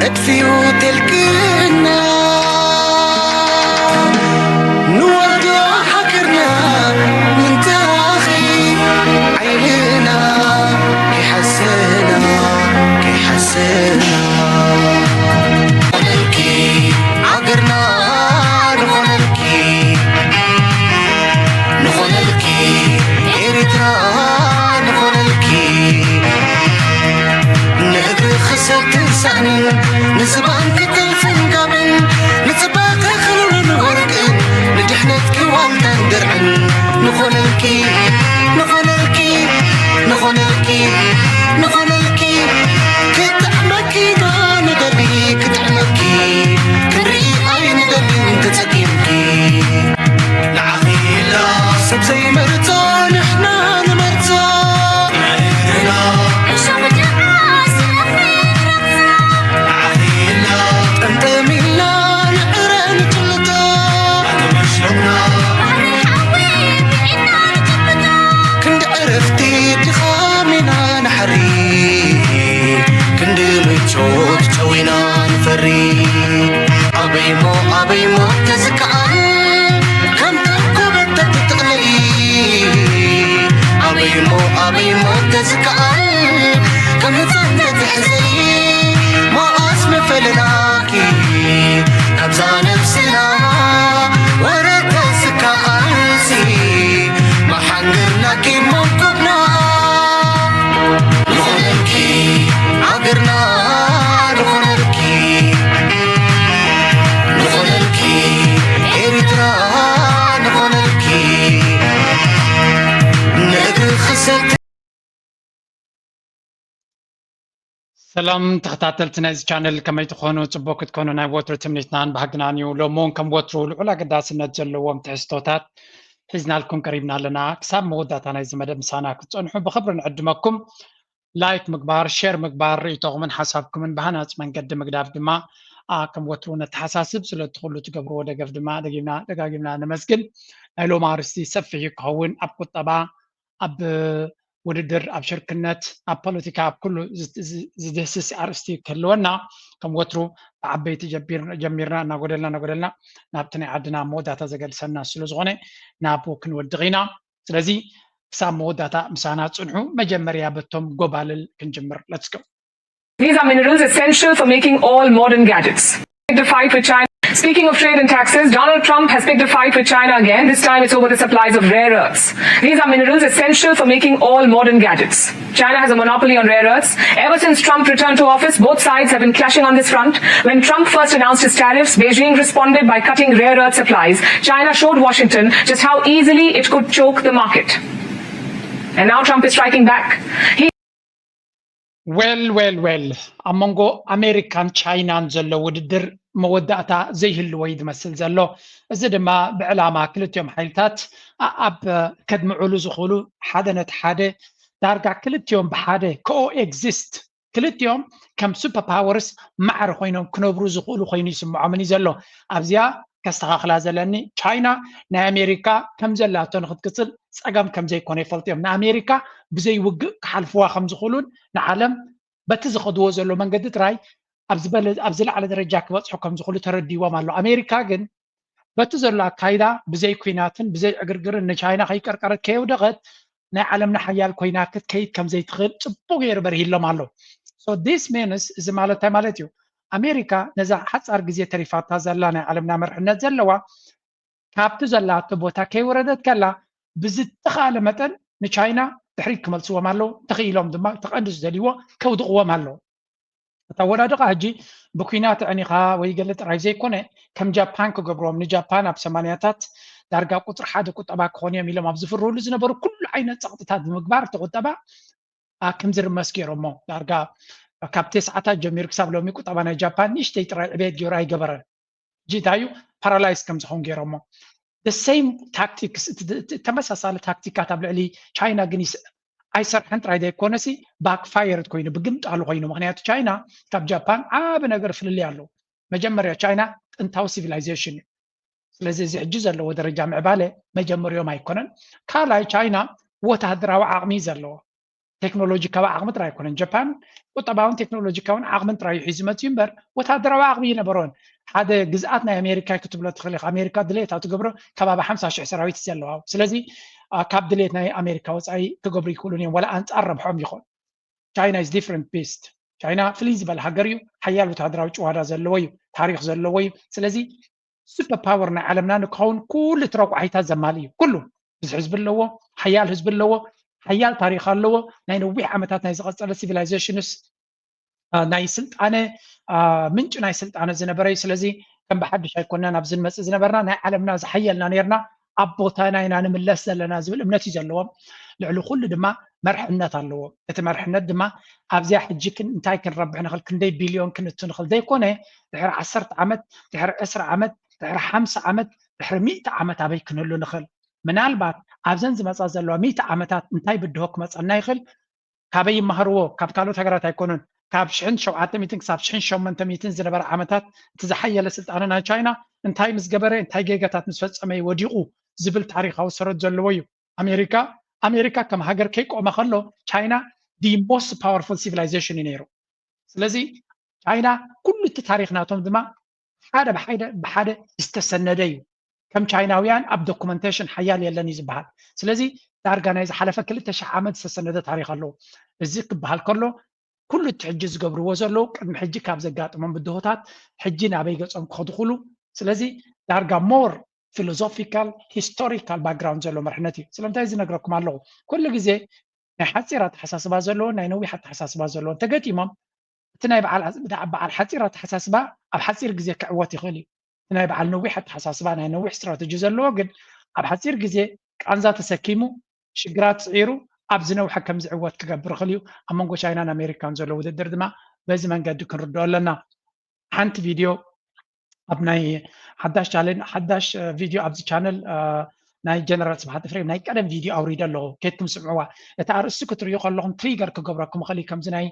እጥፊኡ ተልክና ንወርዶ ሃገርና ምንታኺ ዓይንና ከይሓሰና ከይሓሰና ንኾነልኪ ሃገርና ንኾነልኪ ንኾነልኪ ኤርትራ ንኾነልኪ ንእግሪ ክሰትን ሳእንን ንዝባን ክጥልፍን ጋብን ንጽባቐ ክሩርን ወርቅን ንድሕነትኪ ዋልታን ድርዕን ንኾነልኪ ንኾነልኪ ንኾነልኪ ንኾነልኪ ክጥዕመኪ ዶ ንደሊ ክጥዕመኪ ክንርኢ ኣይንደልን ተጸጊምኪ ንዓኺ ኢላ ሰብ ዘይመርጾ ንሕና ንመርጾ ንዕድና እሾኽ ጭቃ ስለኺ ንረግጾ ንዓኺ ኢላ ጠምጠም ኢልና ንዕረ ንጭልጦ ኣነ መሽሎምና ባሕሪ ሓዊ ብኢድና ንጭብጦ ክንዲ ዕርፍቲ ድኻም ኢና ንሓሪ ክንዲ ምቾት ጨዊና ንፈሪ ኣበይሞ ኣበይሞ ተዝከኣል ከም ተኮበት ተትጥቕለሊ ኣበይሞ ኣበይሞ ተዝከኣል ከም ህፃን ተትሕዘሊ መኣስ መፈለናኪ ካብዛ ነብስና ወረ ተዝከኣልሲ መሓንገርናኪ መንኩብና ዝኾነልኪ ሃገርና ዝኾነልኪ ዝኾነልኪ ኤርትራ ዝኾነልኪ ንእግሪ ክሰት ሰላም ተኸታተልቲ ናይዚ ቻነል ከመይ ትኾኑ? ጽቡቅ ክትኮኑ ናይ ወትሩ ትምኒትናን ባህግናን እዩ። ሎሚ እውን ከም ወትሩ ልዑል ኣገዳስነት ዘለዎም ትሕዝቶታት ሒዝናልኩም ቀሪብና ኣለና። ክሳብ መወዳእታ ናይዚ መደብ ምሳና ክትጸንሑ ብኽብሪ ንዕድመኩም። ላይክ ምግባር፣ ሼር ምግባር፣ ርእይቶኹምን ሓሳብኩምን ብሃናጺ መንገዲ ምግዳፍ ድማ ከም ወትሩ ነተሓሳስብ። ስለቲ ኩሉ ትገብርዎ ደገፍ ድማ ደጊምና ደጋጊምና ነመስግን። ናይ ሎሚ ኣርእስቲ ሰፊሕ እዩ ክኸውን። ኣብ ቁጠባ፣ ኣብ ውድድር፣ ኣብ ሽርክነት፣ ኣብ ፖለቲካ፣ ኣብ ኩሉ ዝድህስስ ኣርእስቲ ክህልወና ከም ወትሩ ብዓበይቲ ጀሚርና እናጎደልና እናጎደልና ናብቲ ናይ ዓድና መወዳእታ ዘገድሰና ስለ ዝኾነ ናብኡ ክንወድቕ ኢና። ስለዚ ክሳብ መወዳእታ ምሳና ጽንሑ። መጀመርያ በቶም ጎባልል ክንጅምር። Let's go. These are minerals essential for making all modern gadgets. The fight with China. Speaking of trade and taxes, Donald Trump has picked a fight with China again. This time it's over the supplies of rare earths. These are minerals essential for making all modern gadgets. China has a monopoly on rare earths. Ever since Trump returned to office, both sides have been clashing on this front. When Trump first announced his tariffs, Beijing responded by cutting rare earth supplies. China showed Washington just how easily it could choke the market. And now Trump is striking back. He well well well ኣብ መንጎ ኣሜሪካን ቻይናን ዘሎ ውድድር መወዳእታ ዘይህልዎ እዩ ዝመስል ዘሎ። እዚ ድማ ብዕላማ ክልቲኦም ሓይልታት ኣብ ከድምዕሉ ዝኽእሉ ሓደ ነቲ ሓደ ዳርጋ ክልቲኦም ብሓደ ኮ-ኤግዚስት ክልቲኦም ከም ሱፐር ፓወርስ ማዕረ ኮይኖም ክነብሩ ዝኽእሉ ኮይኑ ይስምዖምን እዩ ዘሎ። ኣብዚኣ ከስተኻኽላ ዘለኒ ቻይና ናይ ኣሜሪካ ከም ዘላቶ ንክትቅፅል ፀገም ከም ዘይኮነ ይፈልጡ እዮም። ንኣሜሪካ ብዘይ ውግእ ክሓልፍዋ ከም ዝኽእሉን ንዓለም በቲ ዝኸድዎ ዘሎ መንገዲ ጥራይ ኣብ ዝበለ ኣብ ዝለዓለ ደረጃ ክበፅሑ ከም ዝኽእሉ ተረዲዎም ኣሎ። ኣሜሪካ ግን በቲ ዘሎ ኣካይዳ ብዘይ ኲናትን ብዘይ ዕግርግርን ንቻይና ከይቀርቀረት ከየውደቐት ናይ ዓለምና ሓያል ኮይና ክትከይድ ከም ዘይትኽእል ፅቡቕ ገይሩ በርሂሎም ኣሎ። So this means እዚ ማለት እንታይ ማለት እዩ? ኣሜሪካ ነዛ ሓፃር ግዜ ተሪፋታ ዘላ ናይ ዓለምና መርሕነት ዘለዋ ካብቲ ዘላቶ ቦታ ከይወረደት ከላ ብዝተኻለ መጠን ንቻይና ድሕሪት ክመልስዎም ኣለዉ። ተኽኢሎም ድማ እቲ ቀንዲ ዝደልይዎ ከውድቕዎም ኣለዉ። ኣተወዳድቓ ሕጂ ብኲናት ኣዕኒኻ ወይ ገለ ጥራይ ዘይኮነ ከም ጃፓን ክገብርዎም ንጃፓን ኣብ ሰማንያታት ዳርጋ ቁፅሪ ሓደ ቁጠባ ክኾኑ እዮም ኢሎም ኣብ ዝፍርህሉ ዝነበሩ ኩሉ ዓይነት ፀቕጥታት ብምግባር እቲ ቁጠባ ኣክም ዝርመስ ገይሮሞ ዳርጋ ካብ ቴስዓታት ጀሚሩ ክሳብ ሎሚ ቁጠባ ናይ ጃፓን ንእሽተይ ጥራይ ዕቤት ገይሩ ኣይገበረን። ሕጂ እንታይ እዩ ፓራላይዝ ከም ዝኸውን ገይሮሞ። The same tactics ተመሳሳሊ ታክቲካት ኣብ ልዕሊ ቻይና ግን ኣይሰርሐን ጥራይ ዘይኮነሲ ባክፋየርድ ኮይኑ ብግምጣሉ ኮይኑ። ምክንያቱ ቻይና ካብ ጃፓን ዓቢ ነገር ፍልልይ ኣለዎ። መጀመርያ ቻይና ጥንታዊ ሲቪላይዜሽን እዩ። ስለዚ እዚ ሕጂ ዘለዎ ደረጃ ምዕባለ መጀመሪኦም ኣይኮነን። ካልኣይ ቻይና ወታደራዊ ዓቕሚ እዩ ዘለዎ። ቴክኖሎጂካዊ ዓቕሚ ጥራይ ኣይኮነን። ጃፓን ቁጠባውን ቴክኖሎጂካውን ዓቕምን ጥራይ እዩ ሒዙ መፅዩ እምበር ወታደራዊ ዓቕሚ ይነበሮን። ሓደ ግዝኣት ናይ ኣሜሪካ ክትብሎ ትኽእል ኢኻ። ኣሜሪካ ድሌታ ትገብሮ ከባቢ ሓምሳ ሽሕ ሰራዊት እዩ ዘለዋ። ስለዚ ካብ ድሌት ናይ ኣሜሪካ ወፃኢ ክገብሩ ይክእሉን እዮም፣ ዋላ ኣንፃር ረብሖም ይኹን። ቻይና is different beast። ቻይና ፍልይ ዝበለ ሃገር እዩ። ሓያል ወታደራዊ ጭዋዳ ዘለዎ እዩ፣ ታሪክ ዘለዎ እዩ። ስለዚ ሱፐር ፓወር ናይ ዓለምና ንክኸውን ኩሉ እቲ ረቋሒታት ዘማልእ እዩ። ኩሉ ብዙሕ ህዝቢ ኣለዎ፣ ሓያል ህዝቢ ኣለዎ፣ ሓያል ታሪክ ኣለዎ። ናይ ነዊሕ ዓመታት ናይ ዝቐፀለ ሲቪላይዜሽንስ ናይ ስልጣነ ምንጭ ናይ ስልጣነ ዝነበረ እዩ። ስለዚ ከም ብሓድሽ ኣይኮናን ኣብዚ ንመፅእ ዝነበርና፣ ናይ ዓለምና ዝሓየልና ነርና፣ ኣብ ቦታና ኢና ንምለስ ዘለና ዝብል እምነት እዩ ዘለዎም። ልዕሊ ኩሉ ድማ መርሕነት ኣለዎ። እቲ መርሕነት ድማ ኣብዚኣ ሕጂ እንታይ ክንረብሕ ንኽእል፣ ክንደይ ቢልዮን ክንእቱ ንኽእል ዘይኮነ፣ ድሕሪ ዓሰርተ ዓመት፣ ድሕሪ ዕስራ ዓመት፣ ድሕሪ ሓምሳ ዓመት፣ ድሕሪ ሚእቲ ዓመት ኣበይ ክንህሉ ንኽእል? ምናልባት ኣብዘን ዝመፃ ዘለዋ ሚእቲ ዓመታት እንታይ ብድሆ ክመፀና ይኽእል? ካበይ ይመሃርዎ? ካብ ካልኦት ሃገራት ኣይኮኑን። ካብ ሽሕን ሸውዓተ ሚእትን ክሳብ ሽሕን ሸሞንተ ሚእትን ዝነበረ ዓመታት እቲ ዝሓየለ ስልጣነ ናይ ቻይና እንታይ ምስ ገበረ፣ እንታይ ጌጋታት ምስ ፈፀመ እዩ ወዲቑ ዝብል ታሪካዊ ሰረት ዘለዎ እዩ። ኣሜሪካ ኣሜሪካ ከም ሃገር ከይቆመ ከሎ ቻይና the most powerful civilization እዩ ነይሩ። ስለዚ ቻይና ኩሉ እቲ ታሪክ ናቶም ድማ ሓደ ብሓደ ብሓደ ዝተሰነደ እዩ። ከም ቻይናውያን ኣብ ዶኩመንቴሽን ሓያል የለን እዩ ዝበሃል። ስለዚ ዳርጋ ናይ ዝሓለፈ ክልተ ሽሕ ዓመት ዝተሰነደ ታሪክ ኣለዎ። እዚ ክበሃል ከሎ ኩሉ እቲ ሕጂ ዝገብርዎ ዘለዉ ቅድሚ ሕጂ ካብ ዘጋጥሞም ብድሆታት ሕጂ ናበይ ገጾም ክኸዱ ክሉ። ስለዚ ዳርጋ ሞር ፊሎዞፊካል ሂስቶሪካል ባክግራውንድ ዘለዎ መርሕነት እዩ። ስለምንታይ እዚ ነግረኩም ኣለኹ? ኩሉ ግዜ ናይ ሓፂር ኣተሓሳስባ ዘለዎ ናይ ነዊሕ ኣተሓሳስባ ዘለዎ እንተገጢሞም እቲ ናይ በዓል በዓል ሓፂር ኣተሓሳስባ ኣብ ሓፂር ግዜ ክዕወት ይኽእል እዩ። እቲ ናይ በዓል ነዊሕ ኣተሓሳስባ ናይ ነዊሕ ስትራተጂ ዘለዎ ግን ኣብ ሓፂር ግዜ ቃንዛ ተሰኪሙ ሽግራት ስዒሩ ኣብ ዝነውሐ ከም ዝዕወት ክገብር ይኽእል እዩ። ኣብ መንጎ ቻይናን ኣሜሪካን ዘሎ ውድድር ድማ በዚ መንገዲ ክንርድኦ ኣለና። ሓንቲ ቪድዮ ኣብ ናይ ሓዳሽ ቻለን ሓዳሽ ቪድዮ ኣብዚ ቻነል ናይ ጀነራል ስብሓት ኤፍሬም ናይ ቀደም ቪድዮ ኣውሪደ ኣለኹ። ኬድኩም ስምዕዋ። እቲ ኣርእስቲ ክትርእዩ ከለኹም ትሪገር ክገብረኩም ይኽእል እዩ። ከምዚ ናይ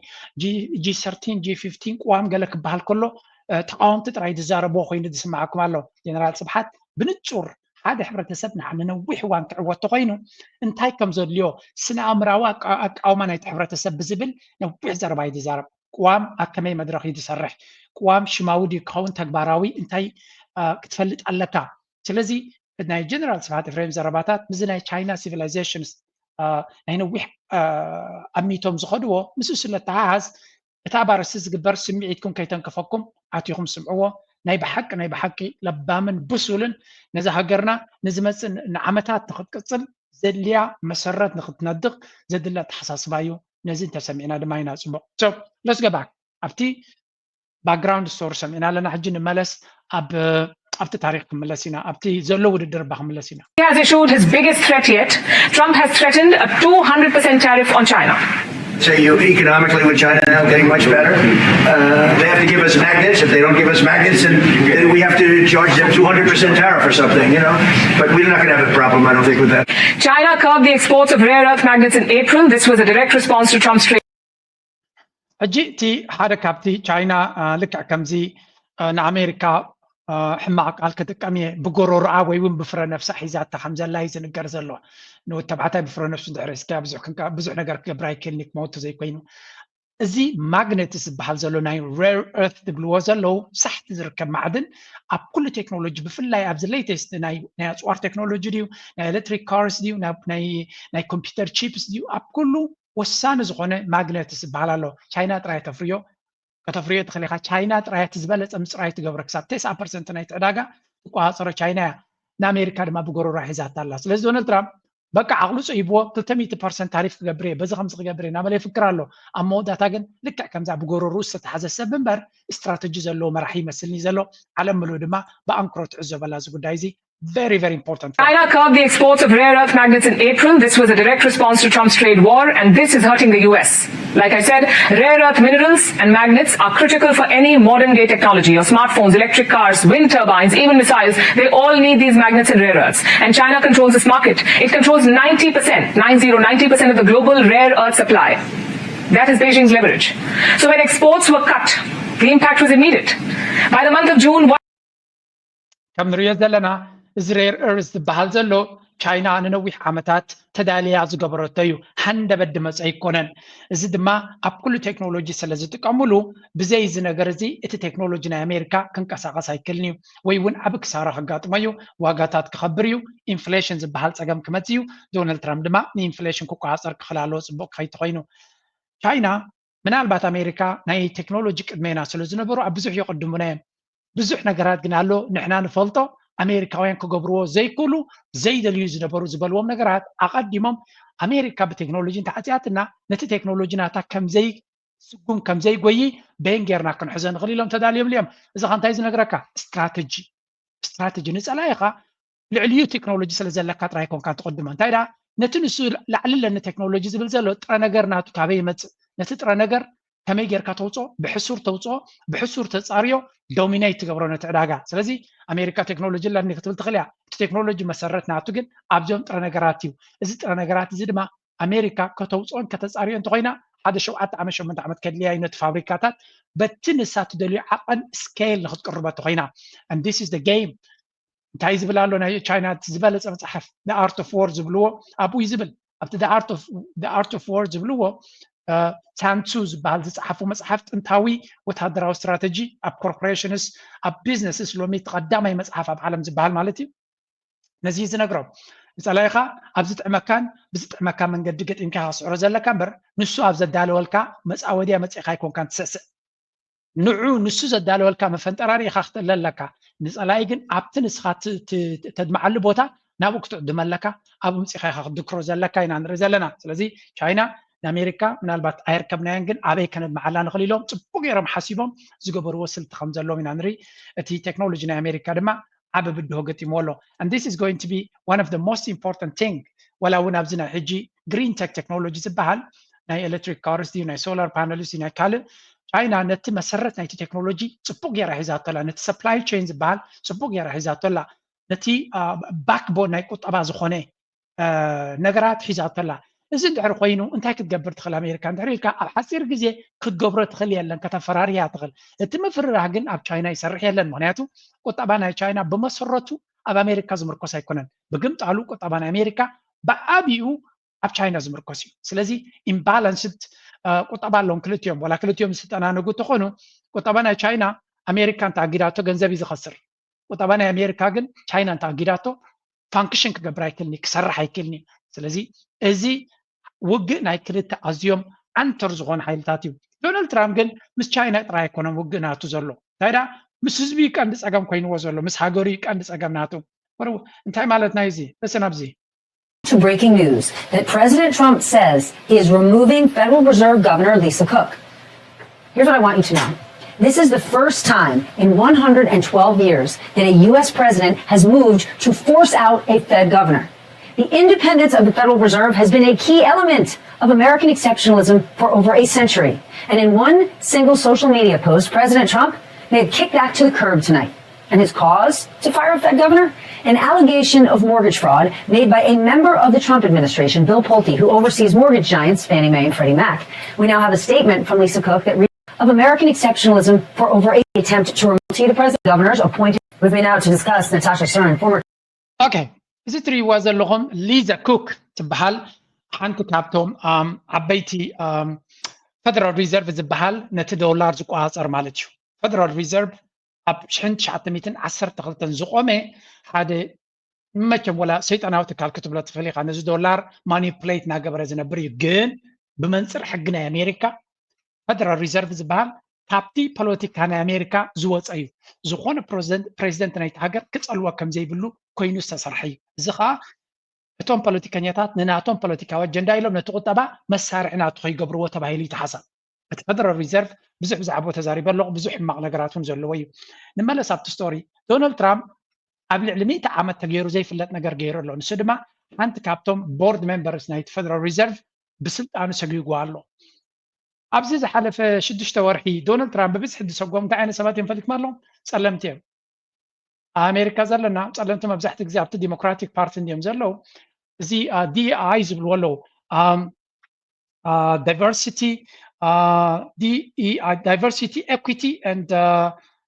ጂ ሰርቲን ጂ ፊፍቲን ቅዋም ገለ ክበሃል ከሎ ተቃወምቲ ጥራይ ዝዛረብዎ ኮይኑ ዝስምዓኩም ኣሎ። ጀነራል ስብሓት ብንጹር ሓደ ሕብረተሰብ ንነዊሕ እዋን ክዕወት ተኮይኑ እንታይ ከም ዘድልዮ ስነ ኣእምራዊ ኣቃውማ ናይቲ ሕብረተሰብ ብዝብል ነዊሕ ዘረባ እዩ ዝዛረብ። ቅዋም ኣብ ከመይ መድረኽ እዩ ዝሰርሕ፣ ቅዋም ሽማዊ ድዩ ክኸውን ተግባራዊ እንታይ ክትፈልጥ ኣለካ። ስለዚ ናይ ጀነራል ስብሓት ኤፍሬም ዘረባታት ምስዚ ናይ ቻይና ሲቪላይዜሽንስ ናይ ነዊሕ ኣሚቶም ዝኸድዎ ምስኡ ስለ ተሓሓዝ እቲ ኣብ ኣርእስቲ ዝግበር ስምዒትኩም ከይተንክፈኩም ኣቲኹም ስምዕዎ። ናይ ብሓቂ ናይ ብሓቂ ለባምን ብሱልን ነዛ ሃገርና ንዝመፅእ ንዓመታት ንክትቅፅል ዘድልያ መሰረት ንክትነድቕ ዘድሊ ኣተሓሳስባ እዩ። ነዚ እንተሰሚዕና ድማ ኢና ፅቡቕ። So let's go back ኣብቲ ባክግራውንድ ስቶሪ ሰሚዕና ኣለና። ሕጂ ንመለስ ኣብ ኣብቲ ታሪክ ክምለስ ኢና፣ ኣብቲ ዘሎ ውድድር እባ ክምለስ ኢና። He has issued his biggest threat yet. Trump has threatened a two hundred percent tariff on China. Say you economically with China now getting much better. Uh, they have to give us magnets. If they don't give us magnets, then we have to charge them two hundred percent tariff or something, you know. But we're not going to have a problem, I don't think, with that. China curbed the exports of rare earth magnets in April. This was a direct response to Trump's trade. ሕጂ እቲ ሓደ ካብቲ ቻይና ልክዕ ከምዚ ንኣሜሪካ ሕማቕ ቃል ክጥቀም እየ ብጎሮሮኣ ወይ እውን ብፍረ ነፍሳ ሒዛታ ከም ዘላ እዩ ዝንገር ዘሎ። ንወዲ ተባዕታይ ብፍረ ነፍሱ እንድሕር ሒዝካዮ ብዙሕ ነገር ክገብር ኣይክእልን እዩ ክመውት ዘይኮይኑ። እዚ ማግነትስ ዝበሃል ዘሎ ናይ ሬር እርት ዝብልዎ ዘለዉ ሳሕቲ ዝርከብ ማዕድን ኣብ ኩሉ ቴክኖሎጂ ብፍላይ ኣብዚ ሌተስት ናይ ኣፅዋር ቴክኖሎጂ ድዩ ናይ ኤሌክትሪክ ካርስ ድዩ ናይ ኮምፒውተር ቺፕስ ድዩ ኣብ ኩሉ ወሳኒ ዝኾነ ማግነትስ ዝበሃል ኣሎ። ቻይና ጥራይ ተፍርዮ ከተፍርዮ ትኽእል ኢኻ። ቻይና ጥራይ እቲ ዝበለፀ ምፅራይ ትገብሮ ክሳብ ተስዓ ፐርሰንት ናይቲ ዕዳጋ ትቆፃፀሮ ቻይና እያ። ንኣሜሪካ ድማ ብጎሮራ ሒዛታ ኣላ። ስለዚ ዶናልድ ትራምፕ በቃ ዓቕሉ ፀይብዎ ክልተ ሚእቲ ፐርሰንት ታሪፍ ክገብር እየ በዚ ከምዚ ክገብር እየ እናበለ ይፍክር ኣሎ። ኣብ መወዳእታ ግን ልክዕ ከምዛ ብጎሮርኡ ዝተተሓዘ ሰብ እምበር ስትራተጂ ዘለዎ መራሒ ይመስልኒ ዘሎ። ዓለም ምሉእ ድማ ብኣንክሮ ትዕዘበላ እዚ ጉዳይ እዚ very very important. China curbed the exports of rare earth magnets in April. This was a direct response to Trump's trade war, and this is hurting the U S. Like I said, rare earth minerals and magnets are critical for any modern day technology. Your smartphones, electric cars, wind turbines, even missiles, they all need these magnets and rare earths. And China controls this market. It controls ninety percent, nine zero, ninety percent of the global rare earth supply. That is Beijing's leverage. So when exports were cut, the impact was immediate. By the month of June, ከም ንሪኦ ዘለና እዚ ሬር እርዝ ዝበሃል ዘሎ ቻይና ንነዊሕ ዓመታት ተዳልያ ዝገበረቶ እዩ። ሃንደበት ድመፀ ኣይኮነን። እዚ ድማ ኣብ ኩሉ ቴክኖሎጂ ስለ ዝጥቀምሉ፣ ብዘይ እዚ ነገር እዚ እቲ ቴክኖሎጂ ናይ ኣሜሪካ ክንቀሳቐስ ኣይክልን እዩ፣ ወይ እውን ዓቢ ክሳራ ከጋጥሞ እዩ። ዋጋታት ክኸብር እዩ። ኢንፍሌሽን ዝበሃል ፀገም ክመፅእ እዩ። ዶናልድ ትራምፕ ድማ ንኢንፍሌሽን ክቆፃፀር ክኽእል ኣለዎ፣ ፅቡቅ ክኸይድ ተኾይኑ። ቻይና ምናልባት ኣሜሪካ ናይ ቴክኖሎጂ ቅድሜና ስለ ዝነበሩ ኣብ ብዙሕ ይቕድሙና እዮም። ብዙሕ ነገራት ግን ኣሎ ንሕና ንፈልጦ፣ ኣሜሪካውያን ክገብርዎ ዘይክእሉ፣ ዘይደልዩ ዝነበሩ ዝበልዎም ነገራት ኣቐዲሞም ኣሜሪካ ብቴክኖሎጂ እንተዓፅያትና ነቲ ቴክኖሎጂ ናታ ከምዘይ ስጉም ከምዘይጎይ በየን ጌርና ክንሕዞ ንኽእል ኢሎም ተዳልዮም እዮም። እዚ ኸ እንታይ ዝነግረካ? ስትራተጂ። ስትራተጂ ንፀላኢኻ ልዕሊኡ ቴክኖሎጂ ስለ ዘለካ ጥራይ ኮንካ ትቕድሞ። እንታይ ደኣ ነቲ ንሱ ላዕሊ ኣለኒ ቴክኖሎጂ ዝብል ዘሎ ጥረ ነገር ናቱ ካበይ ይመፅእ? ነቲ ጥረ ነገር ከመይ ጌርካ ተውፅኦ? ብሕሱር ተውፅኦ፣ ብሕሱር ተፃርዮ፣ ዶሚኔት ትገብሮ ነቲ ዕዳጋ። ስለዚ ኣሜሪካ ቴክኖሎጂ ኣለኒ ክትብል ትኽእል እያ። እቲ ቴክኖሎጂ መሰረት ናቱ ግን ኣብዞም ጥረ ነገራት እዩ። እዚ ጥረ ነገራት እዚ ድማ ኣሜሪካ ከተውፅኦን ከተፃርዮ እንተኮይና ሓደ ሸውዓተ ዓመት ሸሞንተ ዓመት ከድልያ እዩ ነቲ ፋብሪካታት በቲ ንሳ ትደልዮ ዓቐን ስኬል ንክትቅርበ እንተኮይና። And this is the game። እንታይ ዝብል ኣሎ ናይ ቻይና እቲ ዝበለፀ መፅሓፍ The Art of War ዝብልዎ ኣብኡ እዩ ዝብል። ኣብቲ The Art of War ዝብልዎ ሳንሱ ዝበሃል ዝፀሓፉ መፅሓፍ ጥንታዊ ወታደራዊ ስትራተጂ ኣብ ኮርፖሬሽንስ ኣብ ቢዝነስስ ሎሚ እቲ ቀዳማይ መፅሓፍ ኣብ ዓለም ዝበሃል ማለት እዩ። ነዚ ዝነግሮም ንፀላኢኻ ኣብ ዝጥዕመካን ብዝጥዕመካ መንገዲ ገጢምካ ክስዕሮ ዘለካ እምበር ንሱ ኣብ ዘዳለወልካ መፃወድያ መፂእካ ኣይኮንካን ትስዕስዕ። ንዑ ንሱ ዘዳለወልካ መፈንጠራሪ ኢኻ ክትእለ ኣለካ። ንፀላኢ ግን ኣብቲ ንስኻ ተድመዓሉ ቦታ ናብኡ ክትዕድመ ኣለካ። ኣብኡ ምፂኻ ኢኻ ክትድክሮ ዘለካ ኢና ንርኢ ዘለና። ስለዚ ቻይና ንኣሜሪካ ምናልባት ኣየርከብናዮን ግን ኣበይ ከነድመዓላ ንኽእል ኢሎም ፅቡቅ ገይሮም ሓሲቦም ዝገበርዎ ስልቲ ከም ዘለዎም ኢና ንርኢ። እቲ ቴክኖሎጂ ናይ ኣሜሪካ ድማ ዓቢ ብድሆ ገጢምዎ ኣሎ። And this is going to be one of the most important thing። ወላ እውን ኣብዚ ናይ ሕጂ ግሪን ቴክ ቴክኖሎጂ ዝበሃል ናይ ኤሌክትሪክ ካርስ ድዩ ናይ ሶላር ፓነልስ ድዩ ናይ ካልእ ቻይና ነቲ መሰረት ናይቲ ቴክኖሎጂ ፅቡቅ ገይራ ሒዛቶ ኣላ። ነቲ ሰፕላይ ቼን ዝበሃል ፅቡቅ ገይራ ሒዛቶ ኣላ። ነቲ ባክቦን ናይ ቁጠባ ዝኾነ ነገራት ሒዛቶ ኣላ። እዚ እንድሕር ኮይኑ እንታይ ክትገብር ትኽእል ኣሜሪካ እንድሕር ኢልካ ኣብ ሓፂር ግዜ ክትገብሮ ትኽእል የለን፣ ከተፈራርያ ትኽእል። እቲ ምፍርራህ ግን ኣብ ቻይና ይሰርሕ የለን። ምክንያቱ ቁጠባ ናይ ቻይና ብመሰረቱ ኣብ ኣሜሪካ ዝምርኮስ ኣይኮነን። ብግምጣሉ ቁጠባ ናይ ኣሜሪካ ብዓቢኡ ኣብ ቻይና ዝምርኮስ እዩ። ስለዚ ኢምባላንስድ ቁጠባ ኣለዎም ክልቲኦም፣ ዋላ ክልቲኦም ዝተጠናነጉ እንተኾኑ ቁጠባ ናይ ቻይና ኣሜሪካ እንተኣጊዳቶ ገንዘብ እዩ ዝኸስር። ቁጠባ ናይ ኣሜሪካ ግን ቻይና እንተኣጊዳቶ ፋንክሽን ክገብር ኣይክልኒ፣ ክሰርሕ ኣይክልኒ። ስለዚ እዚ ውግእ ናይ ክልተ ኣዝዮም ዓንተር ዝኾኑ ሓይልታት እዩ። ዶናልድ ትራምፕ ግን ምስ ቻይና ጥራይ ኣይኮነን ውግእ ናቱ ዘሎ። እንታይ ደኣ ምስ ህዝቢ እዩ ቀንዲ ጸገም ኮይንዎ ዘሎ፣ ምስ ሃገሩ እዩ ቀንዲ ጸገም ናቱ። እንታይ ማለት ናይ እዚ? እስን ኣብዚ To breaking news that President Trump says he is removing Federal Reserve Governor Lisa Cook. Here's what I want you to know. This is the first time in one hundred and twelve years that a U S president has moved to force out a Fed governor. The independence of the Federal Reserve has been a key element of American exceptionalism for over a century. And in one single social media post, President Trump may have kicked that to the curb tonight. And his cause to fire a Fed governor? An allegation of mortgage fraud made by a member of the Trump administration, Bill Pulte, who oversees mortgage giants Fannie Mae and Freddie Mac. We now have a statement from Lisa Cook that of American exceptionalism for over a attempt to remove the president governors appointed. With me now to discuss, Natasha Stern, former okay. እዚ ትሪእዋ ዘለኹም ሊዛ ኩክ ትበሃል ሓንቲ ካብቶም ዓበይቲ ፈደራል ሪዘርቭ ዝበሃል ነቲ ዶላር ዝቆፃፀር ማለት እዩ። ፈደራል ሪዘርቭ ኣብ ሽሕን ትሽዓተ ሚእትን ዓሰርተ ክልተን ዝቆመ ሓደ መቸም ወላ ሰይጣናዊ ትካል ክትብሎ ትኽእል ኢኻ። ነዚ ዶላር ማኒፕሌት እናገበረ ዝነብር እዩ። ግን ብመንፅር ሕጊ ናይ ኣሜሪካ ፈደራል ሪዘርቭ ዝበሃል ካብቲ ፖለቲካ ናይ ኣሜሪካ ዝወፀ እዩ። ዝኾነ ፕሬዚደንት ናይቲ ሃገር ክፀልዎ ከም ዘይብሉ ኮይኑ ዝተሰርሐ እዩ። እዚ ከዓ እቶም ፖለቲከኛታት ንናቶም ፖለቲካዊ ኣጀንዳ ኢሎም ነቲ ቁጠባ መሳርሒ ናቱ ከይገብርዎ ተባሂሉ ይተሓሰብ። እቲ ፈደራል ሪዘርቭ ብዙሕ ብዛዕባኡ ተዛሪበ ኣለኹ። ብዙሕ ሕማቕ ነገራት እውን ዘለዎ እዩ። ንመለስ ኣብቲ ስቶሪ። ዶናልድ ትራምፕ ኣብ ልዕሊ ሚእቲ ዓመት ተገይሩ ዘይፍለጥ ነገር ገይሩ ኣሎ። ንሱ ድማ ሓንቲ ካብቶም ቦርድ ሜምበርስ ናይቲ ፈደራል ሪዘርቭ ብስልጣኑ ሰጒግዋ ኣሎ። ኣብዚ ዝሓለፈ ሽዱሽተ ወርሒ ዶናልድ ትራምፕ ብብዝሒ ዝሰጎም እንታይ ዓይነት ሰባት እዮም ፈሊጥኩም ኣለኹም? ጸለምቲ እዮም። ኣብ ኣሜሪካ ዘለና ጸለምቲ መብዛሕትኡ ግዜ ኣብቲ ዲሞክራቲክ ፓርቲ እንድዮም ዘለዉ። እዚ ዲኢኣይ ዝብልዎ ኣለዉ። ዳይቨርሲቲ ዲኢኣይ ዳይቨርሲቲ ኤኩቲ ኤንድ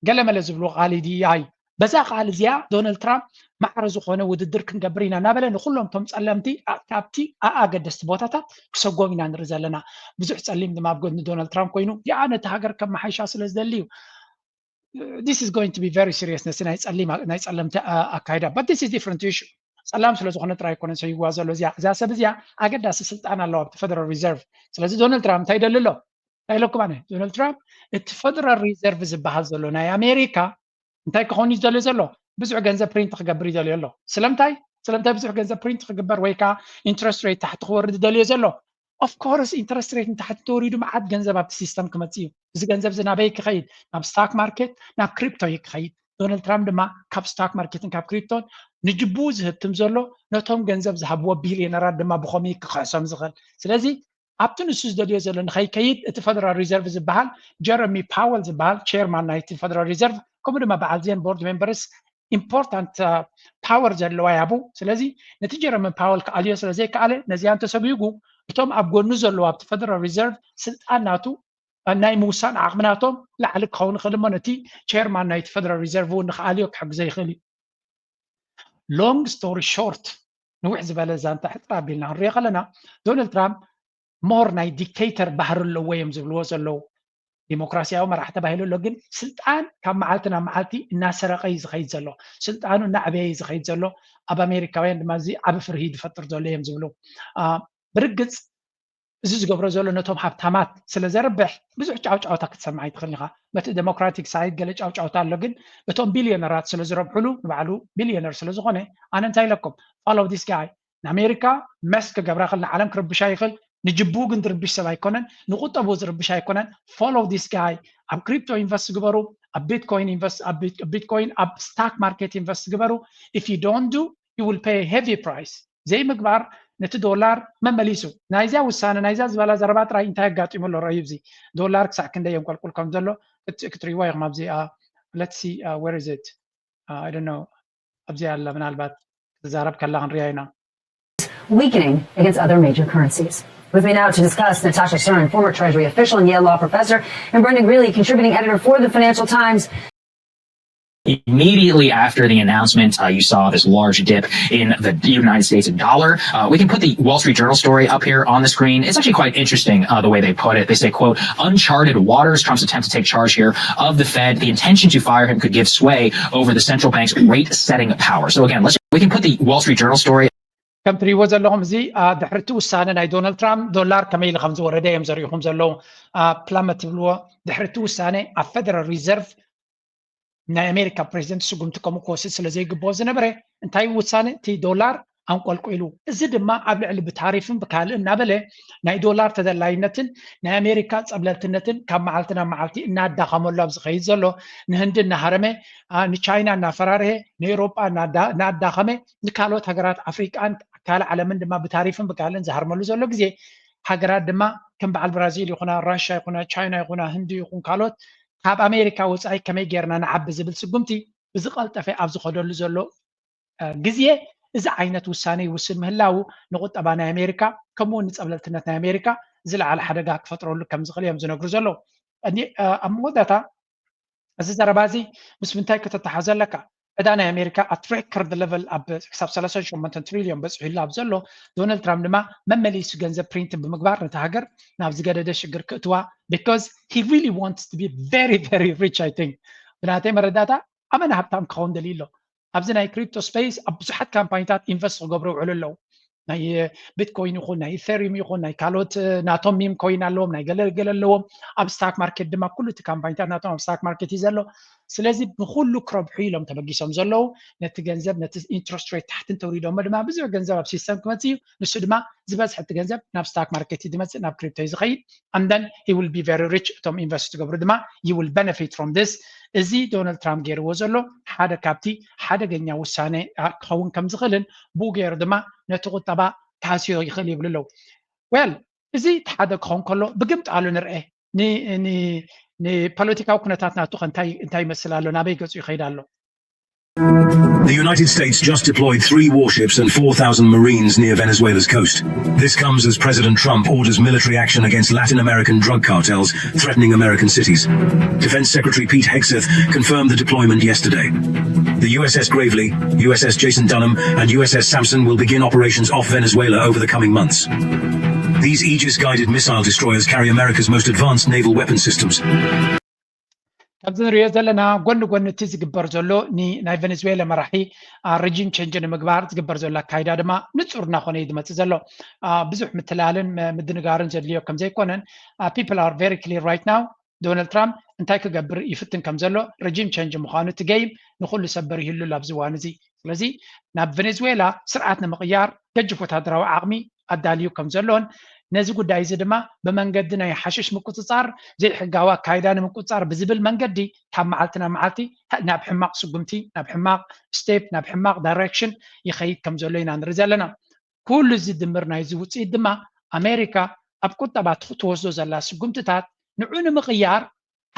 ገለመለ ዝብልዎ ቃሊ ዲኢኣይ በዛ ቃል እዚኣ ዶናልድ ትራምፕ ማዕረ ዝኾነ ውድድር ክንገብር ኢና እናበለ ንኩሎም እቶም ጸለምቲ ካብቲ ኣገደስቲ ቦታታት ክሰጎም ኢና ንርኢ ዘለና። ብዙሕ ጸሊም ድማ ኣብ ጎድኒ ዶናልድ ትራምፕ ኮይኑ ያ ነቲ ሃገር ከመሓይሻ ስለ ዝደሊ እዩ። This is going to be very serious ነቲ ናይ ጸሊም ናይ ጸለምቲ ኣካይዳ but this is different issue። ጸላም ስለ ዝኾነ ጥራይ ኣይኮነን ሰይዋ ዘሎ እዚኣ እዛ ሰብ እዚኣ ኣገዳሲ ስልጣን ኣለዋ ኣብቲ ፈደራል ሪዘርቭ። ስለዚ ዶናልድ ትራምፕ እንታይ ይደሊ ኣሎ? እንታይ ኢለኩም ኣነ ዶናልድ ትራምፕ እቲ ፈደራል ሪዘርቭ ዝበሃል ዘሎ ናይ ኣሜሪካ እንታይ ክኸውን እዩ ዝደልዮ ዘሎ? ብዙሕ ገንዘብ ፕሪንት ክገብር ይደልዮ ኣሎ። ስለምንታይ ስለምንታይ ብዙሕ ገንዘብ ፕሪንት ክግበር ወይ ከዓ ኢንትረስት ሬት ታሕቲ ክወርድ ይደልዮ ዘሎ? Of course interest rate ንታሕቲ ተወሪዱ መዓት ገንዘብ ኣብቲ ሲስተም ክመፅእ እዩ። እዚ ገንዘብ እዚ ናበይ ክኸይድ? ናብ ስታክ ማርኬት ናብ ክሪፕቶ እዩ ክኸይድ። ዶናልድ ትራምፕ ድማ ካብ ስታክ ማርኬትን ካብ ክሪፕቶን ንጅብኡ ዝህብትም ዘሎ ነቶም ገንዘብ ዝሃብዎ ቢልዮነራት ድማ ብኸመይ ክኽሕሶም ዝኽእል። ስለዚ ኣብቲ ንሱ ዝደልዮ ዘሎ ንኸይከይድ እቲ ፈደራል ሪዘርቭ ዝበሃል ጀረሚ ፓወል ዝበሃል ቸርማን ናይቲ ፈደራል ሪዘርቭ ከምኡ ድማ በዓል ዜን ቦርድ ሜምበርስ ኢምፖርታንት ፓወር ዘለዋ ያቡ። ስለዚ ነቲ ጀረሚ ፓወል ክኣልዮ ስለ ዘይከኣለ ነዚኣ እንተሰጉጉ እቶም ኣብ ጎኑ ዘለዉ ኣብቲ ፈደራል ሪዘርቭ ስልጣን ናቱ ናይ ምውሳን ዓቕሚ ናቶም ላዕሊ ክኸውን ይኽእል እሞ ነቲ ቸርማን ናይቲ ፈደራል ሪዘርቭ እውን ንክኣልዮ ክሕግዞ ይኽእል እዩ። ሎንግ ስቶሪ ሾርት ንውሕ ዝበለ ዛንታ ሕፅር ኣቢልና ክንሪኦ ከለና ዶናልድ ትራምፕ ሞር ናይ ዲክቴተር ባህሪ ኣለዎ እዮም ዝብልዎ ዘለዉ። ዲሞክራሲያዊ መራሕ ተባሂሉ ኣሎ ግን ስልጣን ካብ መዓልቲ ናብ መዓልቲ እናሰረቀ እዩ ዝኸይድ ዘሎ። ስልጣኑ እናዕበየ እዩ ዝኸይድ ዘሎ። ኣብ ኣሜሪካውያን ድማ እዚ ዓብ ፍርሂ ዝፈጥር ዘሎ እዮም ዝብሉ። ብርግፅ እዚ ዝገብሮ ዘሎ ነቶም ሃብታማት ስለ ዘርብሕ ብዙሕ ጫውጫውታ ክትሰምዕ ኣይትኽእል ኢኻ። በቲ ዴሞክራቲክ ሳይድ ገለ ጫውጫውታ ኣሎ ግን እቶም ቢልዮነራት ስለ ዝረብሕሉ ንባዕሉ ቢልዮነር ስለ ዝኾነ ኣነ እንታይ ኢለኩም follow this guy። ንኣሜሪካ መስ ክገብራ ክእል ንዓለም ክርብሻ ይኽእል። ንጅብኡ ግን ዝርብሽ ሰብ ኣይኮነን። ንቁጠቡ ዝርብሽ ኣይኮነን። Follow this guy። ኣብ ክሪፕቶ ኢንቨስት ግበሩ። ኣብ ቢትኮይን ኢንቨስት ኣብ ቢትኮይን ኣብ ስታክ ማርኬት ኢንቨስት ግበሩ። If you don't do you will pay heavy price። ዘይምግባር ነቲ ዶላር መመሊሱ ናይዚያ ውሳነ ናይዚያ ዝበላ ዘረባ ጥራይ እንታይ ኣጋጢሙ ኣሎ ረዩ እዚ ዶላር ክሳዕ ክንደይ የንቆልቁል ከም ዘሎ ክትሪእዋ ኢኹም ኣብዚ let's see where is it I don't know ኣብዚኣ ኣላ ምናልባት ትዛረብ ከላ ክንሪኣ ኢና። Weakening against other major currencies. With me now to discuss, Natasha Surin, former Treasury official and Yale Law professor, and Brendan Greeley, contributing editor for the Financial Times. Immediately after the announcement, uh, you saw this large dip in the United States dollar. Uh, we can put the Wall Street Journal story up here on the screen. It's actually quite interesting uh, the way they put it. They say, quote, uncharted waters, Trump's attempt to take charge here of the Fed. The intention to fire him could give sway over the central bank's rate setting power. So again, let's, we can put the Wall Street Journal story. ከም ትሪእዎ ዘለኹም እዚ ድሕርቲ ውሳነ ናይ ዶናልድ ትራምፕ ዶላር ከመይ ኢሉ ከም ዝወረደ እዮም ዘሪእኹም ዘለዉ። ፕላመት ትብልዎ ድሕርቲ ውሳነ ኣብ ፈደራል ሪዘርቭ ናይ ኣሜሪካ ፕሬዚደንት ስጉምቲ ከምኡ ክወስድ ስለ ዘይግብኦ ዝነበረ እንታይ ውሳነ እቲ ዶላር ኣንቆልቁሉ። እዚ ድማ ኣብ ልዕሊ ብታሪፍን ብካልእ እናበለ ናይ ዶላር ተደላይነትን ናይ ኣሜሪካ ፀብለልትነትን ካብ መዓልቲ ናብ መዓልቲ እናዳኸመሉ ኣብ ዝኸይድ ዘሎ ንህንዲ እናሃረመ ንቻይና እናፈራርሀ ንኤውሮጳ እናዳኸመ ንካልኦት ሃገራት ኣፍሪቃን ካልእ ዓለምን ድማ ብታሪፍን ብካልእን ዝሃርመሉ ዘሎ ግዜ ሃገራት ድማ ከም በዓል ብራዚል ይኹና ራሽያ ይኹና ቻይና ይኹና ህንዲ ይኹን ካልኦት ካብ ኣሜሪካ ወፃኢ ከመይ ጌርና ንዓቢ ዝብል ስጉምቲ ብዝቐልጠፈ ኣብ ዝኸደሉ ዘሎ ግዜ እዚ ዓይነት ውሳነ ይውስን ምህላው ንቁጠባ ናይ ኣሜሪካ ከምኡ ንፀብለልትነት ናይ ኣሜሪካ ዝለዓለ ሓደጋ ክፈጥረሉ ከም ዝኽእል እዮም ዝነግሩ ዘለዉ። ኣብ መወዳእታ እዚ ዘረባ እዚ ምስ ምንታይ ከተተሓዞ ኣለካ? ዕዳ ናይ ኣሜሪካ at record level ኣብ ክሳብ ሰላሳ ሸሞንተ ትሪልዮን በፂሑ ይላብ ዘሎ ዶናልድ ትራምፕ ድማ መመሊሱ ገንዘብ ፕሪንት ብምግባር ነቲ ሃገር ናብ ዝገደደ ሽግር ክእትዋ because he really wants to be very very rich I think ብናተይ መረዳእታ ኣመና ሃብታም ክኸውን ደልዩ ኣሎ። ኣብዚ ናይ ክሪፕቶ ስፔስ ኣብ ብዙሓት ካምፓኒታት ኢንቨስት ክገብሩ ይውዕሉ ኣለዉ። ናይ ቢትኮይን ይኹን ናይ ኢተሪም ይኹን ናይ ካልኦት ናቶም ሚም ኮይን ኣለዎም ናይ ገለገለ ኣለዎም ኣብ ስታክ ማርኬት ድማ ኩሉ እቲ ካምፓኒታት ናቶም ኣብ ስታክ ማርኬት እዩ ዘሎ። ስለዚ ብኩሉ ክረብሑ ኢሎም ተበጊሶም ዘለዉ ነቲ ገንዘብ ነቲ ኢንትረስት ሬት ታሕቲ እንተውሪዶሞ ድማ ብዙሕ ገንዘብ ኣብ ሲስተም ክመፅእ እዩ። ንሱ ድማ ዝበዝሐ እቲ ገንዘብ ናብ ስታክ ማርኬት እዩ ዝመፅእ ናብ ክሪፕቶ እዩ ዝኸይድ። And then he will be very rich እቶም ኢንቨስት ትገብሩ ድማ you will benefit from this። እዚ ዶናልድ ትራምፕ ገይርዎ ዘሎ ሓደ ካብቲ ሓደገኛ ውሳነ ክኸውን ከም ዝኽእልን ብኡ ገይሩ ድማ ነቲ ቁጠባ ክሃስዮ ይኽእል ይብሉ ኣለዉ። Well እዚ ሓደ ክኸውን ከሎ ብግምጣሉ ንርአ ንፖለቲካዊ ኩነታት ናቱ እንታይ ይመስል ኣሎ ናበይ ገፁ ይኸይድ ኣሎ። The United States just deployed three warships and four thousand Marines near Venezuela's coast. This comes as President Trump orders military action against Latin American drug cartels threatening American cities. Defense Secretary Pete Hegseth confirmed the deployment yesterday. The U S S Gravely, U S S Jason Dunham, and U S S Samson will begin operations off Venezuela over the coming months. These Aegis guided missile destroyers carry America's most advanced naval weapon systems. ከምዚ ንሪኦ ዘለና ጎኒ ጎኒ እቲ ዝግበር ዘሎ ናይ ቨነዝዌላ መራሒ ረጂም ቸንጅ ንምግባር ዝግበር ዘሎ ኣካይዳ ድማ ንፁር እናኾነ እዩ ዝመፅእ ዘሎ። ብዙሕ ምትላልን ምድንጋርን ዘድልዮ ከም ዘይኮነን people are very clear right now። ዶናልድ ትራምፕ እንታይ ክገብር ይፍትን ከም ዘሎ ረጂም ቸንጅ ምዃኑ እቲ ገይም ንኩሉ ሰብ በሪህሉ ኣብዚ እዋን እዚ። ስለዚ ናብ ቨነዝዌላ ስርዓት ንምቕያር ገጅፍ ወታደራዊ ዓቕሚ ኣዳልዩ ከም ዘሎን ነዚ ጉዳይ እዚ ድማ ብመንገዲ ናይ ሓሽሽ ምቁፅፃር ዘይሕጋዊ ኣካይዳ ንምቁፅፃር ብዝብል መንገዲ ካብ መዓልቲ ናብ መዓልቲ ናብ ሕማቕ ስጉምቲ ናብ ሕማቕ ስቴፕ ናብ ሕማቕ ዳይሬክሽን ይኸይድ ከም ዘሎ ኢና ንርኢ ዘለና። ኩሉ እዚ ድምር ናይዚ ውፅኢት ድማ ኣሜሪካ ኣብ ቁጠባ ትወስዶ ዘላ ስጉምትታት ንዑ ንምቕያር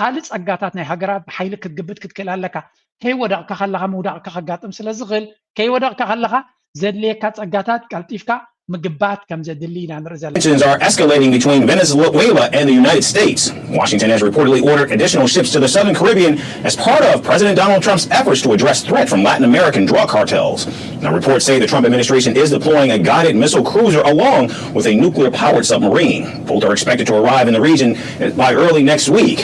ካልእ ፀጋታት ናይ ሃገራት ብሓይሊ ክትግብት ክትክእል ኣለካ። ከይወደቕካ ከለኻ ምውዳቕካ ከጋጥም ስለ ዝኽእል ከይወደቕካ ከለኻ ዘድልየካ ፀጋታት ቀልጢፍካ ምግባት ከም ዘድሊ ኢና ንርኢ ዘለና። Tensions are escalating between Venezuela and the United States. Washington has reportedly ordered additional ships to the southern Caribbean as part of President Donald Trump's efforts to address threat from Latin American drug cartels. Now, reports say the Trump administration is deploying a guided missile cruiser along with a nuclear powered submarine. Both are expected to arrive in the region by early next week.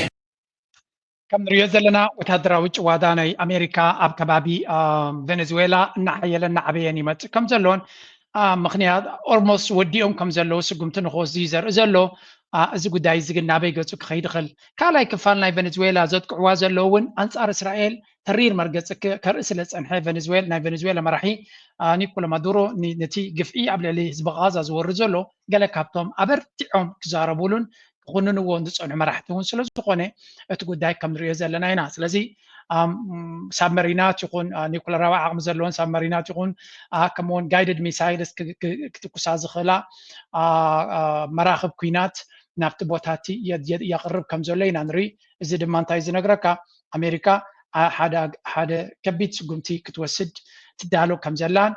ከም ንሪኦ ዘለና ወታደራዊ ጭዋዳ ናይ ኣሜሪካ ኣብ ከባቢ ቬነዝዌላ እናሓየለ እናዓበየን ይመፅእ ከም ዘሎን ምክንያት ኦልሞስት ወዲኦም ከም ዘለዉ ስጉምቲ ንክወስዱ እዩ ዘርኢ ዘሎ። እዚ ጉዳይ እዚ ግን ናበይ ገፁ ክኸይድ ይኽእል? ካልኣይ ክፋል ናይ ቬነዝዌላ ዘጥቅዕዋ ዘለዉ እውን ኣንፃር እስራኤል ተሪር መርገፂ ከርኢ ስለ ዝፀንሐ ቬነዝዌል ናይ ቬነዝዌላ መራሒ ኒኮላ ማዱሮ ነቲ ግፍዒ ኣብ ልዕሊ ህዝቢ ጋዛ ዝወርድ ዘሎ ገለ ካብቶም ኣበርቲዖም ክዛረቡሉን ክኹንንዎ ዝፀንሑ መራሕቲ እውን ስለ ዝኾነ እቲ ጉዳይ ከም ንሪኦ ዘለና ኢና። ስለዚ ሳብመሪናት ይኹን ኒኩለራዊ ዓቕሚ ዘለዎን ሳብመሪናት ይኹን ከምኡውን ጋይድድ ሚሳይልስ ክትኩሳ ዝኽእላ መራኽብ ኩናት ናብቲ ቦታ እቲ የቕርብ ከም ዘሎ ኢና ንርኢ። እዚ ድማ እንታይ ዝነግረካ ኣሜሪካ ሓደ ከቢድ ስጉምቲ ክትወስድ ትዳሎ ከም ዘላን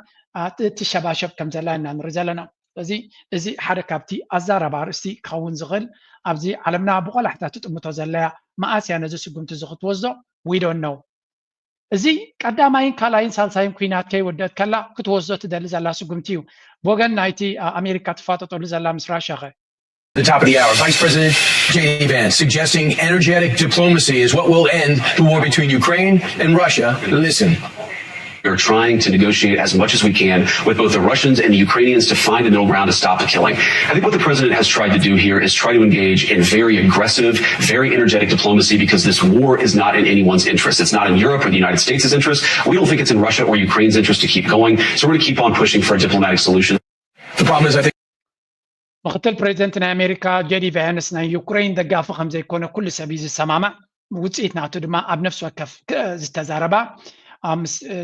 ትሸባሸብ ከም ዘላ ኢና ንርኢ ዘለና። ስለዚ እዚ ሓደ ካብቲ ኣዛራቢ ኣርእስቲ ክኸውን ዝኽእል ኣብዚ ዓለምና ብቆላሕታ ትጥምቶ ዘለያ መኣስ እያ ነዚ ስጉምቲ እዚ ክትወስዶ we don't know። እዚ ቀዳማይን ካልኣይን ሳልሳይን ኩናት ከይወደት ከላ ክትወስዶ ትደሊ ዘላ ስጉምቲ እዩ። ብወገን ናይቲ ኣሜሪካ ትፋጠጠሉ ዘላ ምስ ራሻ ኸ? The top of the hour, Vice President J D Vance suggesting energetic diplomacy is what will end the war between Ukraine and Russia. Listen. We're trying to negotiate as much as we can with both the Russians and the Ukrainians to find a middle ground to stop the killing. I think what the president has tried to do here is try to engage in very aggressive, very energetic diplomacy because this war is not in anyone's interest. It's not in Europe or the United States' interest. We don't think it's in Russia or Ukraine's interest to keep going. So we're going to keep on pushing for a diplomatic solution. The problem is, I think. ምክትል ፕሬዚደንት ናይ ኣሜሪካ ጄዲ ቫንስ ናይ ዩክሬን ደጋፊ ከም ዘይኮነ ኩሉ ሰብ እዩ ዝሰማማዕ። ውፅኢት ናቱ ድማ ኣብ ነፍሲ ወከፍ ዝተዛረባ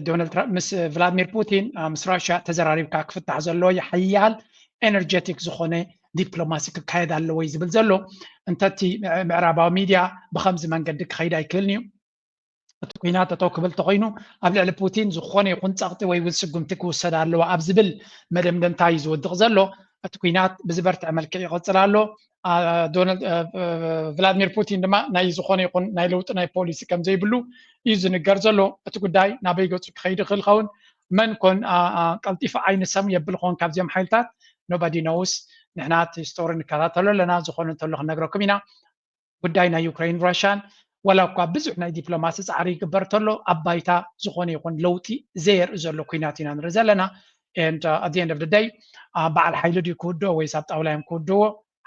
ዶናልድ ትራምፕ ምስ ቭላድሚር ፑቲን ምስ ራሽያ ተዘራሪብካ ክፍታሕ ዘለዎ ሓያል ኤነርጀቲክ ዝኾነ ዲፕሎማሲ ክካየድ ኣለዎ እዩ ዝብል ዘሎ። እንተቲ ምዕራባዊ ሚድያ ብኸምዚ መንገዲ ክኸይድ ኣይክእልን እዩ። እቲ ኲናት ጠጠው ክብል ተኾይኑ ኣብ ልዕሊ ፑቲን ዝኾነ ይኹን ጸቕጢ ወይ እውን ስጉምቲ ክውሰድ ኣለዎ ኣብ ዝብል መደምደምታ እዩ ዝወድቕ ዘሎ። እቲ ኲናት ብዝበርትዐ መልክዕ ይቐጽል ኣሎ። ቭላድሚር ፑቲን ድማ ናይ ዝኾነ ይኹን ናይ ለውጢ ናይ ፖሊሲ ከም ዘይብሉ እዩ ዝንገር ዘሎ። እቲ ጉዳይ ናበይ ገጹ ክኸይድ ይኽእል ኸውን? መን ኮን ቀልጢፉ ዓይኒ ሰም የብል ኾን ካብዚኦም ሓይልታት? Nobody knows። ንሕና እቲ ስቶሪ ንከታተሎ ኣለና። ዝኾነ እንተሎ ክንነግረኩም ኢና። ጉዳይ ናይ ዩክሬን ራሽያን ዋላ እኳ ብዙሕ ናይ ዲፕሎማሲ ፃዕሪ ይግበር ተሎ ኣብ ባይታ ዝኾነ ይኹን ለውጢ ዘየርኢ ዘሎ ኩናት ኢና ንርኢ ዘለና። And at the end of the day በዓል ሓይሊ ድዩ ክውድኦ ወይስ ኣብ ጣውላ እዮም ክውድዎ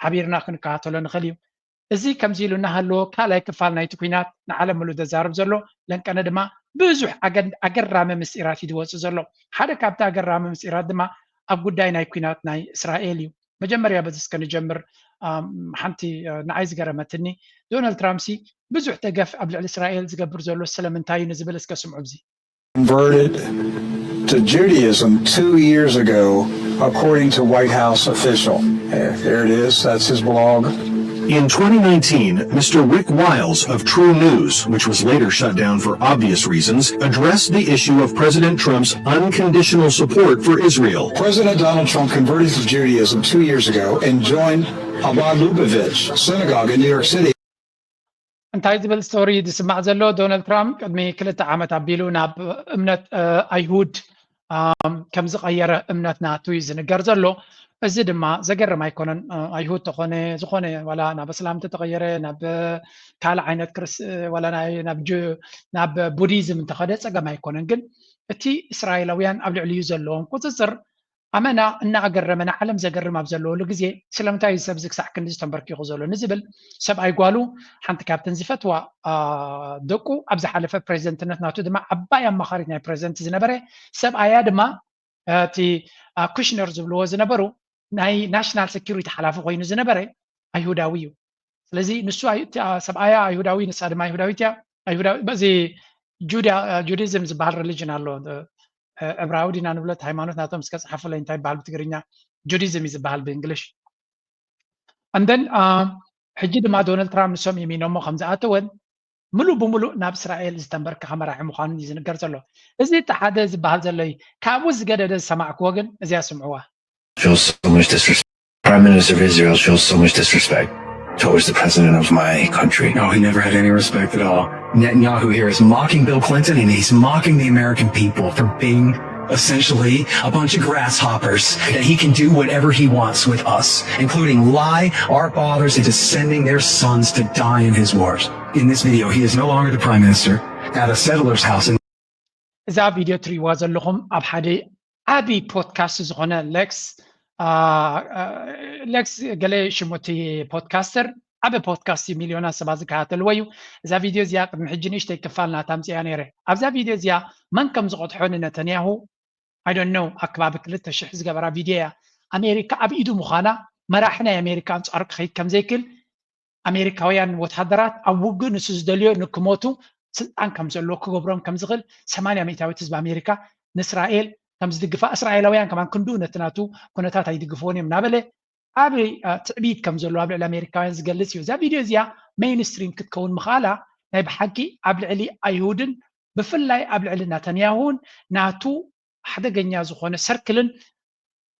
ሓቢርና ክንከታተሎ ንኽእል እዩ። እዚ ከምዚ ኢሉ እናሃለዎ ካልኣይ ክፋል ናይቲ ኩናት ንዓለም ሙሉ ዘዛርብ ዘሎ ለንቀነ ድማ ብዙሕ ኣገራሚ ምስጢራት እዩ ዝወፅእ ዘሎ። ሓደ ካብቲ ኣገራሚ ምስጢራት ድማ ኣብ ጉዳይ ናይ ኩናት ናይ እስራኤል እዩ። መጀመርያ በዚ እስከ ንጀምር። ሓንቲ ንዓይ ዝገረመትኒ ዶናልድ ትራምፕ ሲ ብዙሕ ደገፍ ኣብ ልዕሊ እስራኤል ዝገብር ዘሎ ስለምንታይ እዩ ንዝብል እስከ ስምዑ ብዚ። Converted to Judaism two years ago, according to White House official. There it is. That's his blog. In twenty nineteen, Mister Rick Wiles of True News, which was later shut down for obvious reasons, addressed the issue of President Trump's unconditional support for Israel. President Donald Trump converted to Judaism two years ago and joined Chabad Lubavitch Synagogue in New York City. እንታይ ዝብል ስቶሪ ዝስማዕ ዘሎ? ዶናልድ ትራምፕ ቅድሚ ክልተ ዓመት ኣቢሉ ናብ እምነት ኣይሁድ ከም ዝቐየረ እምነት ናቱ እዩ ዝንገር ዘሎ። እዚ ድማ ዘገርም ኣይኮነን። ኣይሁድ ተኾነ ዝኾነ ዋላ ናብ እስላም ተተቐየረ ናብ ካልእ ዓይነት ክርስ ዋላ ናብ ቡዲዝም እንተኸደ ጸገም ኣይኮነን። ግን እቲ እስራኤላውያን ኣብ ልዕሊኡ ዘለዎም ቁፅፅር ኣመና እናኣገረመ ንዓለም ዘገርም ኣብ ዘለወሉ ግዜ ስለምንታይ እዚ ሰብ እዚ ክሳዕ ክንዲ ዝተንበርኪኹ ዘሎ ንዝብል ሰብኣይ ጓሉ ሓንቲ ካብተን ዝፈትዋ ደቁ ኣብ ዝሓለፈ ፕሬዚደንትነት ናቱ ድማ ዓባይ ኣማኻሪት ናይ ፕሬዚደንት ዝነበረ ሰብኣያ ድማ እቲ ኩሽነር ዝብልዎ ዝነበሩ ናይ ናሽናል ሴኪሪቲ ሓላፊ ኮይኑ ዝነበረ ኣይሁዳዊ እዩ። ስለዚ ንሱ ሰብኣያ ኣይሁዳዊ ንሳ ድማ ኣይሁዳዊት እያ። በዚ ጁዲዝም ዝበሃል ሪሊጅን ኣሎ ዕብራዊ ዲና ንብለት ሃይማኖት ናቶም እስከ ጸሓፉለይ እንታይ ይበሃል ብትግርኛ? ጁዲዝም እዩ ዝበሃል ብእንግሊሽ። And then ሕጂ ድማ ዶናልድ ትራምፕ ንሶም የሚኖሞ ከም ዝኣተወን ምሉእ ብምሉእ ናብ እስራኤል ዝተንበርከኸ መራሒ ምዃኑ እዩ ዝንገር ዘሎ። እዚ እቲ ሓደ ዝበሃል ዘሎ እዩ። ካብኡ ዝገደደ ዝሰማዕክዎ ግን እዚኣ ስምዕዋ። Shows so much disrespect. Prime Minister of Israel shows so much disrespect towards the president of my country. No, he never had any respect at all. Netanyahu here is mocking Bill Clinton and he's mocking the American people for being essentially a bunch of grasshoppers, that he can do whatever he wants with us, including lie our fathers into sending their sons to die in his wars. In this video, he is no longer the prime minister. At a settler's house in እዛ ቪድዮ ትሪእዋ ዘለኹም ኣብ ሓደ ዓቢ ፖድካስት ዝኾነ ሌክስ ሌክስ ገለ ሽሙ እቲ ፖድካስተር ዓቢ ፖድካስት እዩ፣ ሚልዮናት ሰባት ዝከታተልዎ እዩ። እዛ ቪድዮ እዚኣ ቅድሚ ሕጂ ንእሽተይ ክፋል ናታ ኣምጺኣ ነይረ። ኣብዛ ቪድዮ እዚኣ መን ከም ዝቐድሖ ንነተንያሁ I don't know ኣከባቢ ክልተ ሽሕ ዝገበራ ቪድዮ እያ። ኣሜሪካ ኣብ ኢዱ ምዃና መራሒ ናይ ኣሜሪካ ኣንጻሩ ክኸይድ ከም ዘይክእል ኣሜሪካውያን ወታደራት ኣብ ውግእ ንሱ ዝደልዮ ንክሞቱ ስልጣን ከም ዘለዎ ክገብሮም ከም ዝኽእል ሰማንያ ሚእታዊት ህዝቢ ኣሜሪካ ንእስራኤል ከም ዝድግፋ እስራኤላውያን ከማን ክንድኡ ነቲ ናቱ ኩነታት ኣይድግፍዎን እዮም እናበለ ዓቢ ትዕቢት ከም ዘለዎ ኣብ ልዕሊ ኣሜሪካውያን ዝገልጽ እዩ። እዛ ቪድዮ እዚኣ ሜይንስትሪም ክትከውን ምኽኣላ ናይ ብሓቂ ኣብ ልዕሊ ኣይሁድን ብፍላይ ኣብ ልዕሊ ናተንያሁን ናቱ ሓደገኛ ዝኾነ ሰርክልን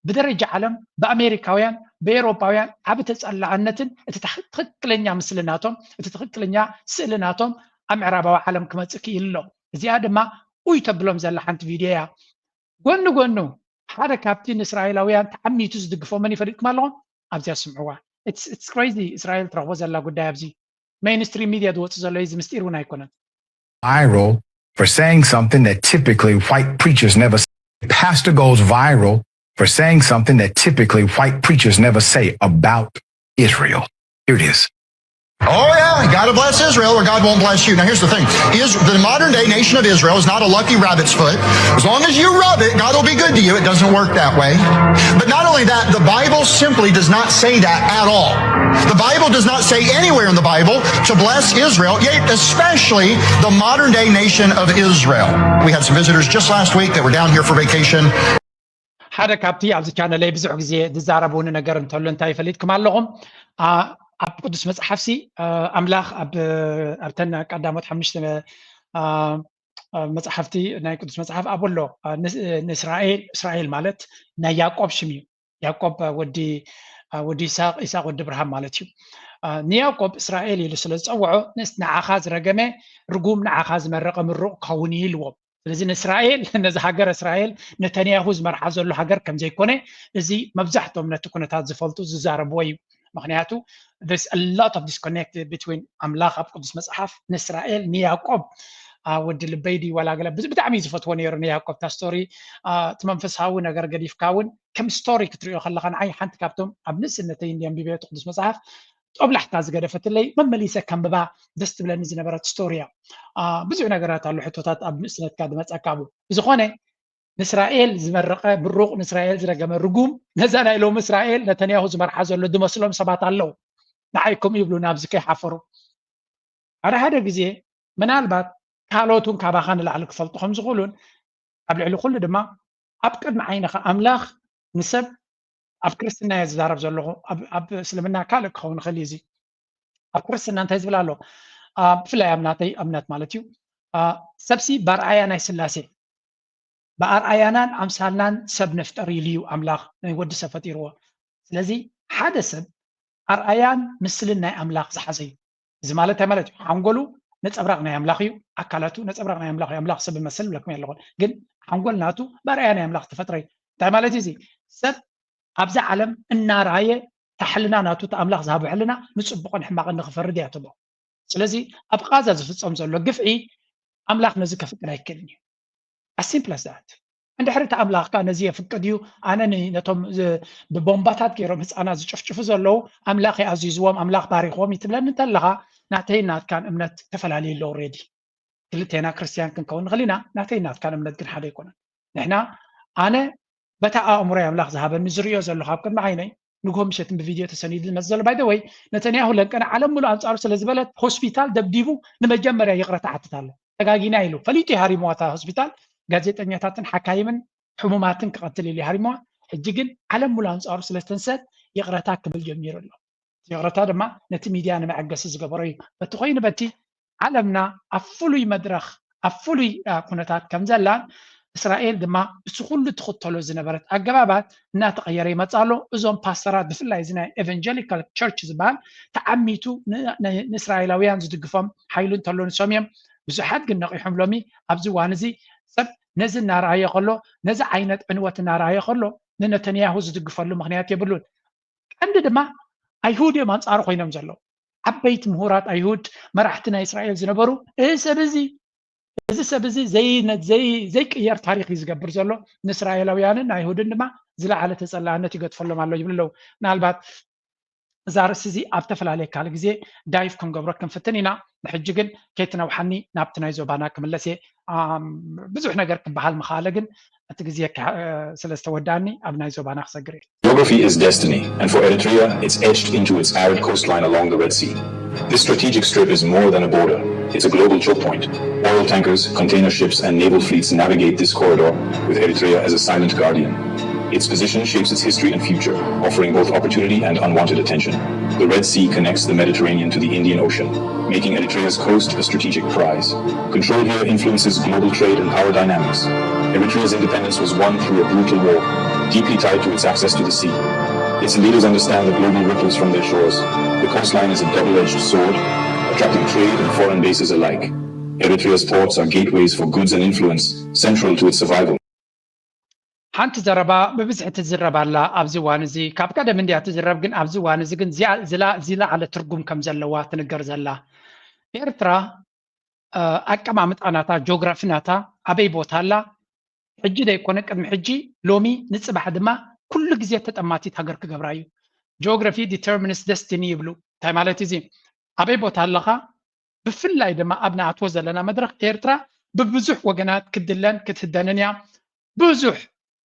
ብደረጃ ዓለም ብኣሜሪካውያን ብኤውሮጳውያን ዓቢ ተጸላዕነትን እቲ ትኽክለኛ ምስሊ ናቶም እቲ ትኽክለኛ ስእሊ ናቶም ኣብ ምዕራባዊ ዓለም ክመጽእ ክኢሉ ኣሎ። እዚኣ ድማ ኡይ ተብሎም ዘላ ሓንቲ ቪድዮ እያ። ጎኒ ጎኑ ሓደ ካብቲ ንእስራኤላውያን ተዓሚቱ ዝድግፎ መን ይፈልጥኩም ኣለኹም ኣብዚኣ ስምዕዋ። It's crazy። እስራኤል ትረኽቦ ዘላ ጉዳይ ኣብዚ ሜይንስትሪም ሚድያ ዝወጽእ ዘሎ እዚ ምስጢር እውን ኣይኮነን። viral for saying something that typically white preachers never say. Pastor goes viral for saying something that typically white preachers never say about Israel. Here it is. Oh, yeah, gotta bless Israel or God won't bless you. Now, here's the thing is the modern day nation of Israel is not a lucky rabbit's foot. As long as you rub it, God will be good to you. It doesn't work that way. But not only that, the Bible simply does not say that at all. The Bible does not say anywhere in the Bible to bless Israel, yet especially the modern day nation of Israel. We had some visitors just last week that were down here for vacation. ሓደ ካብቲ ኣብዚ ቻነለይ ብዙሕ ግዜ ዝዛረቡኒ ነገር እንተሎ እንታይ ይፈሊጥኩም ኣለኹም ኣብ ቅዱስ መፅሓፍሲ ኣምላኽ ኣብተን ቀዳሞት ሓሙሽተ መፅሓፍቲ ናይ ቅዱስ መፅሓፍ ኣብኡ ኣሎ። ንእስራኤል እስራኤል ማለት ናይ ያዕቆብ ሽም እዩ። ያዕቆብ ወዲ ወዲ ይስሐቅ ይስሐቅ ወዲ እብርሃም ማለት እዩ። ንያዕቆብ እስራኤል ኢሉ ስለ ዝፀውዖ ንስ ንዓኻ ዝረገመ ርጉም ንዓኻ ዝመረቐ ምሩቕ ክኸውን እዩ ኢልዎም። ስለዚ ንእስራኤል ነዚ ሃገር እስራኤል ነተንያሁ ዝመርሓ ዘሎ ሃገር ከም ዘይኮነ እዚ መብዛሕትኦም ነቲ ኩነታት ዝፈልጡ ዝዛረብዎ እዩ። ምክንያቱ there's a lot of disconnect between ኣምላኽ ኣብ ቅዱስ መፅሓፍ ንእስራኤል ንያዕቆብ ወዲ ልበይ ድዩ ዋላ ገለ ብጣዕሚ እዩ ዝፈትዎ ነይሩ ንያዕቆብ እታ ስቶሪ እቲ መንፈሳዊ ነገር ገዲፍካ እውን ከም ስቶሪ ክትሪኦ ከለካ ንዓይ ሓንቲ ካብቶም ኣብ ንእስነተይ እንዲ ኣንቢበዮ እቲ ቅዱስ መፅሓፍ ጦብላሕታ ዝገደፈትለይ መመሊሰ ከንብባ ደስ ትብለኒ ዝነበረት ስቶሪ እያ። ብዙሕ ነገራት ኣሎ ሕቶታት ኣብ ንእስነትካ ዝመፀካ ብኡ ብዝኮነ ንእስራኤል ዝመረቐ ምሩቕ ንእስራኤል ዝረገመ ርጉም ነዛ ናይ ሎም እስራኤል ነተንያሁ ዝመርሓ ዘሎ ዝመስሎም ሰባት ኣለዉ። ንዓይ ከምኡ ይብሉ ናብዚ ከይሓፈሩ ሓደ ሓደ ግዜ ምናልባት ካልኦት እውን ካባኻ ንላዕሊ ክፈልጡ ከም ዝኽእሉን ኣብ ልዕሊ ኩሉ ድማ ኣብ ቅድሚ ዓይንኻ ኣምላኽ ንሰብ ኣብ ክርስትና እየ ዝዛረብ ዘለኹ ኣብ እስልምና ካልእ ክኸውን ይኽእል እዩ እዚ ኣብ ክርስትና እንታይ ዝብል ኣሎ? ብፍላይ ኣብ ናተይ እምነት ማለት እዩ፣ ሰብሲ በርኣያ ናይ ስላሴ፣ ብኣርኣያናን ኣምሳልናን ሰብ ንፍጠር ኢሉ እዩ ኣምላኽ ናይ ወዲ ሰብ ፈጢርዎ። ስለዚ ሓደ ሰብ ኣርኣያን ምስልን ናይ ኣምላኽ ዝሓዘ እዩ። እዚ ማለት እንታይ ማለት እዩ? ሓንጎሉ ነፀብራቕ ናይ ኣምላኽ እዩ፣ ኣካላቱ ነፀብራቕ ናይ ኣምላኽ እዩ። ኣምላኽ ሰብ ይመስል ብለኩም ኣለኹን፣ ግን ሓንጎል ናቱ ብኣርኣያ ናይ ኣምላኽ ዝተፈጥረ እዩ። እንታይ ማለት እዩ እዚ? ሰብ ኣብዚ ዓለም እናረኣየ ታሕልና ናቱ እቲ ኣምላኽ ዝሃቦ ሕልና ንፅቡቕን ሕማቕን ንክፈርድ እያ ትብሎ። ስለዚ ኣብ ቃዛ ዝፍፀም ዘሎ ግፍዒ ኣምላኽ ነዚ ከፍቅድ ኣይክእልን እዩ። ኣሲምፕለስ ዛት እንድሕሪ እቲ ኣምላኽካ ነዚ የፍቅድ እዩ፣ ኣነ ነቶም ብቦምባታት ገይሮም ህፃናት ዝጭፍጭፉ ዘለዉ ኣምላኽ ኣዚዝዎም ኣምላኽ ባሪኽዎም ይትብለኒ እንተለኻ፣ ናተይን ናትካን እምነት ተፈላለዩ ኣሎ። ኦሬዲ ክልቴና ክርስትያን ክንከውን ንኽእል ኢና፣ ናተይን ናትካን እምነት ግን ሓደ ኣይኮነን። ንሕና ኣነ በታ ኣእምሮይ ኣምላኽ ዝሃበኒ ዝርእዮ ዘለኹ ኣብ ቅድሚ ዓይነይ ንግሆ ምሸትን ብቪድዮ ተሰኒዱ ዝመጽእ ዘሎ ባይ ወይ ነተንያሁ ለንቀነ ዓለም ሙሉ ኣንጻሩ ስለ ዝበለት ሆስፒታል ደብዲቡ ንመጀመርያ ይቕረታ ሓትት ኣሎ። ተጋጊና ኢሉ ፈሊጡ ይሃሪምዋ እታ ሆስፒታል። ጋዜጠኛታትን ሓካይምን ሕሙማትን ክቐትል ኢሉ ይሃሪምዋ። ሕጂ ግን ዓለም ሙሉ ኣንጻሩ ስለ ዝተንሰት ይቕረታ ክብል ጀሚሩ ኣሎ። ይቕረታ ድማ ነቲ ሚድያ ንመዐገሲ ዝገበሮ እዩ። በቲ ኮይኑ በቲ ዓለምና ኣብ ፍሉይ መድረኽ ኣብ ፍሉይ ኩነታት ከም ዘላን እስራኤል ድማ እቲ ኩሉ ትኽተሎ ዝነበረት ኣገባባት እናተቐየረ ይመፅእ ኣሎ። እዞም ፓስተራት ብፍላይ እዚ ናይ ኤቨንጀሊካል ቸርች ዝበሃል ተዓሚቱ ንእስራኤላውያን ዝድግፎም ሓይሉ እንተሎ ንሶም እዮም። ብዙሓት ግን ነቒሖም ሎሚ ኣብዚ እዋን እዚ ሰብ ነዚ እናረኣየ ከሎ ነዚ ዓይነት ዕንወት እናረኣየ ከሎ ንነተንያሁ ዝድግፈሉ ምክንያት የብሉን። ቀንዲ ድማ ኣይሁድ እዮም ኣንፃሩ ኮይኖም ዘለዉ። ዓበይቲ ምሁራት ኣይሁድ መራሕቲ ናይ እስራኤል ዝነበሩ እዚ ሰብ እዚ እዚ ሰብ እዚ ዘይቅየር ታሪክ እዩ ዝገብር ዘሎ። ንእስራኤላውያንን ኣይሁድን ድማ ዝለዓለ ተፀላእነት ይገጥፈሎም ኣሎ ይብሉ ኣለዉ። ምናልባት እዛ ርእሲ እዚ ኣብ ተፈላለየ ካልእ ግዜ ዳይቭ ክንገብሮ ክንፍትን ኢና። ንሕጂ ግን ከይትነውሓኒ ናብቲ ናይ ዞባና ክምለስ እየ። ብዙሕ ነገር ክበሃል ምኽኣለ ግን እቲ ግዜ ስለ ዝተወዳእኒ ኣብ ናይ ዞባና ክሰግር እየ። Geography is destiny, and for Eritrea, it's etched into its arid coastline along the Red Sea. This strategic strip is more than a border. It's a global choke point. Oil tankers, container ships, and naval fleets navigate this corridor, with Eritrea as a silent guardian. Its position shapes its history and future, offering both opportunity and unwanted attention. The Red Sea connects the Mediterranean to the Indian Ocean, making Eritrea's coast a strategic prize. Control here influences global trade and power dynamics. Eritrea's independence was won through a brutal war, deeply tied to its access to the sea. Its leaders understand the global ripples from their shores. The coastline is a double-edged sword, attracting trade and foreign bases alike. Eritrea's ports are gateways for goods and influence, central to its survival. ሓንቲ ዘረባ ብብዝሒ ትዝረብ ኣላ ኣብዚ እዋን እዚ። ካብ ቀደም እንድያ ትዝረብ፣ ግን ኣብዚ እዋን እዚ ግን ዝለዓለ ትርጉም ከም ዘለዋ ትንገር ዘላ። ኤርትራ ኣቀማምጣ ናታ፣ ጂኦግራፊ ናታ ኣበይ ቦታ ኣላ? ሕጂ ዘይኮነ ቅድሚ ሕጂ፣ ሎሚ፣ ንፅባሕ ድማ ኩሉ ግዜ ተጠማቲት ሃገር ክገብራ እዩ። Geography determines destiny ይብሉ። እንታይ ማለት እዚ? ኣበይ ቦታ ኣለኻ? ብፍላይ ድማ ኣብ ንኣትዎ ዘለና መድረኽ ኤርትራ ብብዙሕ ወገናት ክትድለን ክትህደንን እያ። ብዙሕ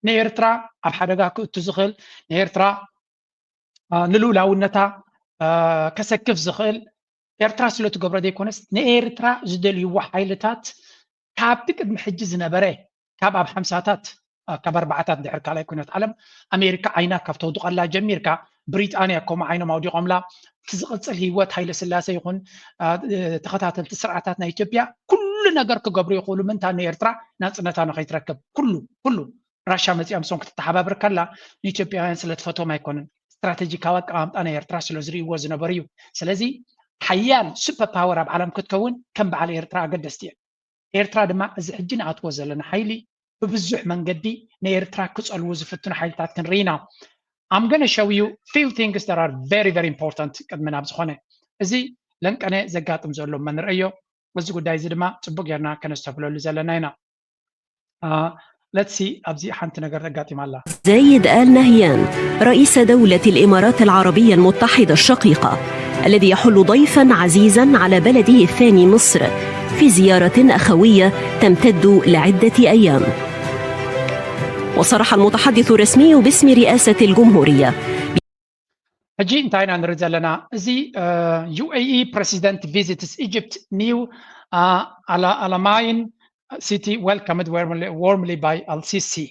ንኤርትራ ኣብ ሓደጋ ክእቱ ዝኽእል፣ ንኤርትራ ንልኡላውነታ ከሰክፍ ዝኽእል ኤርትራ ስለ ትገብሮ ዘይኮነስ ንኤርትራ ዝደልይዎ ሓይልታት ካብቲ ቅድሚ ሕጂ ዝነበረ ካብ ኣብ ሓምሳታት ካብ ኣርባዓታት ድሕሪ ካልኣይ ኩነት ዓለም ኣሜሪካ ዓይና ካብ ተውድቐላ ጀሚርካ ብሪጣንያ ከምኡ ዓይኖም ኣውዲቖምላ። እቲ ዝቕፅል ህይወት ሃይለ ስላሴ ይኹን ተኸታተልቲ ስርዓታት ናይ ኢትዮጵያ ኩሉ ነገር ክገብሩ ይኽእሉ ምንታ ንኤርትራ ናፅነታ ንኸይትረክብ ኩሉ ኩሉ ራሻ መፂኣ ምስኦም ክትተሓባብር ከላ ንኢትዮጵያውያን ስለ ትፈትዎም ኣይኮነን። ስትራቴጂካዊ ኣቀማምጣ ናይ ኤርትራ ስለ ዝርእይዎ ዝነበሩ እዩ። ስለዚ ሓያል ሱፐር ፓወር ኣብ ዓለም ክትከውን ከም በዓል ኤርትራ ኣገደስቲ እየን። ኤርትራ ድማ እዚ ሕጂ ንኣትዎ ዘለና ሓይሊ ብብዙሕ መንገዲ ንኤርትራ ክፀልዉ ዝፍትኑ ሓይልታት ክንርኢ ኢና። I'm gonna show you few things that are very very important ቅድሚ ናብ ዝኾነ እዚ ለንቀነ ዘጋጥም ዘሎ እሞ ንርእዮ። እዚ ጉዳይ እዚ ድማ ፅቡቅ ጌርና ከነስተብህለሉ ዘለና ኢና። Let's see ኣብዚ ሓንቲ ነገር ተጋጢማ ኣላ። زايد آل نهيان رئيس دولة الإمارات العربية المتحدة الشقيقة الذي يحل ضيفا عزيزا على بلده الثاني مصر في زيارة أخوية تمتد لعدة أيام. وصرح المتحدث الرسمي باسم رئاسة الجمهورية ሕጂ እንታይ ኢና ንርኢ ዘለና? እዚ UAE president visits Egypt new Al Alamein city welcomed warmly by Al Sisi።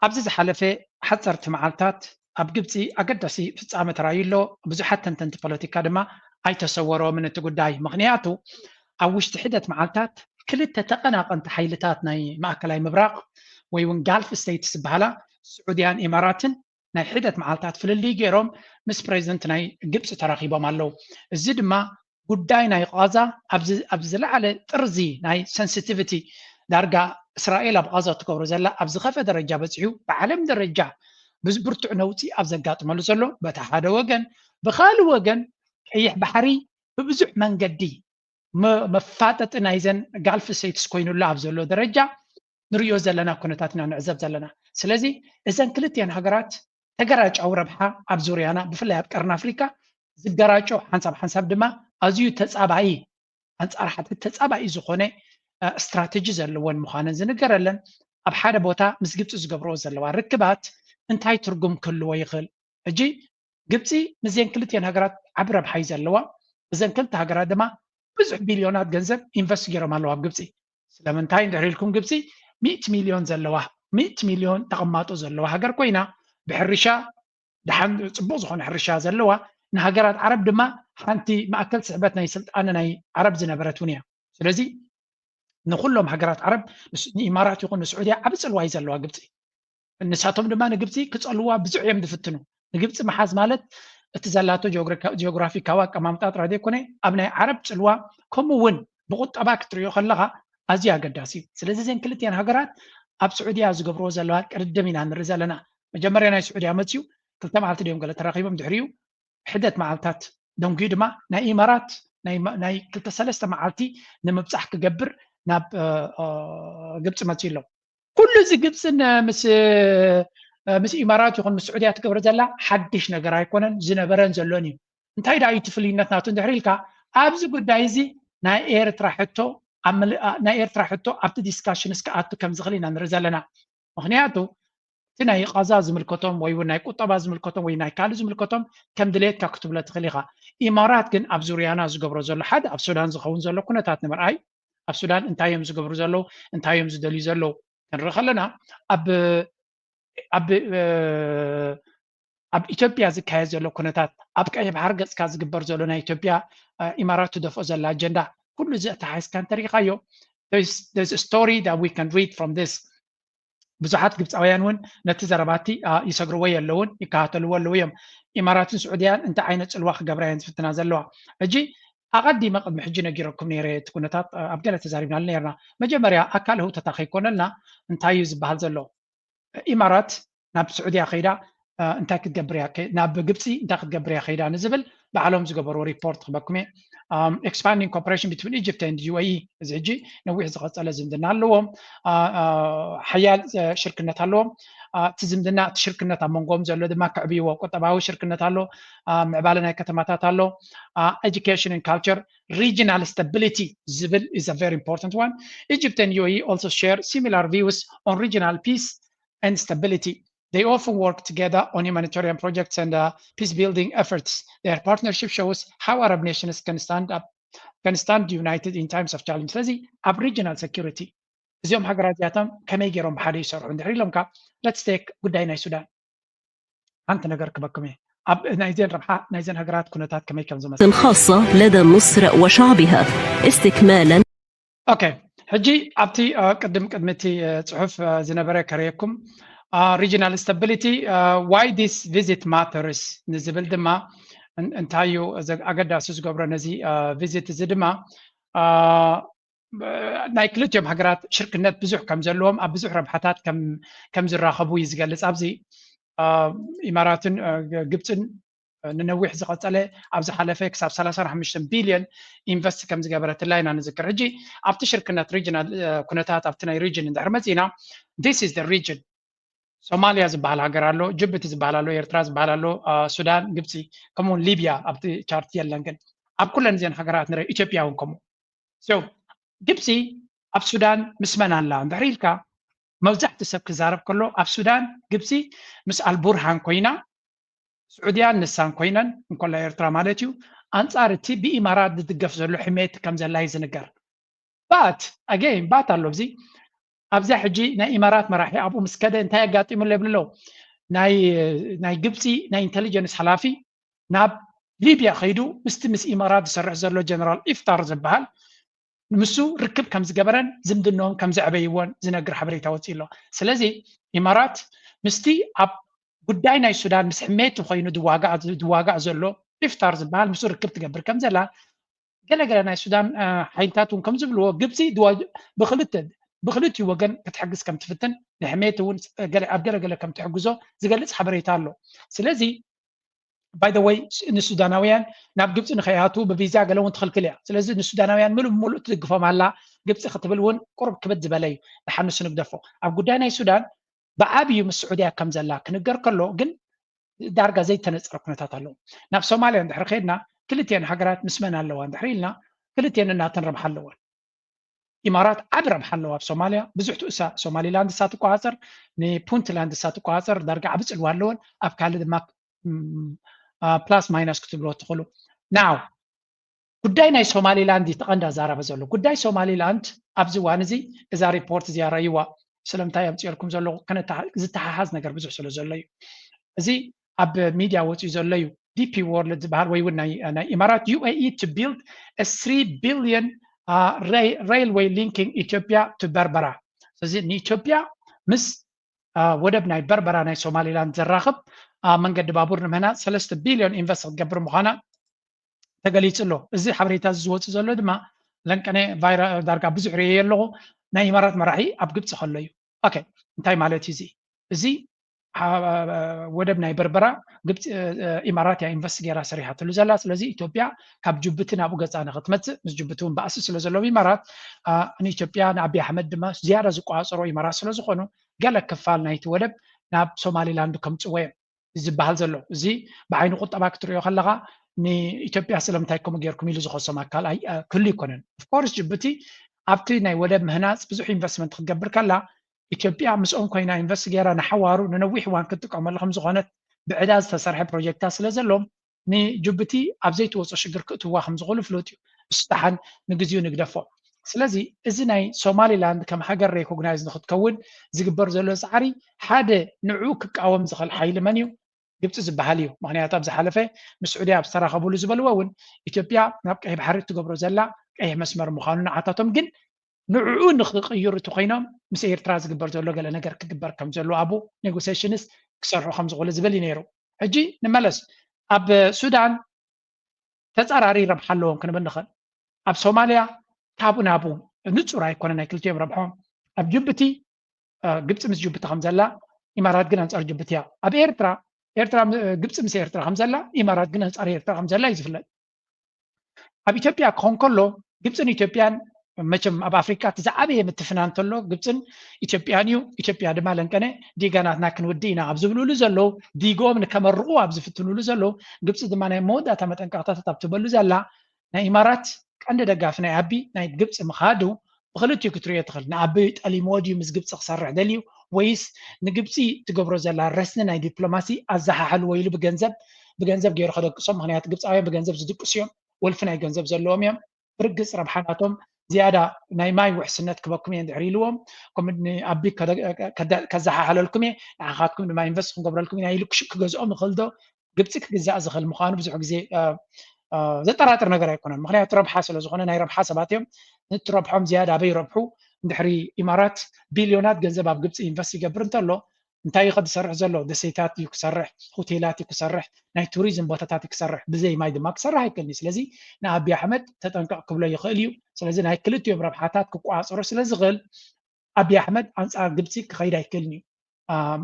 ኣብዚ ዝሓለፈ ሓፀርቲ መዓልታት ኣብ ግብፂ ኣገዳሲ ፍፃመ ተራእዩ ኣሎ። ብዙሓት ተንተንቲ ፖለቲካ ድማ ኣይተሰወሮምን እቲ ጉዳይ። ምክንያቱ ኣብ ውሽጢ ሒደት መዓልታት ክልተ ተቐናቐንቲ ሓይልታት ናይ ማእከላይ ምብራቕ ወይ እውን ጋልፍ ስቴትስ ዝበሃላ ስዑድያን ኢማራትን ናይ ሒደት መዓልታት ፍልልይ ገይሮም ምስ ፕሬዚደንት ናይ ግብፂ ተራኺቦም ኣለዉ። እዚ ድማ ጉዳይ ናይ ቃዛ ኣብ ዝለዓለ ጥርዚ ናይ ሰንሲቲቪቲ ዳርጋ እስራኤል ኣብ ቃዛ ትገብሮ ዘላ ኣብ ዝኸፈ ደረጃ በፂሑ ብዓለም ደረጃ ብብርቱዕ ነውፂ ኣብ ዘጋጥመሉ ዘሎ በቲ ሓደ ወገን፣ ብኻልእ ወገን ቀይሕ ባሕሪ ብብዙሕ መንገዲ መፋጠጢ ናይዘን ጋልፍ ስቴትስ ኮይኑላ ኣብ ዘሎ ደረጃ ንሪኦ ዘለና ኩነታት ኢና ንዕዘብ ዘለና። ስለዚ እዘን ክልቲአን ሃገራት ተገራጫዊ ረብሓ ኣብ ዙርያና ብፍላይ ኣብ ቀርኒ ኣፍሪካ ዝገራጮ ሓንሳብ ሓንሳብ ድማ ኣዝዩ ተፃባኢ ኣንፃር ሓድሕድ ተፃባኢ ዝኾነ ስትራተጂ ዘለወን ምዃነን ዝንገረለን ኣብ ሓደ ቦታ ምስ ግብፂ ዝገብርኦ ዘለዋ ርክባት እንታይ ትርጉም ክህልዎ ይኽእል? ሕጂ ግብፂ ምስዘን ክልቲአን ሃገራት ዓቢ ረብሓ እዩ ዘለዋ። እዘን ክልተ ሃገራት ድማ ብዙሕ ቢልዮናት ገንዘብ ኢንቨስት ገይሮም ኣለዋ ኣብ ግብፂ። ስለምንታይ እንድሕር ኢልኩም ግብፂ ሚእቲ ሚልዮን ዘለዋ ሚእቲ ሚልዮን ተቐማጦ ዘለዋ ሃገር ኮይና ብሕርሻ ደሓን ፅቡቕ ዝኾነ ሕርሻ ዘለዋ ንሃገራት ዓረብ ድማ ሓንቲ ማእከል ስሕበት ናይ ስልጣነ ናይ ዓረብ ዝነበረት እውን እያ። ስለዚ ንኩሎም ሃገራት ዓረብ ንኢማራት ይኹን ንስዑድያ ዓቢ ፅልዋ እዩ ዘለዋ ግብፂ። ንሳቶም ድማ ንግብፂ ክፀልዋ ብዙሕ እዮም ዝፍትኑ። ንግብፂ ምሓዝ ማለት እቲ ዘላቶ ጂኦግራፊካዊ ኣቀማምጣ ጥራይ ዘይኮነ ኣብ ናይ ዓረብ ፅልዋ ከምኡ እውን ብቁጠባ ክትሪኦ ከለካ ኣዝዩ ኣገዳሲ እዩ። ስለዚ እዘን ክልቲአን ሃገራት ኣብ ስዑድያ ዝገብርዎ ዘለዋ ቅድድም ኢና ንርኢ ዘለና። መጀመርያ ናይ ስዑድያ መፅዩ ክልተ መዓልቲ ድዮም ገለ ተራኺቦም ድሕሪኡ ሕደት መዓልታት ደንጉዩ ድማ ናይ ኢማራት ናይ ክልተ ሰለስተ መዓልቲ ንምብፃሕ ክገብር ናብ ግብፂ መፅዩ ኣሎ። ኩሉ እዚ ግብፅን ምስ ምስ ኢማራት ይኹን ምስ ስዑድያ ትገብሮ ዘላ ሓድሽ ነገር ኣይኮነን፣ ዝነበረን ዘሎን እዩ። እንታይ ደኣ እዩ እቲ ፍልይነት ናቱ እንድሕር ኢልካ ኣብዚ ጉዳይ እዚ ናይ ኤርትራ ሕቶ ናይ ኤርትራ ሕቶ ኣብቲ ዲስካሽን እስከ ኣቱ ከም ዝኽእል ኢና ንርኢ ዘለና። ምክንያቱ እቲ ናይ ቃዛ ዝምልከቶም ወይ እውን ናይ ቁጠባ ዝምልከቶም ወይ ናይ ካልእ ዝምልከቶም ከም ድሌትካ ክትብሎ ትኽእል ኢኻ። ኢማራት ግን ኣብ ዙርያና ዝገብሮ ዘሎ ሓደ ኣብ ሱዳን ዝኸውን ዘሎ ኩነታት ንምርኣይ ኣብ ሱዳን እንታይ እዮም ዝገብሩ ዘለዉ እንታይ እዮም ዝደልዩ ዘለዉ ክንርኢ ከለና ኣብ ኣብ ኣብ ኢትዮጵያ ዝካየድ ዘሎ ኩነታት ኣብ ቀይ ባሕር ገፅካ ዝግበር ዘሎ ናይ ኢትዮጵያ ኢማራት ትደፍኦ ዘላ ኣጀንዳ ኩሉ እዚ ኣተሓሒዝካ እንተሪኢኻዮ ስቶሪ ዊ ካን ሪድ ፍሮም ስ ብዙሓት ግብፃውያን እውን ነቲ ዘረባቲ ይሰግርዎ የለውን ይከታተልዎ ኣለዉ እዮም። ኢማራትን ስዑድያን እንታይ ዓይነት ፅልዋ ክገብራ እየን ዝፍትና ዘለዋ? ሕጂ ኣቐዲመ ቅድሚ ሕጂ ነጊረኩም ነይረ እቲ ኩነታት ኣብ ገለ ተዛሪብናሉ ነርና። መጀመርያ ኣካል ህውተታ ከይኮነልና እንታይ እዩ ዝበሃል ዘሎ? ኢማራት ናብ ስዑድያ ከይዳ እንታይ ክትገብር እያ ናብ ግብፂ እንታይ ክትገብር እያ ከይዳ ንዝብል ባዕሎም ዝገበርዎ ሪፖርት ክበኩም እየ። Expanding cooperation between Egypt and U A E እዚ ሕጂ ነዊሕ ዝቐፀለ ዝምድና ኣለዎም። ሓያል ሽርክነት ኣለዎም። እቲ ዝምድና እቲ ሽርክነት ኣብ መንጎም ዘሎ ድማ ክዕብይዎ ቁጠባዊ ሽርክነት ኣሎ። ምዕባለ ናይ ከተማታት ኣሎ። Education and culture regional stability ዝብል is a very important one. Egypt and U A E also share similar views on regional peace and stability. They often work together on humanitarian projects and uh, peace building efforts. Their partnership shows how Arab nations can stand up, can stand united in times of challenge. ስለዚ ኣብ regional security እዚኦም ሃገራት እዚኣቶም ከመይ ገይሮም ብሓደ ይሰርሑ እንድሕር ኢሎምካ let's take ጉዳይ ናይ ሱዳን ሓንቲ ነገር ክበኩም እየ ኣብ ናይዘን ረብሓ ናይዘን ሃገራት ኩነታት ከመይ ከም ዝመስል خاصة لدى مصر وشعبها استكمالا ኦኬ ሕጂ ኣብቲ ቅድም ቅድሚ እቲ ፅሑፍ ዝነበረ ከርእየኩም regional stability why this visit matters ንዝብል ድማ እንታይ እዩ ኣገዳሲ ዝገብሮ ነዚ ቪዚት እዚ ድማ ናይ ክልቲኦም ሃገራት ሽርክነት ብዙሕ ከም ዘለዎም ኣብ ብዙሕ ረብሓታት ከም ዝራኸቡ እዩ ዝገልፅ ኣብዚ ኢማራትን ግብፅን ንነዊሕ ዝቐፀለ ኣብ ዝሓለፈ ክሳብ ሰላሳ ሓሙሽተ ቢልዮን ኢንቨስት ከም ዝገበረትላ ኢና ንዝክር ሕጂ ኣብቲ ሽርክነት ሪጅናል ኩነታት ኣብቲ ናይ ሪጅን እንድሕር መፂና this is the region ሶማልያ ዝበሃል ሃገር ኣሎ ጅቡቲ ዝበሃል ኣሎ ኤርትራ ዝበሃል ኣሎ ሱዳን ግብፂ ከምኡውን ሊብያ ኣብቲ ቻርት የለን ግን ኣብ ኩለን እዚን ሃገራት ንርኢ ኢትዮጵያ እውን ከምኡ ግብፂ ኣብ ሱዳን ምስ መን ኣላ እንድሕር ኢልካ መብዛሕትኡ ሰብ ክዛረብ ከሎ ኣብ ሱዳን ግብፂ ምስ ኣልቡርሃን ኮይና ስዑድያን ንሳን ኮይነን እንኮላ ኤርትራ ማለት እዩ ኣንፃር እቲ ብኢማራት ዝድገፍ ዘሎ ሕሜት ከም ዘላ እዩ ዝንገር but again but ኣሎ እዚ ኣብዚያ ሕጂ ናይ ኢማራት መራሒ ኣብኡ ምስ ከደ እንታይ ኣጋጢሙ ኣሎ ይብል ኣለዉ ናይ ግብፂ ናይ ኢንቴሊጀንስ ሓላፊ ናብ ሊብያ ከይዱ ምስቲ ምስ ኢማራት ዝሰርሕ ዘሎ ጀነራል ኢፍታር ዝበሃል ምስ ርክብ ከም ዝገበረን ዝምድንኦም ከም ዘዕበይዎን ዝነግር ሓበሬታ ወፂኡ ኣሎ። ስለዚ ኢማራት ምስቲ ኣብ ጉዳይ ናይ ሱዳን ምስ ሕሜቲ ኮይኑ ዝዋጋእ ዘሎ ኢፍታር ዝበሃል ምስ ርክብ ትገብር ከም ዘላ ገለገለ ናይ ሱዳን ሓይልታት እውን ከም ዝብልዎ ግብፂ ብክልተ ብክልቲኡ ወገን ክትሕግዝ ከም ትፍትን ንሕሜቲ እውን ኣብ ገለገለ ከም ትሕግዞ ዝገልፅ ሓበሬታ ኣሎ። ስለዚ by the way ንሱዳናውያን ናብ ግብፂ ንኸይኣትዉ ብቪዛ ገለ እውን ትኽልክል እያ። ስለዚ ንሱዳናውያን ምሉእ ብምሉእ ትድግፎም ኣላ ግብፂ ክትብል እውን ቁሩብ ክብድ ዝበለ እዩ። ድሓር ንሱ ንግደፎ። ኣብ ጉዳይ ናይ ሱዳን ብዓብዩ ምስ ስዑድያ ከም ዘላ ክንገር ከሎ ግን ዳርጋ ዘይተነፀረ ኩነታት ኣለዎ። ናብ ሶማልያ እንድሕሪ ከድና ክልቲኤን ሃገራት ምስ መን ኣለዋ እንድሕሪ ኢልና ክልቲኤን እናተን ረብሓ ኣለወን። ኢማራት ዓቢ ረብሓ ኣለዋ ኣብ ሶማልያ። ብዙሕ ትእሳ ሶማሊላንድ እሳ ትቆፃፀር፣ ንፑንትላንድ እሳ ትቆፃፀር ዳርጋ ዓቢ ፅልዋ ኣለወን። ኣብ ካልእ ድማ ፕላስ ማይነስ ክትብልዎ ትኽእሉ። ናው ጉዳይ ናይ ሶማሊላንድ እዩ ተቐንዳ ዛረበ ዘሎ። ጉዳይ ሶማሊላንድ ኣብዚ እዋን እዚ እዛ ሪፖርት እዚኣ ረእይዋ። ስለምንታይ ኣምፅኦልኩም ዘለኹ ዝተሓሓዝ ነገር ብዙሕ ስለ ዘሎ እዩ። እዚ ኣብ ሚድያ ወፂኡ ዘሎ እዩ። ዲፒ ወርልድ ዝበሃል ወይ እውን ናይ ኢማራት ዩ ኤ ኢ to build a three billion railway linking Ethiopia to በርበራ። ስለዚ ንኢትዮጵያ ምስ ወደብ ናይ በርበራ ናይ ሶማሊላንድ ዘራኽብ መንገዲ ባቡር ንምህናፅ ሰለስተ ቢልዮን ኢንቨስት ክትገብር ምዃና ተገሊፁ ኣሎ። እዚ ሓበሬታ እዚ ዝወፅእ ዘሎ ድማ ለንቀነ ዳርጋ ብዙሕ ርእየ ኣለኹ። ናይ ኢማራት መራሒ ኣብ ግብፂ ከሎ እዩ። ኦኬ እንታይ ማለት እዩ እዚ? እዚ ወደብ ናይ በርበራ ግብፂ ኢማራት እያ ኢንቨስት ገይራ ሰሪሓትሉ ዘላ። ስለዚ ኢትዮጵያ ካብ ጅቡቲ ናብኡ ገፃ ንክትመፅእ ምስ ጅቡቲ እውን ባእሲ ስለ ዘለዎም ኢማራት ንኢትዮጵያ ንኣቢ ኣሕመድ ድማ ዝያዳ ዝቆፃፀሮ ኢማራት ስለ ዝኾኑ ገለ ክፋል ናይቲ ወደብ ናብ ሶማሊላንድ ከምፅዎ እዮም ዝበሃል ዘሎ። እዚ ብዓይኒ ቁጠባ ክትሪኦ ከለኻ ንኢትዮጵያ ስለምንታይ ከምኡ ጌርኩም ኢሉ ዝኸሶም ኣካል ክህሉ ኣይኮነን። ኦፍኮርስ ጅቡቲ ኣብቲ ናይ ወደብ ምህናፅ ብዙሕ ኢንቨስትመንት ክትገብር ከላ ኢትዮጵያ ምስኦም ኮይና ኢንቨስት ገይራ ንሓዋሩ ንነዊሕ እዋን ክትጥቀመሉ ከምዝኾነት ብዕዳ ዝተሰርሐ ፕሮጀክታት ስለ ዘሎም ንጅቡቲ ኣብ ዘይትወፆ ሽግር ክእትዋ ከምዝኽእሉ ፍሉጥ እዩ። እሱ ደሓን ንግዚኡ ንግደፎ። ስለዚ እዚ ናይ ሶማሊላንድ ከም ሃገር ሬኮግናይዝ ንክትከውን ዝግበር ዘሎ ፃዕሪ ሓደ ንዕኡ ክቃወም ዝኽእል ሓይሊ መን እዩ? ግብፂ ዝበሃል እዩ። ምክንያቱ ኣብ ዝሓለፈ ምስ ስዑድያ ኣብ ዝተራኸብሉ ዝበልዎ እውን ኢትዮጵያ ናብ ቀይሕ ባሕሪ እትገብሮ ዘላ ቀይሕ መስመር ምዃኑ ንዓታቶም ግን ንዕኡ ንክቅይሩ እቲ ኮይኖም ምስ ኤርትራ ዝግበር ዘሎ ገለ ነገር ክግበር ከም ዘለዎ ኣብኡ ኔጎሴሽንስ ክሰርሑ ከም ዝኽእሉ ዝብል እዩ ነይሩ። ሕጂ ንመለስ ኣብ ሱዳን ተፃራሪ ረብሓ ኣለዎም ክንብል ንኽእል። ኣብ ሶማልያ ካብኡ ናብኡ ንፁር ኣይኮነ ናይ ክልቲኦም ረብሖም። ኣብ ጅቡቲ ግብፂ ምስ ጅቡቲ ከም ዘላ ኢማራት ግን ኣንፃር ጅቡቲ እያ። ኣብ ኤርትራ ኤርትራ ግብፂ ምስ ኤርትራ ከም ዘላ ኢማራት ግን ኣንፃር ኤርትራ ከም ዘላ እዩ ዝፍለጥ። ኣብ ኢትዮጵያ ክኾን ከሎ ግብፅን ኢትዮጵያን መቸም ኣብ ኣፍሪካ እቲ ዝዓበየ ምትፍናን እንተሎ ግብፅን ኢትዮጵያን እዩ። ኢትዮጵያ ድማ ለንቀነ ዲጋ ናትና ክንውዲ ኢና ኣብ ዝብልሉ ዘለዉ ዲግኦም ንከመርቑ ኣብ ዝፍትንሉ ዘለዉ ግብፂ ድማ ናይ መወዳእታ መጠንቀቕታታት ኣብ ትበሉ ዘላ ናይ ኢማራት ቀንዲ ደጋፊ ናይ ኣቢ ናይ ግብፂ ምኻዱ ብክልቲኡ ክትሪኦ ትኽእል። ንኣቢ ጠሊምዎ ድዩ ምስ ግብፂ ክሰርሕ ደልዩ ወይስ ንግብፂ ትገብሮ ዘላ ረስኒ ናይ ዲፕሎማሲ ኣዘሓሕልዎ ኢሉ ብገንዘብ ብገንዘብ ገይሩ ከደቅሶም። ምክንያቱ ግብፃውያን ብገንዘብ ዝድቅሱ እዮም። ወልፊ ናይ ገንዘብ ዘለዎም እዮም። ብርግፅ ረብሓ ናቶም ዝያዳ ናይ ማይ ውሕስነት ክበኩም እየ እንድሕር ኢልዎም ከምኡ ንኣቢ ከዘሓሕለልኩም እየ ንዓኻትኩም ድማ ኢንቨስት ክንገብረልኩም ኢና ኢሉ ክገዝኦም ይኽእል ዶ? ግብፂ ክግዛእ ዝኽእል ምዃኑ ብዙሕ ግዜ ዘጠራጥር ነገር ኣይኮነን። ምክንያቱ ረብሓ ስለ ዝኾነ ናይ ረብሓ ሰባት እዮም። ነቲ ረብሖም ዝያዳ ኣበይ ረብሑ? እንድሕሪ ኢማራት ቢልዮናት ገንዘብ ኣብ ግብፂ ኢንቨስት ይገብር እንተሎ እንታይ እዩ ዝሰርሕ ዘሎ? ደሴታት እዩ ክሰርሕ፣ ሆቴላት እዩ ክሰርሕ፣ ናይ ቱሪዝም ቦታታት እዩ ክሰርሕ። ብዘይ ማይ ድማ ክሰርሕ ኣይክእልን እዩ። ስለዚ ንኣቢ ኣሕመድ ተጠንቀቕ ክብሎ ይኽእል እዩ። ስለዚ ናይ ክልቲኦም ረብሓታት ክቆፃፀሮ ስለ ዝኽእል ኣቢ ኣሕመድ ኣንፃር ግብፂ ክኸይድ ኣይክእልን እዩ።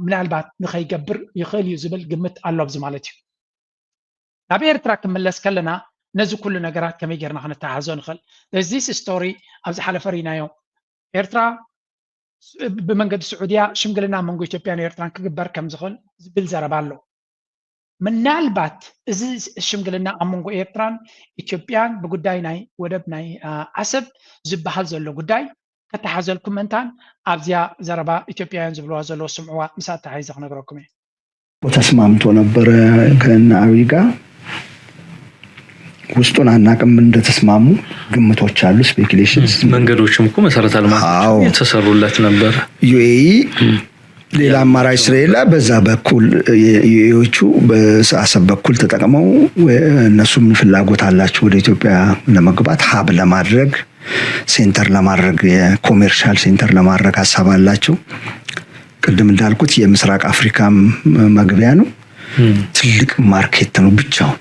ምናልባት ንኸይገብር ይኽእል እዩ ዝብል ግምት ኣሎ ኣብዚ ማለት እዩ። ናብ ኤርትራ ክምለስ ከለና ነዚ ኩሉ ነገራት ከመይ ጌርና ክነተሓዞ ንኽእል? ዚስ ስቶሪ ኣብ ዝሓለፈ ርኢናዮ። ኤርትራ ብመንገዲ ስዑድያ ሽምግልና መንጎ ኢትዮጵያን ኤርትራን ክግበር ከም ዝኽእል ዝብል ዘረባ ኣሎ። ምናልባት እዚ ሽምግልና ኣብ መንጎ ኤርትራን ኢትዮጵያን ብጉዳይ ናይ ወደብ ናይ ዓሰብ ዝበሃል ዘሎ ጉዳይ ከተሓዘልኩም ምእንታን ኣብዚኣ ዘረባ ኢትዮጵያውያን ዝብልዋ ዘለዉ ስምዕዋ ምስ ኣተሓሒዘ ክነግረኩም እየ። ተስማምቶ ነበረ ከነ አብይ ጋር ውስጡን አናቅም እንደተስማሙ ግምቶች አሉ፣ ስፔኩሌሽንስ። መንገዶችም እኮ መሰረተ ልማት አዎ። የተሰሩለት ነበር። ዩኤኢ ሌላ አማራጭ ስለሌላ በዛ በኩል ዩኤኢዎቹ በአሰብ በኩል ተጠቅመው እነሱም ፍላጎት አላቸው ወደ ኢትዮጵያ ለመግባት፣ ሀብ ለማድረግ፣ ሴንተር ለማድረግ፣ የኮሜርሻል ሴንተር ለማድረግ ሀሳብ አላቸው። ቅድም እንዳልኩት የምስራቅ አፍሪካም መግቢያ ነው። ትልቅ ማርኬት ነው ብቻው።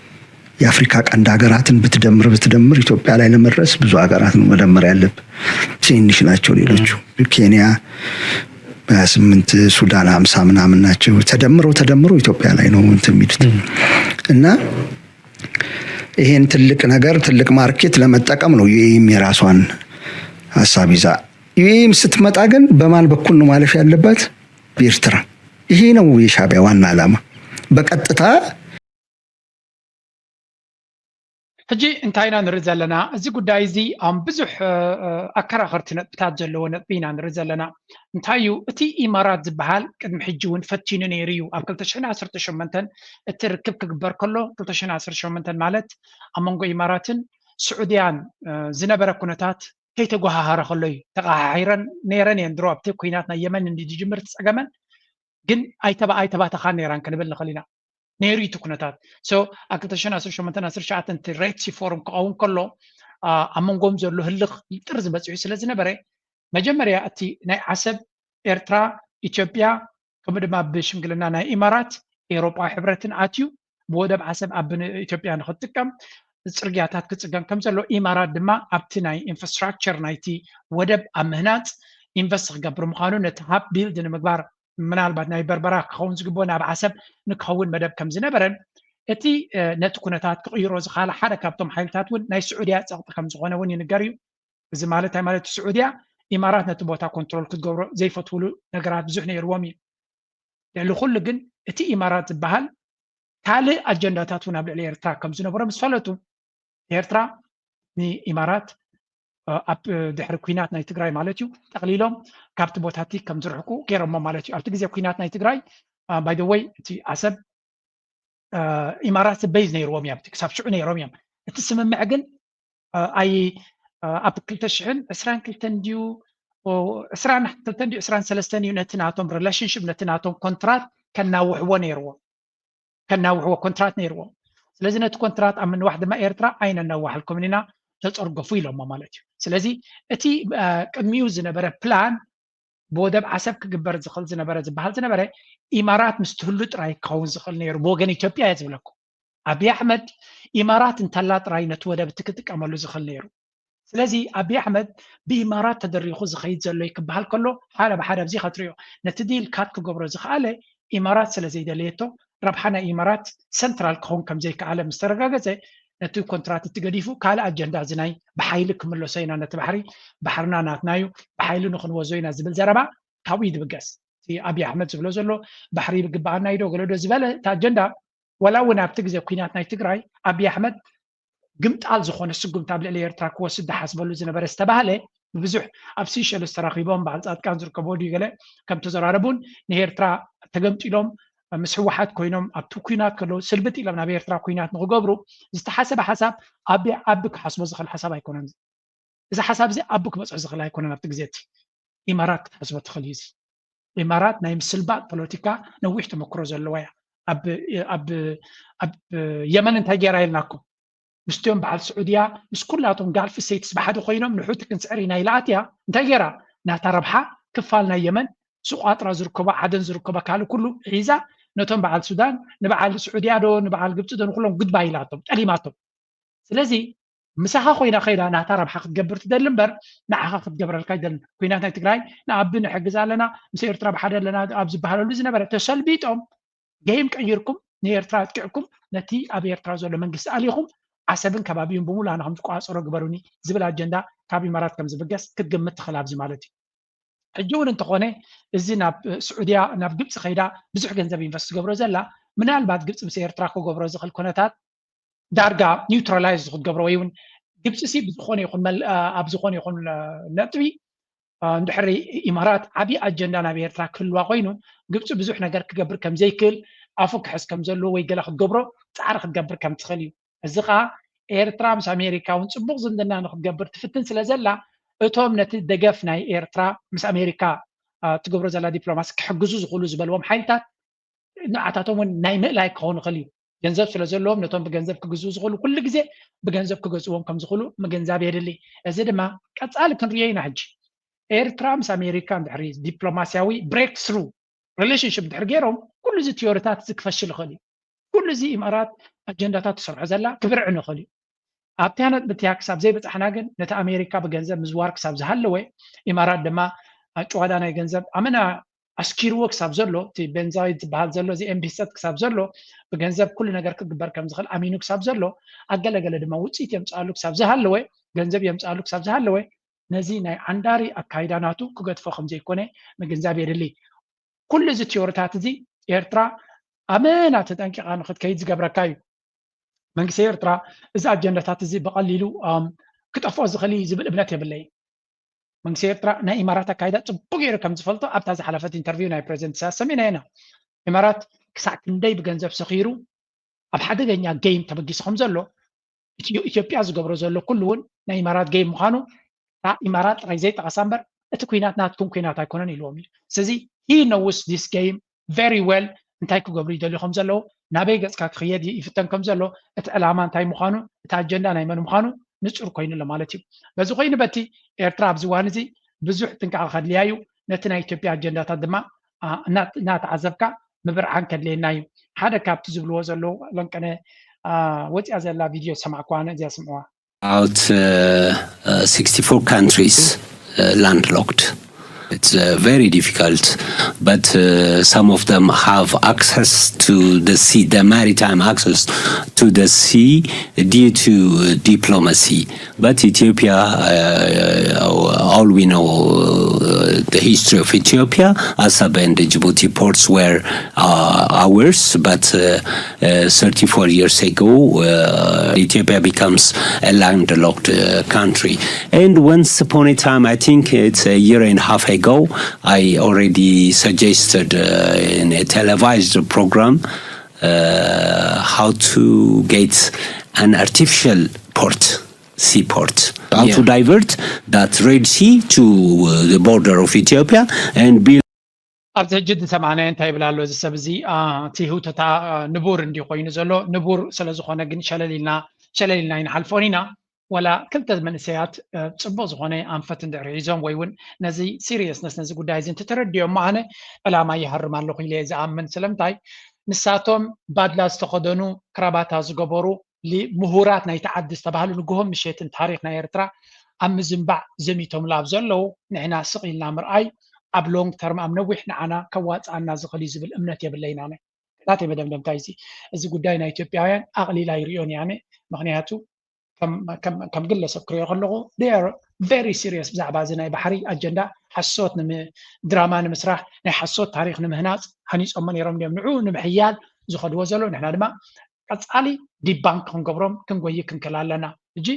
የአፍሪካ ቀንድ ሀገራትን ብትደምር ብትደምር ኢትዮጵያ ላይ ለመድረስ ብዙ ሀገራት ነው መደመር ያለብህ። ትንንሽ ናቸው ሌሎቹ። ኬንያ በሃያ ስምንት፣ ሱዳን ሀምሳ ምናምን ናቸው። ተደምረው ተደምረው ኢትዮጵያ ላይ ነው እንትን የሚሉት። እና ይሄን ትልቅ ነገር፣ ትልቅ ማርኬት ለመጠቀም ነው ዩኤኢም የራሷን ሀሳብ ይዛ። ዩኤኢም ስትመጣ ግን በማን በኩል ነው ማለፍ ያለባት? በኤርትራ። ይሄ ነው የሻዕቢያ ዋና ዓላማ። በቀጥታ ሕጂ እንታይ ኢና ንርኢ ዘለና? እዚ ጉዳይ እዚ ኣም ብዙሕ ኣከራኸርቲ ነጥብታት ዘለዎ ነጥቢ ኢና ንርኢ ዘለና። እንታይ እዩ እቲ ኢማራት ዝበሃል? ቅድሚ ሕጂ እውን ፈቲኑ ነይሩ እዩ። ኣብ ክልተ ሽሕን ዓሰርተ ሸሞንተን እቲ ርክብ ክግበር ከሎ፣ ክልተ ሽሕን ዓሰርተ ሸሞንተን ማለት ኣብ መንጎ ኢማራትን ስዑድያን ዝነበረ ኩነታት ከይተጓሃሃረ ከሎ እዩ። ተቃሓሒረን ነይረን እየን ድሮ ኣብቲ ኩናት ናይ የመን እንዲ ዝጅምር እቲ ጸገመን፣ ግን ኣይተባ ኣይተባተኻን ነይራን ክንብል ንኽእል ኢና። ነይሩ እዩ እቲ ኩነታት። So ኣብ ክልተ ሽሕን ዓሰርተ ሸሞንተን ዓሰርተ ትሽዓተን እቲ ሬድ ሲ ፎርም ክኸውን ከሎ ኣብ መንጎም ዘሎ ህልኽ ጥርዚ በፂሑ ስለ ዝነበረ፣ መጀመርያ እቲ ናይ ዓሰብ ኤርትራ፣ ኢትዮጵያ፣ ከምኡ ድማ ብሽምግልና ናይ ኢማራት፣ ኤውሮጳዊ ሕብረትን ኣትዩ ብወደብ ዓሰብ ኣብ ኢትዮጵያ ንክትጥቀም ጽርግያታት ክጽገን ከም ዘሎ፣ ኢማራት ድማ ኣብቲ ናይ ኢንፍራስትራክቸር ናይቲ ወደብ ኣብ ምህናጽ ኢንቨስት ክገብር ምዃኑ፣ ነቲ ሃብ ቢልድ ንምግባር ምናልባት ናይ በርበራ ክኸውን ዝግብኦ ናብ ዓሰብ ንክኸውን መደብ ከም ዝነበረን፣ እቲ ነቲ ኩነታት ክቕይሮ ዝኽኣለ ሓደ ካብቶም ሓይልታት እውን ናይ ስዑድያ ጸቕጢ ከም ዝኾነ እውን ይንገር እዩ። እዚ ማለት እንታይ ማለት እዩ? ስዑድያ ኢማራት ነቲ ቦታ ኮንትሮል ክትገብሮ ዘይፈትውሉ ነገራት ብዙሕ ነይርዎም እዩ። ልዕሊ ኩሉ ግን እቲ ኢማራት ዝበሃል ካልእ ኣጀንዳታት እውን ኣብ ልዕሊ ኤርትራ ከም ዝነበሮ ምስ ፈለጡ፣ ኤርትራ ንኢማራት ኣብ ድሕሪ ኩናት ናይ ትግራይ ማለት እዩ፣ ጠቕሊሎም ካብቲ ቦታቲ ከም ዝርሕቁ ገይሮሞ ማለት እዩ። ኣብቲ ግዜ ኩናት ናይ ትግራይ ባይ ወይ እቲ ዓሰብ ኢማራት ቤዝ ነይርዎም እዮም፣ ክሳብ ሽዑ ነይሮም እዮም። እቲ ስምምዕ ግን ኣይ ኣብ ክልተ ሽሕን ዕስራን ክልተን ድዩ ዕስራን ክልተን ድዩ ዕስራን ሰለስተን እዩ ነቲ ናቶም ሪሌሽንሽፕ፣ ነቲ ናቶም ኮንትራት ከናውሕዎ ነይርዎም፣ ከናውሕዎ ኮንትራት ነይርዎም። ስለዚ ነቲ ኮንትራት ኣብ ምንዋሕ ድማ ኤርትራ ኣይነናዋሕልኩምን ኢና፣ ተጸርገፉ ኢሎሞ ማለት እዩ። ስለዚ እቲ ቅድሚኡ ዝነበረ ፕላን ብወደብ ዓሰብ ክግበር ዝኽእል ዝነበረ ዝበሃል ዝነበረ ኢማራት ምስ ትህሉ ጥራይ ክኸውን ዝኽእል ነይሩ፣ ብወገን ኢትዮጵያ እየ ዝብለኩም። ኣብይ ኣሕመድ ኢማራት እንተላ ጥራይ ነቲ ወደብ እቲ ክጥቀመሉ ዝኽእል ነይሩ። ስለዚ ኣብይ ኣሕመድ ብኢማራት ተደሪኹ ዝኸይድ ዘሎ እዩ ክበሃል ከሎ፣ ሓደ ብሓደ ኣብዚ ከትሪኦ፣ ነቲ ዲል ካት ክገብሮ ዝኸኣለ ኢማራት ስለ ዘይደለየቶ፣ ረብሓ ናይ ኢማራት ሰንትራል ክኸውን ከም ዘይከኣለ ምስ ተረጋገጸ፣ ነቲ ኮንትራት እቲ ገዲፉ ካልእ ኣጀንዳ እዚ ናይ ብሓይሊ ክምለሶ ኢና ነቲ ባሕሪ፣ ባሕርና ናትና እዩ፣ ብሓይሊ ንክንወዞ ኢና ዝብል ዘረባ ካብኡ እዩ ዝብገስ። እቲ ኣብይ ኣሕመድ ዝብሎ ዘሎ ባሕሪ ይግበኣና እዩ ዶ ገለ ዶ ዝበለ እቲ ኣጀንዳ፣ ዋላ እውን ኣብቲ ግዜ ኩናት ናይ ትግራይ ኣብይ ኣሕመድ ግምጣል ዝኾነ ስጉምቲ ኣብ ልዕሊ ኤርትራ ክወስድ ዝሓስበሉ ዝነበረ ዝተባህለ ብብዙሕ ኣብ ሲሸልስ ተራኺቦም በዓል ጻድቃን ዝርከቦ ድዩ ገለ ከም ተዘራረቡን ንኤርትራ ተገምጢሎም ምስ ህወሓት ኮይኖም ኣብቲ ኩናት ከለዉ ስልብጥ ኢሎም ናብ ኤርትራ ኩናት ንክገብሩ ዝተሓሰበ ሓሳብ ኣቢ ዓቢ ክሓስቦ ዝኽእል ሓሳብ ኣይኮነን። እዚ ሓሳብ እዚ ኣቢ ክበፅሑ ዝኽእል ኣይኮነን። ኣብቲ ግዜ እቲ ኢማራት ክትሓስቦ ትኽእል እዩ። እዚ ኢማራት ናይ ምስልባጥ ፖለቲካ ነዊሕ ተመክሮ ዘለዋ እያ። ኣብ ኣብ ኣብ የመን እንታይ ገይራ ኢልናኩም? ምስቲኦም በዓል ስዑድያ ምስ ኩላቶም ጋልፍ ስቴትስ ብሓደ ኮይኖም ንሑቲ ክንስዕር ኢና ኢላ ኣትያ እንታይ ገይራ? ናታ ረብሓ ክፋል ናይ የመን ሱቋጥራ ዝርከቦ ዓደን ዝርከቦ ካልእ ኩሉ ሒዛ ነቶም በዓል ሱዳን ንበዓል ስዑድያ ዶ ንበዓል ግብፂ ዶ ንኩሎም ጉድባይ ኢላቶም ጠሊማቶም። ስለዚ ምሳኻ ኮይና ከይዳ ናታ ረብሓ ክትገብር ትደሊ እምበር ንዓኻ ክትገብረልካ ይደልን። ኩናት ናይ ትግራይ ንኣቢ ንሕግዝ ኣለና ምስ ኤርትራ ብሓደ ኣለና ኣብ ዝበሃለሉ ዝነበረ ተሰልቢጦም ገይም ቀይርኩም ንኤርትራ ኣጥቂዕኩም ነቲ ኣብ ኤርትራ ዘሎ መንግስቲ ኣሊኹም ዓሰብን ከባቢኡን ብምሉእ ኣነ ከም ዝቆፃፀሮ ግበሩኒ ዝብል ኣጀንዳ ካብ ኢማራት ከም ዝብገስ ክትግምት ትኽእል ኣብዚ ማለት እዩ። ሕጂ እውን እንተኾነ እዚ ናብ ስዑድያ ናብ ግብፂ ከይዳ ብዙሕ ገንዘብ ኢንቨስት ትገብሮ ዘላ ምናልባት ግብፂ ምስ ኤርትራ ክገብሮ ዝኽእል ኩነታት ዳርጋ ኒውትራላይዝ ክትገብሮ ወይ እውን ግብፂ ሲ ብዝኾነ ይኹን መል- ኣብ ዝኾነ ይኹን ነጥቢ እንድሕሪ ኢማራት ዓብዪ ኣጀንዳ ናብ ኤርትራ ክህልዋ ኮይኑ ግብፂ ብዙሕ ነገር ክገብር ከም ዘይክእል ኣፉ ክሕዝ ከም ዘለዎ ወይ ገለ ክትገብሮ ፃዕሪ ክትገብር ከም ትኽእል እዩ። እዚ ከዓ ኤርትራ ምስ ኣሜሪካ እውን ፅቡቕ ዝምድና ንክትገብር ትፍትን ስለ ዘላ እቶም ነቲ ደገፍ ናይ ኤርትራ ምስ ኣሜሪካ ትገብሮ ዘላ ዲፕሎማሲ ክሕግዙ ዝኽእሉ ዝበልዎም ሓይልታት ንዓታቶም እውን ናይ ምእላይ ክኸውን ይኽእል እዩ። ገንዘብ ስለ ዘለዎም ነቶም ብገንዘብ ክግዝኡ ዝኽእሉ ኩሉ ግዜ ብገንዘብ ክገዝእዎም ከም ዝኽእሉ ምግንዛብ የድሊ። እዚ ድማ ቀጻሊ ክንሪኦ ኢና። ሕጂ ኤርትራ ምስ ኣሜሪካ እንድሕሪ ዲፕሎማሲያዊ ብሬክ ስሩ ሪሌሽንሽፕ እንድሕር ገይሮም ኩሉ እዚ ቲዮሪታት እዚ ክፈሽል ይኽእል እዩ። ኩሉ እዚ ኢማራት ኣጀንዳታት ትሰርሖ ዘላ ክብርዕ ንኽእል እዩ። ኣብቲያ ነጥብቲያ ክሳብ ዘይበፃሕና ግን ነቲ ኣሜሪካ ብገንዘብ ምዝዋር ክሳብ ዝሃለወ ኢማራት ድማ ጭዋዳ ናይ ገንዘብ ኣመና ኣስኪርዎ ክሳብ ዘሎ እቲ ቤንዛይት ዝበሃል ዘሎ እዚ ኤምቢሰት ክሳብ ዘሎ ብገንዘብ ኩሉ ነገር ክግበር ከም ዝኽእል ኣሚኑ ክሳብ ዘሎ ኣገለገለ ድማ ውፅኢት የምፅኣሉ ክሳብ ዝሃለወ ገንዘብ የምፅኣሉ ክሳብ ዝሃለወ ነዚ ናይ ዓንዳሪ ኣካይዳ ናቱ ክገድፎ ከም ዘይኮነ ምግንዛብ የድሊ። ኩሉ እዚ ቲዮሪታት እዚ ኤርትራ ኣመና ተጠንቂቓ ንክትከይድ ዝገብረካ እዩ። መንግስቲ ኤርትራ እዚ ኣጀንዳታት እዚ ብቐሊሉ ክጠፍኦ ዝኽእል እዩ ዝብል እምነት የብለይ። መንግስቲ ኤርትራ ናይ ኢማራት ኣካይዳ ጽቡቅ ገይሩ ከም ዝፈልጦ ኣብታ ዝሓለፈት ኢንተርቪው ናይ ፕሬዚደንት ኢሳያስ ሰሚዕና ኢና። ኢማራት ክሳዕ ክንደይ ብገንዘብ ሰኺሩ ኣብ ሓደገኛ ጌም ተበጊሱ ከም ዘሎ ኢትዮ- ኢትዮጵያ ዝገብሮ ዘሎ ኩሉ እውን ናይ ኢማራት ጌም ምዃኑ እታ ኢማራት ጥራይ ዘይጠቐሳ እምበር እቲ ኩናት ናትኩም ኩናት ኣይኮነን ኢልዎም እዩ። ስለዚ he knows this game very well እንታይ ክገብሩ ይደልዩ ከም ዘለዉ ናበይ ገጽካ ክኽየድ ይፍተን ከም ዘሎ እቲ ዕላማ እንታይ ምዃኑ እቲ ኣጀንዳ ናይ መን ምዃኑ ንጹር ኮይኑ ኣሎ ማለት እዩ። በዚ ኮይኑ በቲ ኤርትራ ኣብዚ እዋን እዚ ብዙሕ ጥንቃቐ ከድልያ እዩ። ነቲ ናይ ኢትዮጵያ ኣጀንዳታት ድማ እናተዓዘብካ ምብርዓን ከድልየና እዩ። ሓደ ካብቲ ዝብልዎ ዘለዉ ለንቀነ ወፅያ ዘላ ቪድዮ ዝሰማዕኩዋ ነዚኣ ስምዕዋ። About uh, uh, sixty-four countries uh, landlocked. It's uh, very difficult, but uh, some of them have access to the sea, the maritime access to the sea due to uh, diplomacy. But Ethiopia, uh, all we know, uh, the history of Ethiopia, Asab and Djibouti ports were uh, ours, but uh, uh, thirty-four years ago, uh, Ethiopia becomes a landlocked uh, country. And once upon a time, I think it's a year and a half ago, I already suggested uh, in a televised program uh, how to get an artificial port, seaport, how yeah. to divert that Red Sea to uh, the border of Ethiopia and build ኣብዚ ሕጂ ዝሰማዕናዮ እንታይ ይብል ኣሎ እዚ ሰብ እዚ እቲ ህውተታ ንቡር እንዲ ኮይኑ ዘሎ ንቡር ስለ ዝኾነ ግን ሸለል ኢልና ሸለል ኢልና ይንሓልፎን ኢና። ወላ ክልተ መንእሰያት ጽቡቕ ዝኾነ ኣንፈት እንድሕር ሒዞም ወይ እውን ነዚ ሲሪየስነስ ነዚ ጉዳይ እዚ እንተተረዲኦም ኣነ ዕላማ ይሃርም ኣለኹ ኢለ ዝኣምን። ስለምንታይ ንሳቶም ባድላ ዝተኸደኑ ክራባታ ዝገበሩ ምሁራት ናይቲ ዓዲ ዝተባህሉ ንግሆን ምሸትን ታሪኽ ናይ ኤርትራ ኣብ ምዝንባዕ ዘሚቶምላ ኣብ ዘለዉ ንሕና ስቕ ኢልና ምርኣይ ኣብ ሎንግ ተርም ኣብ ነዊሕ ንዓና ከዋፅኣና ዝኽእል እዩ ዝብል እምነት የብለይን ኣነ። ናተይ መደምደምታ እዚ እዚ ጉዳይ ናይ ኢትዮጵያውያን ኣቕሊል ኣይርእዮን እየ ኣነ። ምኽንያቱ ከም ግለሰብ ክሪኦ ከለኹ they are very serious ብዛዕባ እዚ ናይ ባሕሪ ኣጀንዳ ሓሶት ድራማ ንምስራሕ ናይ ሓሶት ታሪክ ንምህናፅ ሃኒፆሞ ነይሮም እዮም። ንዑ ንምሕያል ዝኸድዎ ዘሎ ንሕና ድማ ቀፃሊ ዲባንክ ክንገብሮም ክንጎይ ክንክል ኣለና። ሕጂ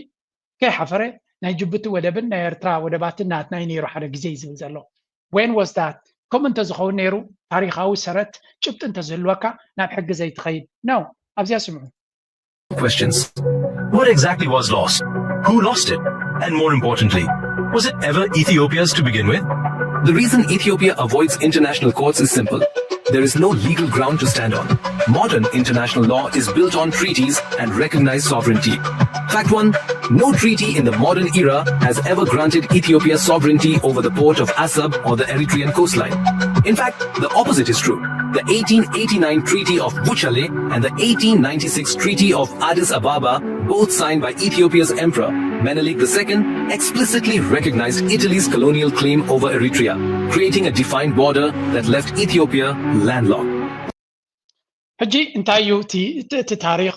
ከይሓፈረ ናይ ጅቡቲ ወደብን ናይ ኤርትራ ወደባትን ናትና እዩ ነይሩ ሓደ ግዜ እዩ ዝብል ዘሎ። When was that? ከምኡ እንተዝኸውን ነይሩ ታሪኻዊ ሰረት ጭብጢ እንተዝህልወካ ናብ ሕጊ ዘይትኸይድ ነው። ኣብዚኣ ስምዑ። Questions. What exactly was lost? Who lost it? And more importantly, was it ever Ethiopia's to begin with? The reason Ethiopia avoids international courts is simple. There is no legal ground to stand on. Modern international law is built on treaties and recognized sovereignty. Fact one, no treaty in the modern era has ever granted Ethiopia sovereignty over the port of Assab or the Eritrean coastline. In fact, the opposite is true. The eighteen eighty-nine Treaty of Buchale and the eighteen ninety-six Treaty of Addis Ababa, both signed by Ethiopia's Emperor Menelik the second, explicitly recognized Italy's colonial claim over Eritrea, creating a defined border that left Ethiopia landlocked. ሕጂ እንታይ እዩ እቲ ታሪኽ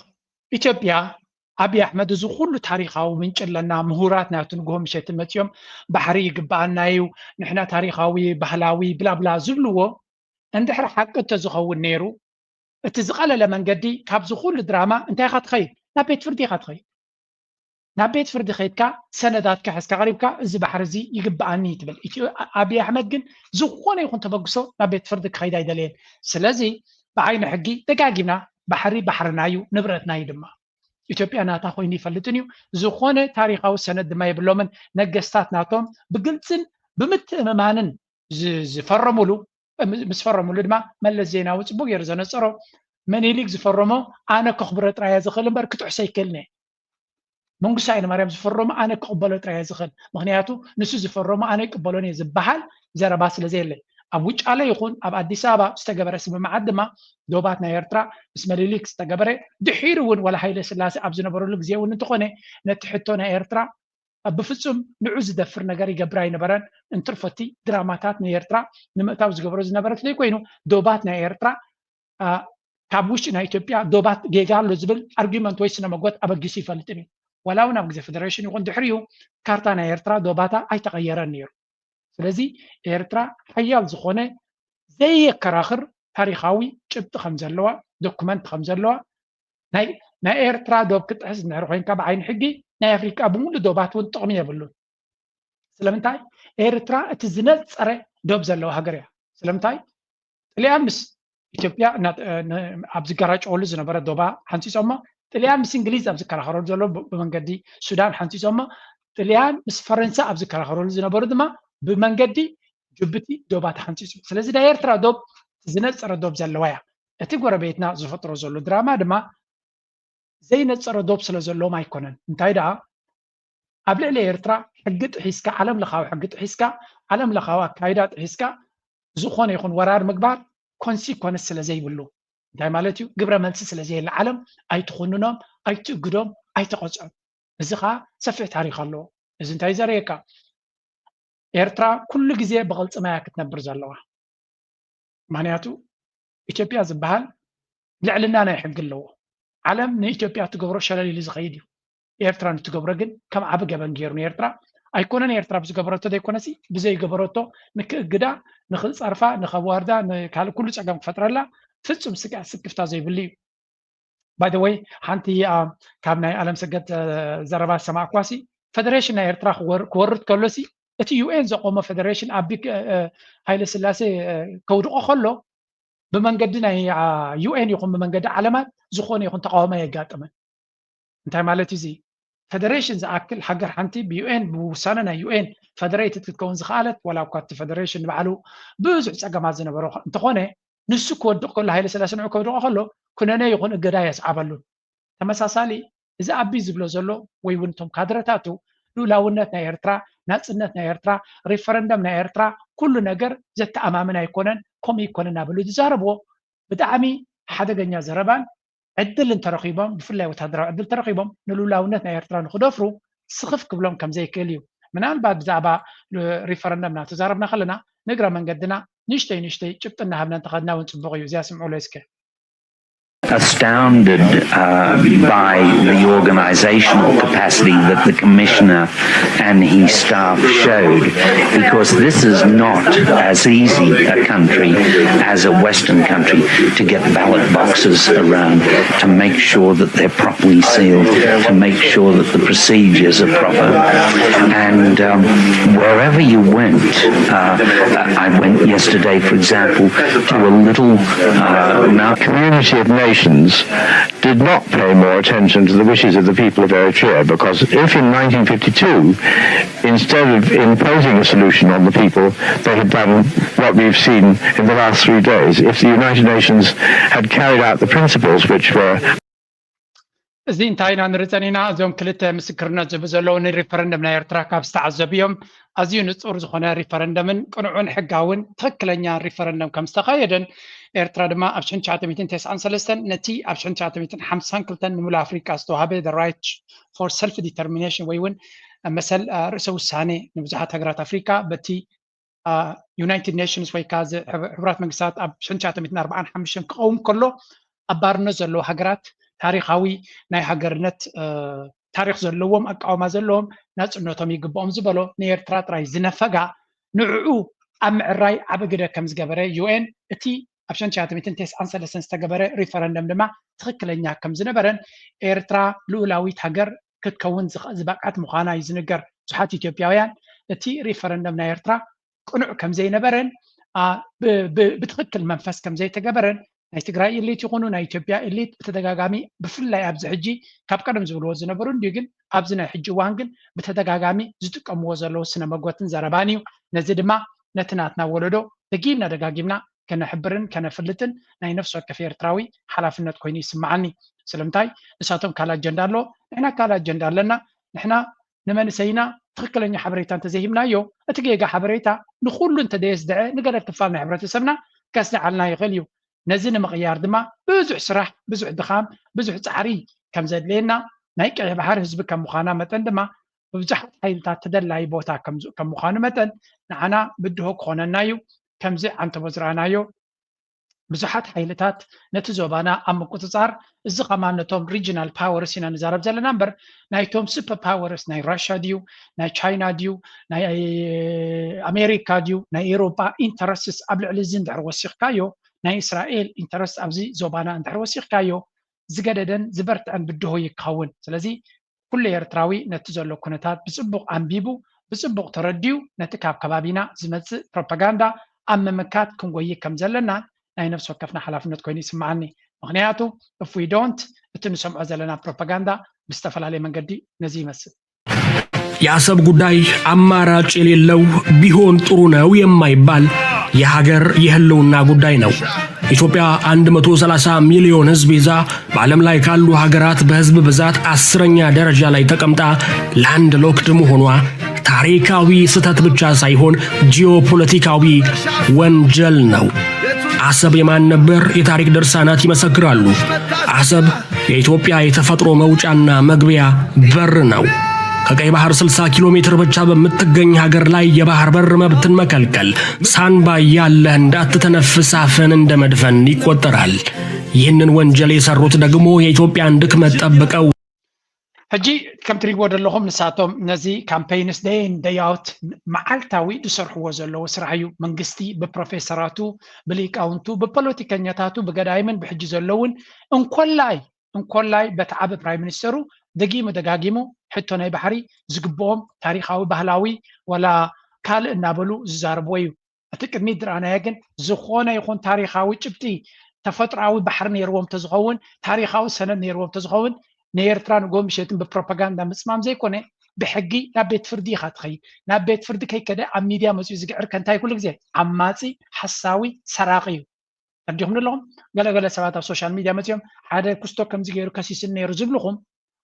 ኢትዮጵያ? ኣብይ ኣሕመድ እዚ ኩሉ ታሪኻዊ ምንጭ ኣለና፣ ምሁራት ናቱ ንግሆ ምሸት መፅዮም ባሕሪ ይግበኣና እዩ፣ ንሕና ታሪኻዊ ባህላዊ ብላብላ ዝብልዎ እንድሕር ሓቂ እንተዝኸውን ነይሩ እቲ ዝቐለለ መንገዲ ካብዚ ኩሉ ድራማ እንታይ ኢኻ ትኸይድ? ናብ ቤት ፍርዲ ኢኻ ትኸይድ። ናብ ቤት ፍርዲ ከይድካ ሰነዳትካ ሒዝካ ቀሪብካ እዚ ባሕሪ እዚ ይግበኣኒ ትብል። ኣብይ ኣሕመድ ግን ዝኾነ ይኹን ተበግሶ ናብ ቤት ፍርዲ ክኸይድ ኣይደለየን። ስለዚ ብዓይኒ ሕጊ ደጋጊምና ባሕሪ ባሕርና እዩ፣ ንብረትና እዩ ድማ። ኢትዮጵያ ናታ ኮይኑ ይፈልጥን እዩ። ዝኾነ ታሪኻዊ ሰነድ ድማ የብሎምን። ነገስታት ናቶም ብግልፅን ብምትእምማንን ዝፈረሙሉ፣ ምስ ፈረሙሉ ድማ መለስ ዜናዊ ፅቡቅ ገይሩ ዘነፀሮ፣ ምኒልክ ዝፈረሞ ኣነ ከኽብሮ ጥራይ እየ ዝኽእል እምበር ክጥሕሶ ኣይክእልን እየ። መንግስቱ ሃይለማርያም ዝፈረሞ ኣነ ክቕበሎ ጥራይ እየ ዝኽእል፣ ምክንያቱ ንሱ ዝፈረሞ ኣነ ይቅበሎን እየ ዝበሃል ዘረባ ስለ ዘየለ። ኣብ ውጫለ ይኹን ኣብ ኣዲስ ኣበባ ዝተገበረ ስምምዓት ድማ ዶባት ናይ ኤርትራ ምስ ምኒልክ ዝተገበረ፣ ድሒሩ እውን ዋላ ሃይለ ስላሴ ኣብ ዝነበረሉ ግዜ እውን እንተኾነ ነቲ ሕቶ ናይ ኤርትራ ብፍጹም ንዑ ዝደፍር ነገር ይገብር ኣይነበረን። እንትርፎቲ ድራማታት ንኤርትራ ንምእታው ዝገብሮ ዝነበረ ዘይኮይኑ ዶባት ናይ ኤርትራ ካብ ውሽጢ ናይ ኢትዮጵያ ዶባት ጌጋ ኣሎ ዝብል ኣርጊመንት ወይ ስነ መጎት ኣበጊሱ ይፈልጥን እዩ። ዋላ እውን ኣብ ግዜ ፌደሬሽን ይኹን ድሕሪኡ ካርታ ናይ ኤርትራ ዶባታ ኣይተቐየረን ነይሩ። ስለዚ ኤርትራ ሓያል ዝኾነ ዘየከራኽር ታሪኻዊ ጭብጢ ከም ዘለዋ፣ ዶኩመንት ከም ዘለዋ፣ ናይ ኤርትራ ዶብ ክጥሕስ እንድሕር ኮይንካ ብዓይኒ ሕጊ ናይ ኣፍሪቃ ብምሉእ ዶባት እውን ጥቕሚ የብሉን። ስለምንታይ? ኤርትራ እቲ ዝነፀረ ዶብ ዘለዋ ሃገር እያ። ስለምንታይ? ጥልያን ምስ ኢትዮጵያ ኣብ ዝገራጨወሉ ዝነበረ ዶባ ሓንፂፆሞ፣ ጥልያን ምስ እንግሊዝ ኣብ ዝከራኸረሉ ዘሎ ብመንገዲ ሱዳን ሓንፂፆሞ፣ ጥልያን ምስ ፈረንሳ ኣብ ዝከራኸረሉ ዝነበሩ ድማ ብመንገዲ ጅቡቲ ዶባ ተሓንፂፁ። ስለዚ ናይ ኤርትራ ዶብ ዝነፀረ ዶብ ዘለዋ እያ። እቲ ጎረቤትና ዝፈጥሮ ዘሎ ድራማ ድማ ዘይነፀረ ዶብ ስለ ዘለዎም ኣይኮነን። እንታይ ደኣ ኣብ ልዕሊ ኤርትራ ሕጊ ጥሒስካ፣ ዓለም ለኻዊ ሕጊ ጥሒስካ፣ ዓለም ለኻዊ ኣካይዳ ጥሒስካ ዝኾነ ይኹን ወራር ምግባር ኮንሲኮንስ ስለ ዘይብሉ፣ እንታይ ማለት እዩ? ግብረ መልሲ ስለ ዘየለ ዓለም ኣይትኹንኖም፣ ኣይትእግዶም፣ ኣይተቐፅዖም። እዚ ከዓ ሰፊሕ ታሪክ ኣለዎ። እዚ እንታይ ዘርእየካ? ኤርትራ ኩሉ ግዜ ብቕልፅማ እያ ክትነብር ዘለዋ። ምክንያቱ ኢትዮጵያ ዝበሃል ልዕልና ናይ ሕጊ ኣለዎ። ዓለም ንኢትዮጵያ እትገብሮ ሸለል ኢሉ ዝኸይድ እዩ። ኤርትራ ንትገብሮ ግን ከም ዓቢ ገበን ገይሩ ንኤርትራ ኣይኮነን። ኤርትራ ብዝገበረቶ ዘይኮነሲ ብዘይገበረቶ ንክእግዳ፣ ንክፀርፋ፣ ንከዋርዳ፣ ንካልእ ኩሉ ፀገም ክፈጥረላ ፍጹም ስጋ ስክፍታ ዘይብሉ እዩ። ባይ ወይ ሓንቲ ካብ ናይ ኣለም ሰገድ ዘረባ ዝሰማዕኳሲ፣ ፈደሬሽን ናይ ኤርትራ ክወርድ ከሎሲ እቲ ዩኤን ዘቆሞ ፈደሬሽን ኣቢ ሃይለ ስላሴ ከውድቆ ከሎ ብመንገዲ ናይ ዩኤን ይኹን ብመንገዲ ዓለማት ዝኾነ ይኹን ተቃውሞ የጋጥምን። እንታይ ማለት እዩ እዚ? ፈደሬሽን ዝኣክል ሃገር ሓንቲ ብዩኤን ብውሳነ ናይ ዩኤን ፈደሬትድ ክትከውን ዝኸኣለት፣ ዋላ እኳ እቲ ፈደሬሽን ንባዕሉ ብዙሕ ፀገማት ዝነበሮ እንተኾነ፣ ንሱ ክወድቕ ከሎ፣ ሃይለ ስላሴ ንዑ ከውድቆ ከሎ ኩነነ ይኹን እገዳ የስዓበሉን። ተመሳሳሊ እዚ ኣቢ ዝብሎ ዘሎ ወይ እውን እቶም ካድረታቱ ልኡላውነት ናይ ኤርትራ፣ ናጽነት ናይ ኤርትራ፣ ሪፈረንደም ናይ ኤርትራ ኩሉ ነገር ዘተኣማምን ኣይኮነን፣ ከምኡ ይኮነ እናበሉ ዝዛረብዎ ብጣዕሚ ሓደገኛ ዘረባን ዕድል እንተረኺቦም፣ ብፍላይ ወታደራዊ ዕድል ተረኺቦም ንልኡላውነት ናይ ኤርትራ ንክደፍሩ ስኽፍ ክብሎም ከም ዘይክእል እዩ። ምናልባት ብዛዕባ ሪፈረንደም እናተዛረብና ከለና ንእግረ መንገድና ንእሽተይ ንእሽተይ ጭብጢ እናሃብና እንተኸድና እውን ጽቡቕ እዩ። እዚኣ ስምዑለይ እስከ። astounded uh, by the organizational capacity that the commissioner and his staff showed, because this is not as easy a country as a Western country to get ballot boxes around, to make sure that they're properly sealed, to make sure that the procedures are proper. And um, wherever you went, uh, I went yesterday, for example, to a little uh, mountain community of nations did not pay more attention to the wishes of the people of Eritrea, because if in nineteen fifty-two, instead of imposing a solution on the people, they had done what we've seen in the last three days, if the United Nations had carried out the principles which were እዚ እንታይ ኢና ንርኢ ጸኒሕና? እዞም ክልተ ምስክርነት ዝህቡ ዘለዉ ንሪፈረንደም ናይ ኤርትራ ካብ ዝተዓዘቡ እዮም። ኣዝዩ ንጹር ዝኾነ ሪፈረንደምን ቅኑዕን ሕጋውን ትኽክለኛ ሪፈረንደም ከም ዝተኻየደን ኤርትራ ድማ ኣብ ሽሕን ትሽዓተ ሚእትን ተስዓን ሰለስተን ነቲ ኣብ ሽሕን ትሽዓተ ሚእትን ሓምሳን ክልተን ንምሉእ ኣፍሪቃ ዝተዋህበ the right for self determination ወይ እውን መሰል ርእሰ ውሳኔ ንብዙሓት ሃገራት ኣፍሪቃ በቲ ዩናይትድ ኔሽንስ ወይ ከዓ ሕቡራት መንግስታት ኣብ ሽሕን ትሽዓተ ሚእትን ኣርባዓን ሓሙሽተን ክቐውም ከሎ ኣብ ባርነት ዘለዉ ሃገራት ታሪኻዊ ናይ ሃገርነት ታሪኽ ዘለዎም ኣቃውማ ዘለዎም ናፅነቶም ይግብኦም ዝበሎ ንኤርትራ ጥራይ ዝነፈጋ ንዕኡ ኣብ ምዕራይ ዓቢ ግደ ከም ዝገበረ ዩኤን እቲ ኣብ ሽሕን ትሽዓተ ሚእትን ተስዓን ሰለስተን ዝተገበረ ሪፈረንደም ድማ ትኽክለኛ ከም ዝነበረን ኤርትራ ልኡላዊት ሃገር ክትከውን ዝበቅዐት ምዃና እዩ ዝንገር። ብዙሓት ኢትዮጵያውያን እቲ ሪፈረንደም ናይ ኤርትራ ቅኑዕ ከም ዘይነበረን ብትኽክል መንፈስ ከም ዘይተገበረን ናይ ትግራይ ኢሊት ይኹኑ ናይ ኢትዮጵያ ኢሊት ብተደጋጋሚ ብፍላይ ኣብዚ ሕጂ ካብ ቀደም ዝብልዎ ዝነበሩ እንዲዩ ግን ኣብዚ ናይ ሕጂ እዋን ግን ብተደጋጋሚ ዝጥቀምዎ ዘለዉ ስነ መጎትን ዘረባን እዩ። ነዚ ድማ ነቲ ናትና ወለዶ ደጊምና ደጋጊምና ከነሕብርን ከነፍልጥን ናይ ነፍሲ ወከፍ ኤርትራዊ ሓላፍነት ኮይኑ ይስምዓኒ። ስለምንታይ? ንሳቶም ካልእ ኣጀንዳ ኣለዎ፣ ንሕና ካልእ ኣጀንዳ ኣለና። ንሕና ንመንእሰይና ትኽክለኛ ሓበሬታ እንተዘይሂብናዮ፣ እቲ ጌጋ ሓበሬታ ንኹሉ እንተዘየስድዐ፣ ንገለ ክፋል ናይ ሕብረተሰብና ከስድዓልና ይኽእል እዩ። ነዚ ንምቕያር ድማ ብዙሕ ስራሕ፣ ብዙሕ ድኻም፣ ብዙሕ ጻዕሪ ከም ዘድልየና፣ ናይ ቀይሕ ባሕሪ ህዝቢ ከም ምዃና መጠን ድማ ብብዙሓት ሓይልታት ተደላዪ ቦታ ከም ዝ-፣ ከም ምዃኑ መጠን፣ ንዓና ብድሆ ክኾነና እዩ። ከምዚ ዓንተቦ ዝረኣናዮ ብዙሓት ሓይልታት ነቲ ዞባና ኣብ ምቁጽጻር፣ እዚ ከማን ነቶም ሪጅናል ፓወርስ ኢና ንዛረብ ዘለና እምበር፣ ናይቶም ሱፐር ፓወርስ፣ ናይ ራሽያ ድዩ፣ ናይ ቻይና ድዩ፣ ናይ ኣሜሪካ ድዩ፣ ናይ ኤውሮጳ ኢንተረስትስ ኣብ ልዕሊ እዚ እንድሕር ወሲኽካዮ፣ ናይ እስራኤል ኢንተረስት ኣብዚ ዞባና እንድሕር ወሲኽካዮ፣ ዝገደደን ዝበርትዐን ብድሆ እዩ ክኸውን። ስለዚ ኩሉ ኤርትራዊ ነቲ ዘሎ ኩነታት ብጽቡቕ ኣንቢቡ፣ ብጽቡቕ ተረዲኡ፣ ነቲ ካብ ከባቢና ዝመጽእ ፕሮፓጋንዳ ኣብ ምምካት ክንጎዪ ከም ዘለና ናይ ነፍሲ ወከፍና ሓላፍነት ኮይኑ ይስምዓኒ። ምኽንያቱ፣ if we don't፣ እቲ ንሰምዖ ዘለና ፕሮፓጋንዳ ብዝተፈላለየ መንገዲ ነዚ ይመስል። የአሰብ ጉዳይ አማራጭ የሌለው፣ ቢሆን ጥሩ ነው የማይባል የሀገር የህልውና ጉዳይ ነው። ኢትዮጵያ አንድ መቶ ሠላሳ ሚሊዮን ሕዝብ ይዛ በዓለም ላይ ካሉ ሀገራት በሕዝብ ብዛት አስረኛ ደረጃ ላይ ተቀምጣ ላንድ ሎክድ መሆኗ ታሪካዊ ስህተት ብቻ ሳይሆን ጂኦፖለቲካዊ ወንጀል ነው። አሰብ የማን ነበር? የታሪክ ድርሳናት ይመሰክራሉ። አሰብ የኢትዮጵያ የተፈጥሮ መውጫና መግቢያ በር ነው። ከቀይ ባህር ስልሳ ኪሎ ሜትር ብቻ በምትገኝ ሀገር ላይ የባህር በር መብትን መከልከል፣ ሳንባ ያለህ እንዳትተነፍስ አፍህን እንደ መድፈን ይቆጠራል። ይህንን ወንጀል የሰሩት ደግሞ የኢትዮጵያን ድክመት ጠብቀው ሕጂ ከም ትሪእዎ ዘለኹም ንሳቶም ነዚ ካምፔይንስ ደይ ኢን ደይ ኣውት መዓልታዊ ዝሰርሕዎ ዘለዉ ስራሕ እዩ። መንግስቲ ብፕሮፌሰራቱ፣ ብሊቃውንቱ፣ ብፖለቲከኛታቱ፣ ብገዳይምን ብሕጂ ዘለውን እንኮላይ እንኮላይ በቲ ዓቢ ፕራይም ሚኒስተሩ ደጊሙ ደጋጊሙ ሕቶ ናይ ባሕሪ ዝግብኦም ታሪኻዊ፣ ባህላዊ ወላ ካልእ እናበሉ ዝዛረብዎ እዩ። እቲ ቅድሚት ዝረኣናዮ ግን ዝኾነ ይኹን ታሪኻዊ ጭብጢ፣ ተፈጥሮኣዊ ባሕሪ ነይርዎም እንተዝኸውን፣ ታሪኻዊ ሰነድ ነይርዎም እንተዝኸውን፣ ንኤርትራ ንጎ ምሸትን ብፕሮፓጋንዳ ምጽማም ዘይኮነ፣ ብሕጊ ናብ ቤት ፍርዲ ኢኻ ትኸይድ። ናብ ቤት ፍርዲ ከይከደ ኣብ ሚድያ መጺኡ ዝግዕር ከ እንታይ ኩሉ ግዜ? ዓማጺ፣ ሓሳዊ፣ ሰራቒ እዩ። ተረዲኹም ኣለኹም? ገለገለ ሰባት ኣብ ሶሻል ሚድያ መጺኦም ሓደ ኩስቶ ከምዚ ገይሩ ከሲስን ነይሩ ዝብልኹም፣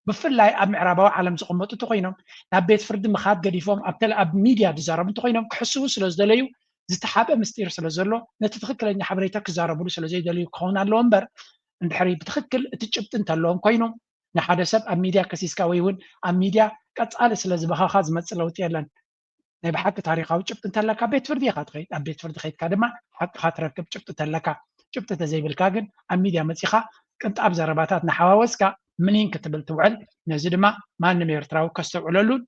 ብፍላይ ኣብ ምዕራባዊ ዓለም ዝቕመጡ እንተኾይኖም፣ ናብ ቤት ፍርዲ ምኻድ ገዲፎም ኣብ ተለ-፣ ኣብ ሚድያ ዝዛረቡ እንተኾይኖም፣ ክሕስዉ ስለ ዝደለዩ፣ ዝተሓብአ ምስጢር ስለ ዘሎ፣ ነቲ ትኽክለኛ ሓበሬታ ክዛረብሉ ስለ ዘይደልዩ ክኸውን ኣለዎ እምበር፣ እንድሕሪ ብትኽክል እቲ ጭብጢ እንተለዎም ኮይኑ፣ ንሓደ ሰብ ኣብ ሚድያ ከሲስካ ወይ እውን ኣብ ሚድያ ቀጻሊ ስለ ዝበኻኻ ዝመጽእ ለውጢ የለን። ናይ ብሓቂ ታሪኻዊ ጭብጢ እንተለካ ቤት ፍርዲ ኢኻ ትኸይድ። ኣብ ቤት ፍርዲ ከይድካ ድማ ሓቅኻ ትረክብ ጭብጢ እንተለካ። ጭብጢ እንተዘይብልካ ግን ኣብ ሚድያ መጺኻ ቅንጣብ ዘረባታት እናሓዋወስካ ምኒን ክትብል ትውዕል። ነዚ ድማ ማንም ኤርትራዊ ከስተውዕለሉን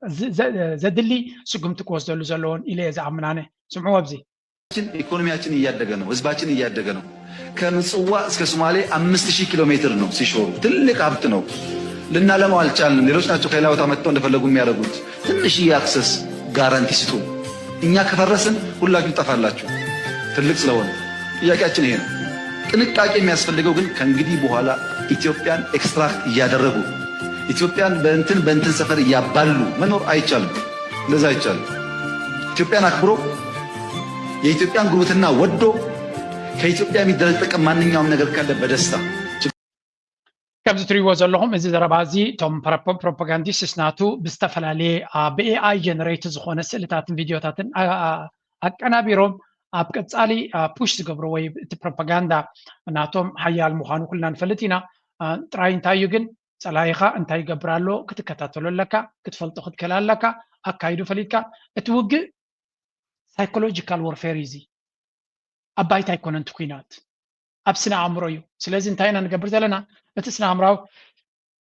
ዝ-፣ ዘ-፣ ዘድሊ ስጉምቲ ክወስደሉ ዘለዎን ኢለ እየ ዝኣምን ኣነ። ስምዕዎ ኣብዚ። ኢኮኖሚያችን እያደገ ነው። ህዝባችን እያደገ ነው። ከምጽዋ እስከ ሶማሌ አምስት ሺህ ኪሎ ሜትር ነው ሲሾሩ። ትልቅ ሀብት ነው። ልናለማው አልቻልንም። ሌሎች ናቸው ከሌላ ቦታ መጥተው እንደፈለጉ የሚያደርጉት። ትንሽዬ አክሰስ ጋራንቲ ስጡ። እኛ ከፈረስን ሁላችሁ ትጠፋላችሁ። ትልቅ ስለሆነ ጥያቄያችን ይሄ ነው። ጥንቃቄ የሚያስፈልገው ግን ከእንግዲህ በኋላ ኢትዮጵያን ኤክስትራክት እያደረጉ ኢትዮጵያን በእንትን በእንትን ሰፈር እያባሉ መኖር አይቻልም። እንደዛ አይቻልም። ኢትዮጵያን አክብሮ የኢትዮጵያን ጉርብትና ወዶ ከኢትዮጵያ የሚደረግ ጥቅም ማንኛውም ነገር ካለ በደስታ ከምዚ ትሪእዎ ዘለኹም እዚ ዘረባ እዚ እቶም ፕሮፓጋንዲስትስ ናቱ ብዝተፈላለየ ብኤኣይ ጀነሬት ዝኾነ ስእልታትን ቪድዮታትን ኣቀናቢሮም ኣብ ቀፃሊ ፑሽ ዝገብርዎ ወይ እቲ ፕሮፓጋንዳ ናቶም ሓያል ምዃኑ ኩልና ንፈልጥ ኢና። ጥራይ እንታይ እዩ ግን ፀላኢኻ እንታይ ይገብር ኣሎ ክትከታተሎ ኣለካ፣ ክትፈልጦ ክትክእል ኣለካ። ኣካይዱ ፈሊጥካ እቲ ውግእ ሳይኮሎጂካል ወርፌር እዩ። እዚ ኣብ ባይታ ኣይኮነን እቲ ኩናት፣ ኣብ ስነ ኣእምሮ እዩ። ስለዚ እንታይ ኢና ንገብር ዘለና? እቲ ስነ ኣእምራዊ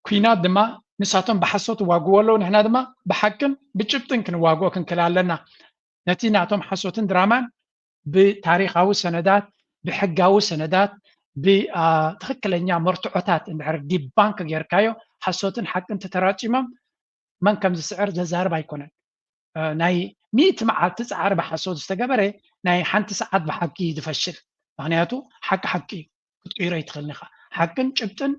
ኩናት ድማ ንሳቶም ብሓሶት ይዋግዎ ኣለዉ፣ ንሕና ድማ ብሓቅን ብጭብጥን ክንዋግኦ ክንክእል ኣለና። ነቲ ናቶም ሓሶትን ድራማን ብታሪኻዊ ሰነዳት፣ ብሕጋዊ ሰነዳት፣ ብትኽክለኛ መርትዖታት እንድሕር ዲባንክ ጌርካዮ፣ ሓሶትን ሓቅን ተተራጺሞም መን ከም ዝስዕር ዘዛርብ ኣይኮነን። ናይ ሚእቲ መዓልቲ ጻዕሪ ብሓሶት ዝተገበረ ናይ ሓንቲ ሰዓት ብሓቂ እዩ ዝፈሽል። ምኽንያቱ ሓቂ ሓቂ እዩ፣ ክትቅይሮ ኣይትኽእልን ኢኻ። ሓቅን ጭብጥን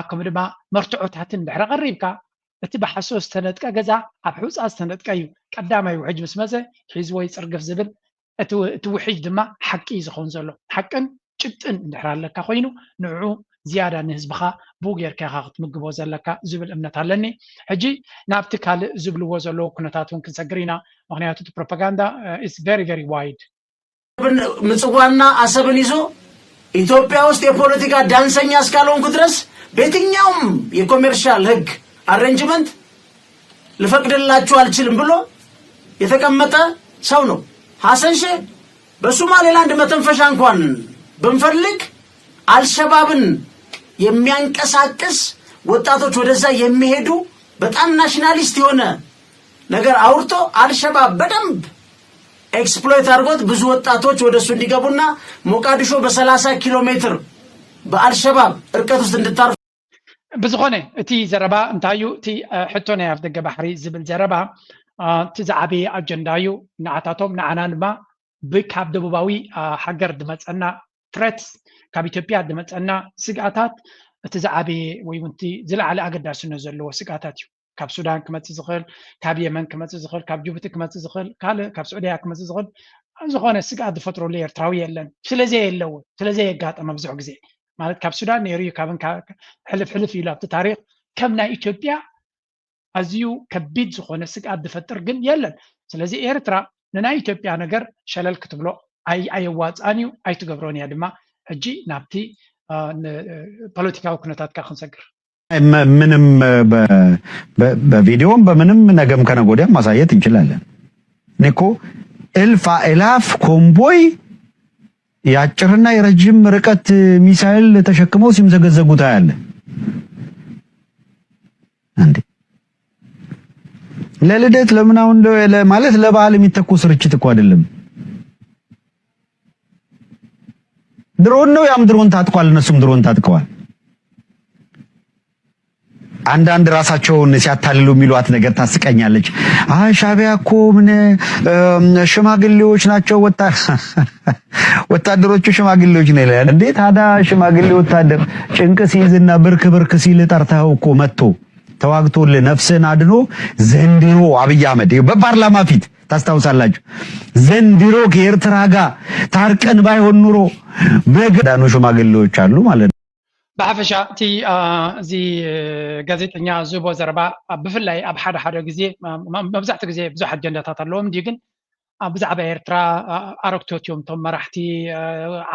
ከምኡ ድማ መርትዖታትን ድሕሪ ቀሪብካ እቲ ብሓሶ ዝተነጥቀ ገዛ ኣብ ሑፃ ዝተነጥቀ እዩ። ቀዳማይ ውሕጅ ምስ መፀ ሒዝዎ ይፅርግፍ ዝብል እቲ ውሕጅ ድማ ሓቂ እዩ ዝኸውን ዘሎ። ሓቅን ጭብጥን እንድሕር ኣለካ ኮይኑ ንዕኡ ዝያዳ ንህዝብኻ ብኡ ጌርካ ኢኻ ክትምግቦ ዘለካ ዝብል እምነት ኣለኒ። ሕጂ ናብቲ ካልእ ዝብልዎ ዘለዉ ኩነታት እውን ክንሰግር ኢና። ምክንያቱ እቲ ፕሮፓጋንዳ is very very wide። ምጽዋና አሰብን ይዞ ኢትዮጵያ ውስጥ የፖለቲካ ዳንሰኛ እስካልሆንኩ ድረስ በየትኛውም የኮሜርሻል ህግ አሬንጅመንት ልፈቅድላችሁ አልችልም ብሎ የተቀመጠ ሰው ነው ሐሰን ሼህ። በሶማሌላንድ መተንፈሻ እንኳን ብንፈልግ አልሸባብን የሚያንቀሳቅስ ወጣቶች ወደዛ የሚሄዱ በጣም ናሽናሊስት የሆነ ነገር አውርቶ አልሸባብ በደንብ ኤክስፕሎይት አድርጎት ብዙ ወጣቶች ወደሱ እንዲገቡና ሞቃዲሾ በ30 ኪሎ ሜትር በአልሸባብ እርቀት ውስጥ እንድታርፍ ብዝኾነ እቲ ዘረባ እንታይ እዩ? እቲ ሕቶ ናይ ኣፍደገ ባሕሪ ዝብል ዘረባ እቲ ዝዓበየ ኣጀንዳ እዩ። ንዓታቶም ንዓና ድማ ካብ ደቡባዊ ሃገር ዝመፀና ትረት ካብ ኢትዮጵያ ዝመፀና ስግኣታት እቲ ዝዓበየ ወይ እውን እቲ ዝለዓለ ኣገዳስነት ዘለዎ ስግኣታት እዩ። ካብ ሱዳን ክመፅእ ዝኽእል፣ ካብ የመን ክመፅእ ዝኽእል፣ ካብ ጅቡቲ ክመፅእ ዝኽእል፣ ካልእ ካብ ስዑድያ ክመፅእ ዝኽእል ዝኾነ ስግኣት ዝፈጥረሉ ኤርትራዊ የለን። ስለዘየለዎ ስለዘየጋጠመ ብዙሕ ግዜ ማለት ካብ ሱዳን ነይሩ እዩ ካብን ሕልፍ ሕልፍ ኢሉ ኣብቲ ታሪክ ከም ናይ ኢትዮጵያ ኣዝዩ ከቢድ ዝኾነ ስግኣት ዝፈጥር ግን የለን። ስለዚ ኤርትራ ንናይ ኢትዮጵያ ነገር ሸለል ክትብሎ ኣይ ኣየዋፅኣን እዩ ኣይትገብሮን እያ ድማ። ሕጂ ናብቲ ፖለቲካዊ ኩነታትካ ክንሰግር ምንም በቪዲዮም በምንም ነገም ከነገ ወዲያም ማሳየት እንችላለን። እኔ እኮ እልፍ አእላፍ ኮምቦይ የአጭርና የረጅም ርቀት ሚሳይል ተሸክመው ሲምዘገዘጉ ታያለ። እንዴ ለልደት ለምናምን ማለት ለበዓል የሚተኮስ ርችት እኮ አይደለም። ድሮን ነው ያም ድሮን ታጥቋል፣ እነሱም ድሮን ታጥቀዋል። አንዳንድ ራሳቸውን ሲያታልሉ የሚሏት ነገር ታስቀኛለች። አይ ሻቢያ እኮ ምን ሽማግሌዎች ናቸው ወጣ ወታደሮቹ ሽማግሌዎች ነው ይላል። እንዴ ታዲያ ሽማግሌ ወታደር ጭንቅ ሲይዝና ብርክ ብርክ ሲል ጠርተኸው እኮ መጥቶ ተዋግቶልህ ነፍስህን አድኖ ዘንድሮ አብይ አህመድ ይኸው በፓርላማ ፊት ታስታውሳላችሁ። ዘንድሮ ከኤርትራ ጋር ታርቀን ባይሆን ኑሮ መገዳኑ ሽማግሌዎች አሉ ማለት ነው። ብሓፈሻ እቲ እዚ ጋዜጠኛ ዝህቦ ዘረባ ብፍላይ ኣብ ሓደ ሓደ ግዜ መብዛሕትኡ ግዜ ብዙሕ ኣጀንዳታት ኣለዎም እንድዩ ግን ብዛዕባ ኤርትራ ኣረግቶት እዮም እቶም መራሕቲ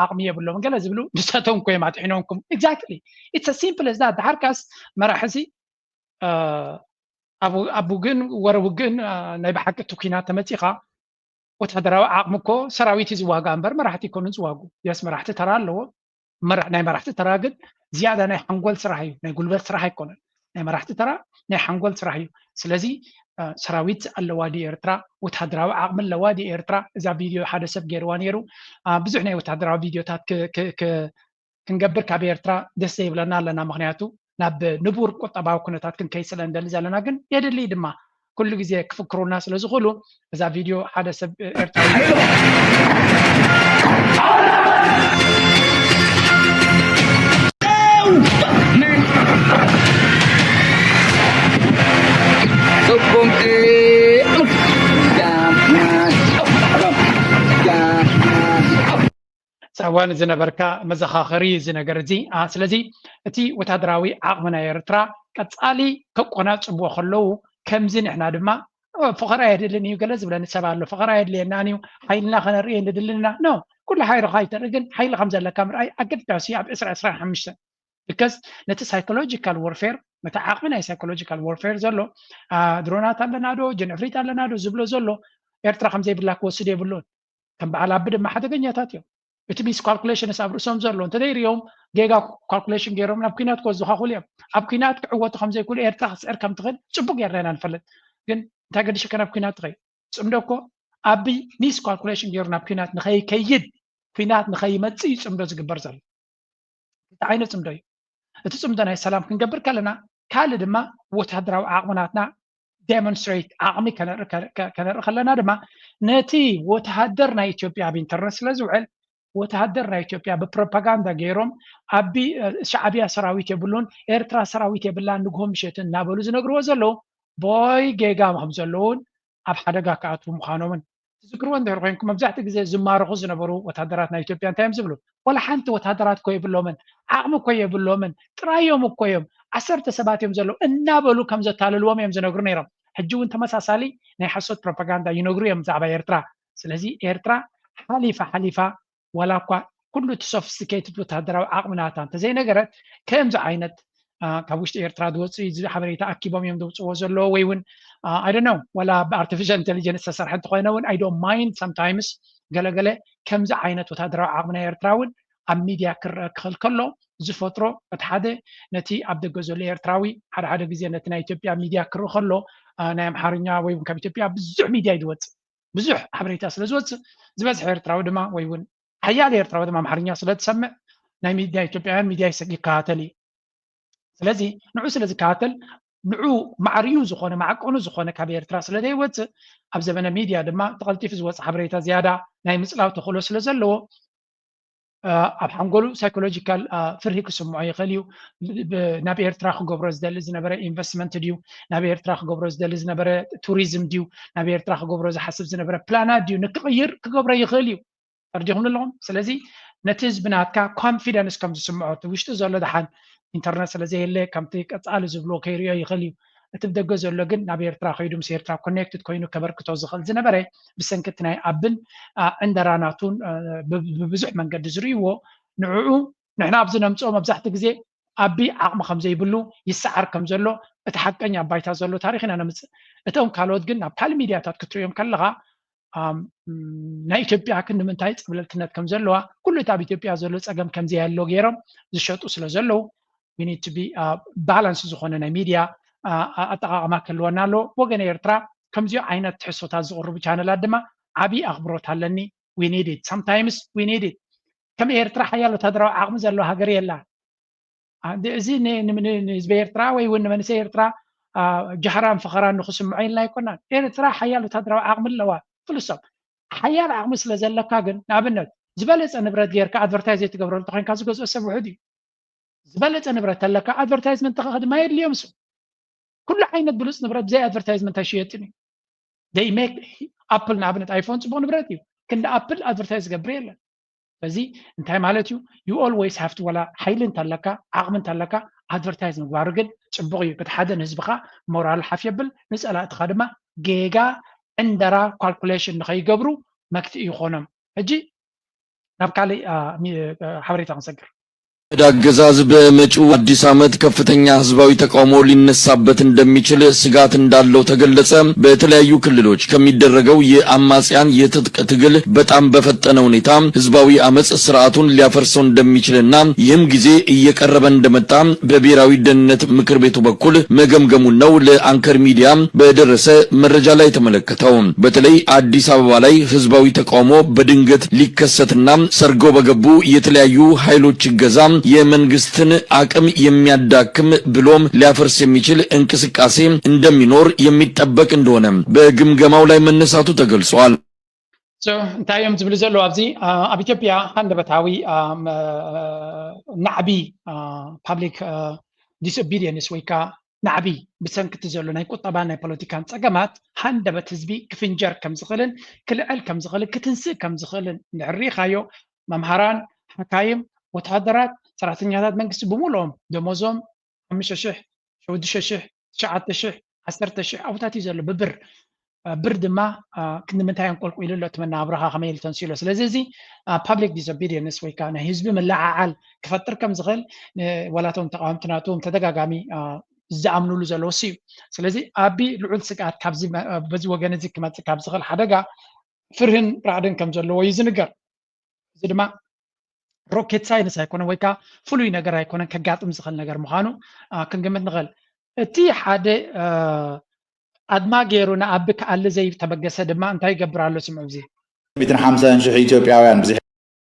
ዓቕሚ የብሎም ገለ ዝብሉ ንሳቶም እኮ እዮም ኣጥሒኖምኩም exactly it's simple as that ድሓርካስ መራሒ ሲ ኣብ ውግእን ወረ ውግእን ናይ ብሓቂ እቲ ኩናት ተመፂኻ ወታደራዊ ዓቕሚ እኮ ሰራዊት እዩ ዝዋጋ እምበር መራሕቲ ይኮኑን ዝዋጉ የስ መራሕቲ ተራ ኣለዎ ናይ መራሕቲ ተራ ግን ዝያዳ ናይ ሓንጎል ስራሕ እዩ ናይ ጉልበት ስራሕ ኣይኮነን ናይ መራሕቲ ተራ ናይ ሓንጎል ስራሕ እዩ ስለዚ ሰራዊት ኣለዋ ዲ ኤርትራ ወታደራዊ ዓቕሚ ኣለዋ ዲ ኤርትራ እዛ ቪድዮ ሓደ ሰብ ገይርዋ ነይሩ ብዙሕ ናይ ወታደራዊ ቪድዮታት ክንገብር ካብ ኤርትራ ደስ ዘይብለና ኣለና ምክንያቱ ናብ ንቡር ቁጠባዊ ኩነታት ክንከይ ስለ እንደሊ ዘለና ግን የድሊ ድማ ኩሉ ግዜ ክፍክሩና ስለ ዝኽእሉ እዛ ቪድዮ ሓደ ሰብ ኤርትራዊ ሳዋን ዝነበርካ መዘኻኸሪ እዚ ነገር እዚ ስለዚ እቲ ወታደራዊ ዓቕሚ ናይ ኤርትራ ቀፃሊ ከቆናፅብዎ ከለዉ ከምዚ ንሕና ድማ ፍቕሪ ኣየድልን እዩ ገለ ዝብለኒ ሰብ ኣሎ ፍቕሪ ኣየድልየናን እዩ ሓይልና ከነርኢ ንድልና ኖ ኩሉ ሓይልኻ ኣይተርኢ ግን ሓይሊ ከም ዘለካ ምርኣይ ኣገዳሲ ኣብ ዕስራ ዕስራ ሓሙሽተ because ነቲ psychological warfare ነቲ ዓቕሚ ናይ psychological warfare ዘሎ ድሮናት ኣለና ዶ ጀንዕፍሪት ኣለና ዶ ዝብሎ ዘሎ ኤርትራ ከም ዘይብላ ክወስድ የብሉን ከም በዓል ኣቢ ድማ ሓደገኛታት እዮም እቲ miscalculation ስ ኣብ ርእሶም ዘሎ እንተዘይርእዮም ጌጋ calculation ገይሮም ናብ ኩናት ክወስዱኻ ክእሉ እዮም ኣብ ኩናት ክዕወቱ ከም ዘይክእሉ ኤርትራ ክትስዕር ከም ትኽእል ፅቡቅ ጌርና ኢና ንፈልጥ ግን እንታይ ገዲሽካ ናብ ኩናት ትኸይድ ፅምዶ እኮ ኣቢ miscalculation ገይሩ ናብ ኩናት ንኸይከይድ ኩናት ንኸይመፅእ እዩ ፅምዶ ዝግበር ዘሎ ክልተ ዓይነት ፅምዶ እዩ እቲ ፅምዶ ናይ ሰላም ክንገብር ከለና ካልእ ድማ ወታደራዊ ዓቕሚ ናትና demonstrate ዓቕሚ ከነርኢ ከለና ድማ ነቲ ወተሃደር ናይ ኢትዮጵያ ኣብ ኢንተርነት ስለ ዝውዕል ወተሃደር ናይ ኢትዮጵያ ብፕሮፓጋንዳ ገይሮም ኣቢ ሻዕብያ ሰራዊት የብሉን፣ ኤርትራ ሰራዊት የብላን፣ ንግሆ ምሸትን እናበሉ ዝነግርዎ ዘለዉ ቦይ ጌጋ ከም ዘለውን ኣብ ሓደጋ ክኣትዉ ምዃኖምን ትዝክርዎ እንድሕር ኮይንኩም፣ መብዛሕትኡ ግዜ ዝማረኹ ዝነበሩ ወታደራት ናይ ኢትዮጵያ እንታይ እዮም ዝብሉ? ወላ ሓንቲ ወታደራት እኮ የብሎምን፣ ዓቕሚ እኮ የብሎምን፣ ጥራዮም እኮ እዮም፣ ዓሰርተ ሰባት እዮም ዘለዉ እናበሉ ከም ዘታለልዎም እዮም ዝነግሩ ነይሮም። ሕጂ እውን ተመሳሳሊ ናይ ሓሶት ፕሮፓጋንዳ ይነግሩ እዮም ብዛዕባ ኤርትራ። ስለዚ ኤርትራ ሓሊፋ ሓሊፋ ዋላ እኳ ኩሉ እቲ ሶፊስቲኬትድ ወታደራዊ ዓቕሚ ናታ እንተዘይነገረት፣ ከምዚ ዓይነት ካብ ውሽጢ ኤርትራ ዝወፅእ እዚ ሓበሬታ ኣኪቦም እዮም ዘውፅዎ ዘለዎ ወይ እውን ኣይደነው ዋላ ብኣርቲፊሻል ኢንቴሊጀንስ ዝተሰርሐ እንተኮይነ እውን I don't mind sometimes ገለገለ ከምዚ ዓይነት ወታደራዊ ዓቕሚ ናይ ኤርትራ እውን ኣብ ሚድያ ክረአ ክኽእል ከሎ ዝፈጥሮ እቲ ሓደ ነቲ ኣብ ደገ ዘሎ ኤርትራዊ ሓደ ሓደ ግዜ ነቲ ናይ ኢትዮጵያ ሚድያ ክርኢ ከሎ ናይ ኣምሓርኛ ወይ እውን ካብ ኢትዮጵያ ብዙሕ ሚድያ እዩ ዝወፅእ ብዙሕ ሓበሬታ ስለ ዝወፅእ ዝበዝሐ ኤርትራዊ ድማ ወይ እውን ሓያል ኤርትራዊ ድማ ኣምሓርኛ ስለ ዝሰምዕ ናይ ሚድያ ኢትዮጵያውያን ሚድያ ይከታተል እዩ። ስለዚ ንዑ ስለ ዝከታተል ንዑ ማዕርዩ ዝኾነ ማዕቀኑ ዝኾነ ካብ ኤርትራ ስለ ዘይወፅእ ኣብ ዘበነ ሚድያ ድማ ተቐልጢፉ ዝወፅእ ሓበሬታ ዝያዳ ናይ ምፅላው ተኽእሎ ስለ ዘለዎ ኣብ ሓንጎሉ ሳይኮሎጂካል ፍርሂ ክስምዖ ይኽእል እዩ። ናብ ኤርትራ ክገብሮ ዝደሊ ዝነበረ ኢንቨስትመንት ድዩ? ናብ ኤርትራ ክገብሮ ዝደሊ ዝነበረ ቱሪዝም ድዩ? ናብ ኤርትራ ክገብሮ ዝሓስብ ዝነበረ ፕላናት ድዩ ንክቕይር ክገብሮ ይኽእል እዩ። ተረዲኹም ኣለኹም። ስለዚ ነቲ ህዝቢ ናትካ ኮንፊደንስ ከም ዝስምዖ እቲ ውሽጢ ዘሎ ደሓን ኢንተርነት ስለ ዘየለ ከምቲ ቀጻሊ ዝብልዎ ከይርእዮ ይኽእል እዩ። እቲ ብደገ ዘሎ ግን ናብ ኤርትራ ከይዱ ምስ ኤርትራ ኮኔክትድ ኮይኑ ከበርክቶ ዝኽእል ዝነበረ ብሰንኪ እቲ ናይ ኣብን ዕንደራ ናቱን ብብዙሕ መንገዲ ዝርእይዎ ንዕኡ ንሕና ኣብዚ ነምፅኦ መብዛሕቲ ግዜ ኣቢ ዓቕሚ ከም ዘይብሉ ይሰዓር ከም ዘሎ እቲ ሓቀኛ ባይታ ዘሎ ታሪኽ ኢና ነምፅእ። እቶም ካልኦት ግን ናብ ካልእ ሚድያታት ክትርእዮም ከለኻ ናይ ኢትዮጵያ ክንዲ ምንታይ ፀብለልትነት ከም ዘለዋ ኩሉ እቲ ኣብ ኢትዮጵያ ዘሎ ፀገም ከም ዘየሎ ገይሮም ዝሸጡ ስለ ዘለዉ we need to be balance ዝኾነ ናይ ሚድያ ኣጠቃቅማ ክህልወና ኣለዎ። ወገን ኤርትራ ከምዚኦ ዓይነት ትሕዝቶታት ዝቕርቡ ቻነላት ድማ ዓብዪ ኣኽብሮት ኣለኒ። We need it sometimes we need it። ከም ኤርትራ ሓያል ወታደራዊ ዓቕሚ ዘለዋ ሃገር የላ። እዚ ንህዝቢ ኤርትራ ወይ እውን ንመንእሰይ ኤርትራ ጃህራን ፈኸራን ንክስምዖ ኢልና ኣይኮናን። ኤርትራ ሓያል ወታደራዊ ዓቕሚ ኣለዋ ፍልሶም። ሓያል ዓቕሚ ስለ ዘለካ ግን ንኣብነት ዝበለፀ ንብረት ጌርካ ኣድቨርታይዝ ዘይትገብረሉ ተኮይንካ ዝገዝኦ ሰብ ውሑድ እዩ። ዝበለፀ ንብረት ተለካ ኣድቨርታይዝመንት ተኸ ድማ የድልዮም እሱ ኩሉ ዓይነት ብሉፅ ንብረት ብዘይ ኣድቨርታይዝመንት ኣይሽየጥን እዩ። They make ኣፕል ንኣብነት ኣይፎን ፅቡቅ ንብረት እዩ። ክንዲ ኣፕል ኣድቨርታይዝ ዝገብር የለን። ስለዚ እንታይ ማለት እዩ? You always have to ወላ ሓይሊ እንተለካ ዓቕሚ እንተለካ ኣድቨርታይዝ ምግባሩ ግን ፅቡቅ እዩ። በቲ ሓደ ንህዝብኻ ሞራል ሓፍ የብል፣ ንፀላእትኻ ድማ ጌጋ ዕንደራ ካልኩሌሽን ንኸይገብሩ መክትኢ ይኾኖም። ሕጂ ናብ ካልእ ሓበሬታ ክንሰግር። የአህመድ አገዛዝ በመጪው አዲስ ዓመት ከፍተኛ ህዝባዊ ተቃውሞ ሊነሳበት እንደሚችል ስጋት እንዳለው ተገለጸ። በተለያዩ ክልሎች ከሚደረገው የአማጽያን የትጥቅ ትግል በጣም በፈጠነ ሁኔታ ህዝባዊ አመጽ ስርዓቱን ሊያፈርሰው እንደሚችልና ይህም ጊዜ እየቀረበ እንደመጣ በብሔራዊ ደህንነት ምክር ቤቱ በኩል መገምገሙን ነው ለአንከር ሚዲያ በደረሰ መረጃ ላይ የተመለከተው። በተለይ አዲስ አበባ ላይ ህዝባዊ ተቃውሞ በድንገት ሊከሰትና ሰርጎ በገቡ የተለያዩ ኃይሎች እገዛ የመንግስትን አቅም የሚያዳክም ብሎም ሊያፈርስ የሚችል እንቅስቃሴ እንደሚኖር የሚጠበቅ እንደሆነ በግምገማው ላይ መነሳቱ ተገልጿል። እንታይ እዮም ዝብሉ ዘለዉ ኣብዚ ኣብ ኢትዮጵያ ሃንደበታዊ ናዕቢ ፓብሊክ ዲስኦቢዲየንስ ወይ ከዓ ናዕቢ ብሰንኪ እቲ ዘሎ ናይ ቁጠባን ናይ ፖለቲካን ፀገማት ሃንደበት ህዝቢ ክፍንጀር ከም ዝኽእልን ክልዕል ከም ዝኽእልን ክትንስእ ከም ዝኽእልን እንድሕር ርኢኻዮ መምሃራን፣ ሓካይም፣ ወተሃደራት፣ ሰራሕተኛታት መንግስቲ ብምልኦም ደሞዞም ሓሙሽተ ሽሕ፣ ሽዱሽተ ሽሕ፣ ትሽዓተ ሽሕ፣ ዓሰርተ ሽሕ ኣብታት እዩ ዘሎ ብብር ብር ድማ ክንዲ ምንታይ ኣንቆልቁሉ ኣሎ እቲ መነባብሮኻ ከመይ ኢሉ ተንስኡ ኣሎ። ስለዚ እዚ ፓብሊክ ዲስኦቢዲየንስ ወይ ከዓ ናይ ህዝቢ ምልዕዓል ክፈጥር ከም ዝኽእል ወላቶም ተቃወምቲ ናቶም ተደጋጋሚ ዝኣምኑሉ ዘለዉ እሱ እዩ። ስለዚ ኣቢ ልዑል ስግኣት ካብዚ በዚ ወገን እዚ ክመፅእ ካብ ዝኽእል ሓደጋ ፍርህን ራዕድን ከም ዘለዎ እዩ ዝንገር። እዚ ድማ ሮኬት ሳይንስ ኣይኮነን ወይ ከዓ ፍሉይ ነገር ኣይኮነን ከጋጥም ዝኽእል ነገር ምዃኑ ክንግምት ንኽእል። እቲ ሓደ ኣድማ ገይሩ ንኣቢ ክኣሊ ዘይተበገሰ ድማ እንታይ ይገብር ኣሎ ስምዑ። እዚ ሚእትን ሓምሳን ሽሕ ኢትዮጵያውያን ብዚ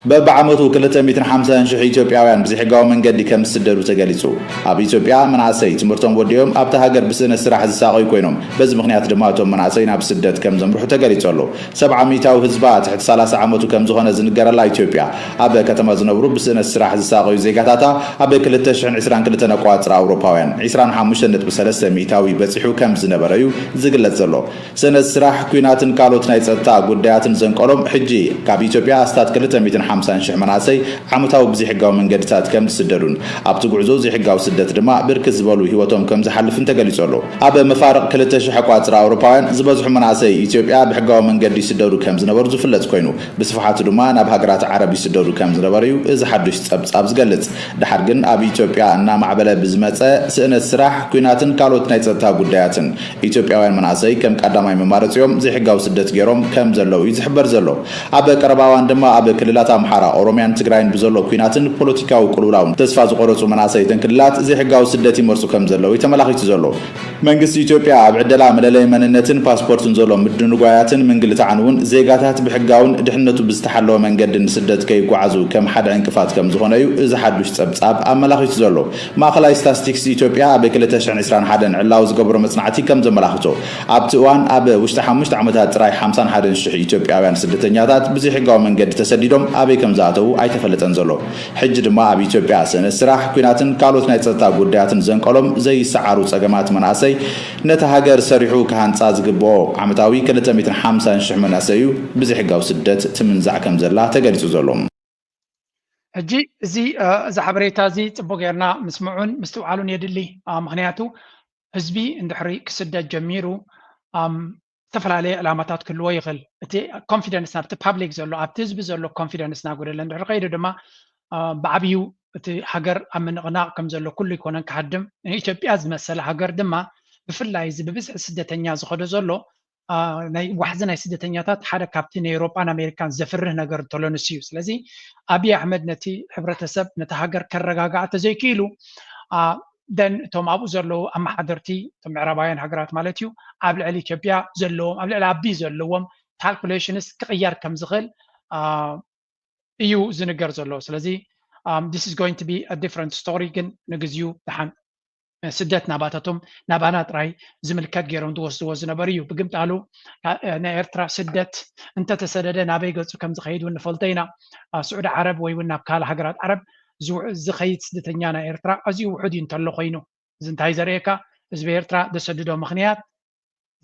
በብዓመቱ ክልተ ሚእትን ሓምሳን ሽሕ ኢትዮጵያውያን ብዘይሕጋዊ መንገዲ ከም ዝስደዱ ተገሊጹ። ኣብ ኢትዮጵያ መናእሰይ ትምህርቶም ወዲኦም ኣብታ ሃገር ብስእነት ስራሕ ዝሳቐዩ ኮይኖም፣ በዚ ምኽንያት ድማ እቶም መናእሰይ ናብ ስደት ከም ዘምርሑ ተገሊጹ ኣሎ። ሰብዓ ሚእታዊ ህዝባ ትሕቲ ሰላሳ ዓመቱ ከም ዝኾነ ዝንገረላ ኢትዮጵያ፣ ኣብ ከተማ ዝነብሩ ብስእነት ስራሕ ዝሳቐዩ ዜጋታታ ኣብ ክልተ ሽሕን ዕስራን ክልተን ኣቋጽራ ኣውሮፓውያን ዕስራን ሓሙሽተን ነጥቢ ሰለስተ ሚእታዊ በጺሑ ከም ዝነበረ እዩ ዝግለጽ ዘሎ። ስእነት ስራሕ፣ ኲናትን ካልኦት ናይ ጸጥታ ጉዳያትን ዘንቀሎም፣ ሕጂ ካብ ኢትዮጵያ ኣስታት ክልተ ሚእትን ሓምሳን ሽሕ መናእሰይ ዓመታዊ ብዘይሕጋዊ መንገድታት ከም ዝስደዱን ኣብቲ ጉዕዞ ዘይሕጋዊ ስደት ድማ ብርክት ዝበሉ ህይወቶም ከም ዝሓልፍን ተገሊጹ ኣሎ። ኣብ መፋርቕ ክልተ ሽሕ ኣቋጽራ ኣውሮፓውያን ዝበዝሑ መናእሰይ ኢትዮጵያ ብሕጋዊ መንገዲ ይስደዱ ከም ዝነበሩ ዝፍለጥ ኮይኑ፣ ብስፍሓቱ ድማ ናብ ሃገራት ዓረብ ይስደዱ ከም ዝነበሩ እዩ እዚ ሓዱሽ ጸብጻብ ዝገልጽ። ደሓር ግን ኣብ ኢትዮጵያ እናማዕበለ ብዝመጸ ስእነት ስራሕ፣ ኲናትን ካልኦት ናይ ጸጥታ ጉዳያትን፣ ኢትዮጵያውያን መናእሰይ ከም ቀዳማይ መማረጺኦም ዘይሕጋዊ ስደት ገይሮም ከም ዘለዉ እዩ ዝሕበር ዘሎ። ኣብ ቀረባ እዋን ድማ ኣብ ክልላት ኣምሓራ፣ ኦሮምያን ትግራይን ብዘሎ ኲናትን ፖለቲካዊ ቅልውላውን ተስፋ ዝቆረጹ መናእሰይ እተን ክልላት ዘይሕጋዊ ስደት ይመርጹ ከም ዘለዉ እዩ ተመላኺቱ ዘሎ። መንግስቲ ኢትዮጵያ ኣብ ዕደላ መለለይ መንነትን ፓስፖርትን ዘሎ ምድንጓያትን ምንግልታዕን እውን ዜጋታት ብሕጋውን ድሕነቱ ብዝተሓለወ መንገዲ ንስደት ከይጓዓዙ ከም ሓደ ዕንቅፋት ከም ዝኾነ እዩ እዚ ሓዱሽ ጸብጻብ ኣመላኺቱ ዘሎ። ማእኸላይ ስታስቲክስ ኢትዮጵያ ኣብ ክልተ ሽሕን ዕስራን ሓደን ዕላዊ ዝገበሮ መጽናዕቲ ከም ዘመላኽቶ፣ ኣብቲ እዋን ኣብ ውሽጢ ሓሙሽተ ዓመታት ጥራይ ሓምሳን ሓደን ሽሕ ኢትዮጵያውያን ስደተኛታት ብዘይሕጋዊ መንገዲ ተሰዲዶም ኣበይ ከም ዝኣተዉ ኣይተፈለጠን ዘሎ። ሕጂ ድማ ኣብ ኢትዮጵያ ስእነት ስራሕ፣ ኲናትን ካልኦት ናይ ጸጥታ ጉዳያትን ዘንቀሎም ዘይሰዓሩ ጸገማት መናእሰይ ነታ ሃገር ሰሪሑ ክሃንጻ ዝግብኦ ዓመታዊ ክልተ ሚእትን ሓምሳን ሽሕ መናእሰይ እዩ ብዘይሕጋዊ ስደት ትምንዛዕ ከም ዘላ ተገሊጹ ዘሎ። ሕጂ እዚ እዚ ሓበሬታ እዚ ጽቡቅ ጌርና ምስምዑን ምስትውዓሉን የድሊ። ምክንያቱ ህዝቢ እንድሕሪ ክስደት ጀሚሩ ዝተፈላለየ ዕላማታት ክህልዎ ይኽእል። እቲ ኮንፊደንስ ናብቲ ፓብሊክ ዘሎ ኣብቲ ህዝቢ ዘሎ ኮንፊደንስ እናጎደለ እንድሕሪ ከይዱ ድማ ብዓብዩ እቲ ሃገር ኣብ ምንቕናቕ ከም ዘሎ ኩሉ ኣይኮነን ክሃድም። ንኢትዮጵያ ዝመሰለ ሃገር ድማ ብፍላይ እዚ ብብዝሒ ስደተኛ ዝኸዶ ዘሎ ናይ ዋሕዚ ናይ ስደተኛታት ሓደ ካብቲ ናይ ኤውሮጳን ኣሜሪካን ዘፍርህ ነገር እንተሎ ንሱ እዩ። ስለዚ ኣብይ ኣሕመድ ነቲ ሕብረተሰብ ነቲ ሃገር ከረጋግኣ ተዘይክኢሉ ደን እቶም ኣብኡ ዘለዉ ኣመሓደርቲ እቶም ምዕራባውያን ሃገራት ማለት እዩ ኣብ ልዕሊ ኢትዮጵያ ዘለዎም ኣብ ልዕሊ ኣቢ ዘለዎም ካልኩሌሽንስ ክቕየር ከም ዝኽእል እዩ ዝንገር ዘሎ። ስለዚ this is going to be a different story ግን ንግዚኡ ደሓን ስደት ናባታቶም ናባና ጥራይ ዝምልከት ገይሮም ዝወስድዎ ዝነበሩ እዩ። ብግምጣሉ ናይ ኤርትራ ስደት እንተተሰደደ ናበይ ገጹ ከም ዝኸይድ እውን ንፈልጦ ኢና። ስዑዲ ዓረብ ወይ እውን ናብ ካልእ ሃገራት ዓረብ ዝኸይድ ስደተኛ ናይ ኤርትራ ኣዝዩ ውሑድ እዩ እንተሎ ኮይኑ፣ እዚ እንታይ ዘርእየካ? ህዝቢ ኤርትራ ዘሰድዶ ምኽንያት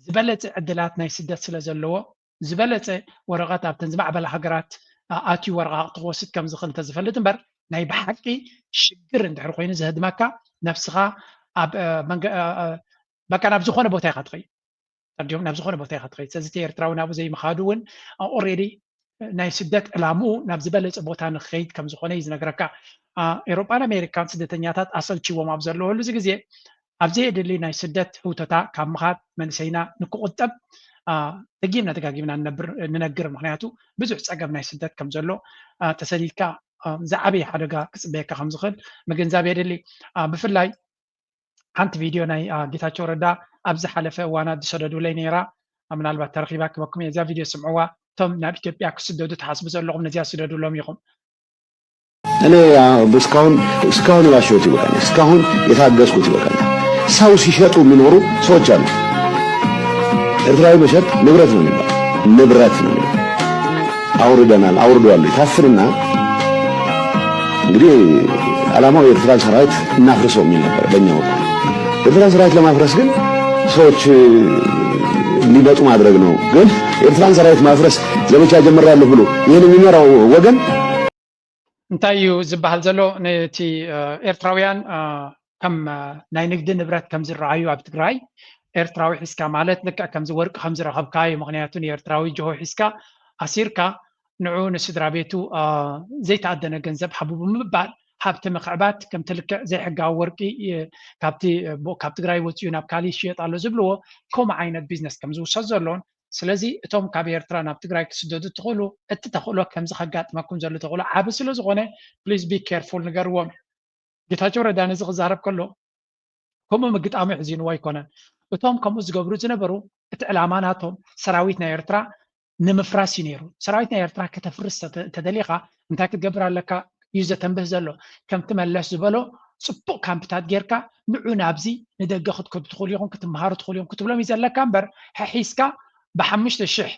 ዝበለጸ ዕድላት ናይ ስደት ስለ ዘለዎ ዝበለጸ ወረቐት ኣብተን ዝማዕበላ ሃገራት ኣትዩ ወረቓቕቲ ክወስድ ከም ዝኽእል እንተዝፈልጥ እምበር ናይ ብሓቂ ሽግር እንድሕር ኮይኑ ዘህድመካ ነብስኻ ኣብ በቃ ናብ ዝኾነ ቦታ ኢኻ ትኸይድ። ተርዲኦም ናብ ዝኾነ ቦታ ኢኻ ትኸይድ። ስለዚ እቲ ኤርትራዊ ናብኡ ዘይምኻዱ እውን ኦሬዲ ናይ ስደት ዕላምኡ ናብ ዝበለጸ ቦታ ንክኸይድ ከም ዝኾነ እዩ ዝነግረካ። ኤሮጳን ኣሜሪካን ስደተኛታት ኣሰልችዎም ኣብ ዘለወሉ እዚ ግዜ ኣብ ዘየድሊ ናይ ስደት ህውተታ ካብ ምኻድ መንእሰይና ንክቑጠብ ደጊምና ደጋጊምና ንነብር ንነግር። ምክንያቱ ብዙሕ ጸገም ናይ ስደት ከም ዘሎ ተሰዲድካ ዝዓበየ ሓደጋ ክጽበየካ ከም ዝኽእል ምግንዛብ የድሊ። ብፍላይ ሓንቲ ቪድዮ ናይ ጌታቸው ረዳ ኣብ ዝሓለፈ እዋናት ዝሰደዱለይ ነይራ። ምናልባት ተረኺባ ክበኩም እየ። እዚኣ ቪድዮ ስምዕዋ። እቶም ናብ ኢትዮጵያ ክስደዱ ትሓስቡ ዘለኹም ነዚኣ ስደዱሎም ኢኹም። እኔ እስካሁን እስካሁን የዋሸሁት ይበቃኛል። እስካሁን የታገስኩት ይበቃኛል። ሰው ሲሸጡ የሚኖሩ ሰዎች አሉ። ኤርትራዊ መሸጥ ንብረት ነው የሚባል ንብረት ነው። አውርደናል፣ አውርደዋል። ታፍንና እንግዲህ ዓላማው የኤርትራን ሰራዊት እናፍርሰው የሚል ነበር በእኛ በኩል። የኤርትራን ሰራዊት ለማፍረስ ግን ሰዎች እንዲመጡ ማድረግ ነው። ግን የኤርትራን ሰራዊት ማፍረስ ዘመቻ ጀምሬያለሁ ብሎ ይህን የሚመራው ወገን እንታይ እዩ ዝበሃል ዘሎ? ነቲ ኤርትራውያን ከም ናይ ንግዲ ንብረት ከም ዝረኣዩ ኣብ ትግራይ ኤርትራዊ ሒዝካ ማለት ልክዕ ከምዚ ወርቂ ከም ዝረኸብካ እዩ። ምክንያቱ ንኤርትራዊ ጅሆ ሒዝካ ኣሲርካ ንዑ ንስድራ ቤቱ ዘይተኣደነ ገንዘብ ሃቡ ብምባል ሃብቲ ምኽዕባት ከምቲ ልክዕ ዘይሕጋዊ ወርቂ ካብቲ ካብ ትግራይ ወፂኡ ናብ ካሊእ ይሽየጥ ኣሎ ዝብልዎ ከምኡ ዓይነት ቢዝነስ ከም ዝውሰድ ዘሎን ስለዚ እቶም ካብ ኤርትራ ናብ ትግራይ ክስደዱ እትኽእሉ እቲ ተኽእሎ ከምዚ ከጋጥመኩም ዘሎ ተኽእሎ ዓቢ ስለ ዝኾነ please be careful ንገርዎም። ጌታቸው ረዳ ነዚ ክዛረብ ከሎ ከምኡ ምግጣሙ የሕዚንዎ ኣይኮነን። እቶም ከምኡ ዝገብሩ ዝነበሩ እቲ ዕላማ ናቶም ሰራዊት ናይ ኤርትራ ንምፍራስ እዩ ነይሩ። ሰራዊት ናይ ኤርትራ ከተፍርስ ተደሊኻ እንታይ ክትገብር ኣለካ እዩ ዘተንብህ ዘሎ። ከምቲ መለስ ዝበሎ ጽቡቕ ካምፕታት ጌርካ ንዑ ናብዚ ንደገ ክትከዱ ትኽእሉ ኢኹም ክትምሃሩ ትኽእሉ ኢኹም ክትብሎም እዩ ዘለካ እምበር ሕሒስካ ብሓሙሽተ ሽሕ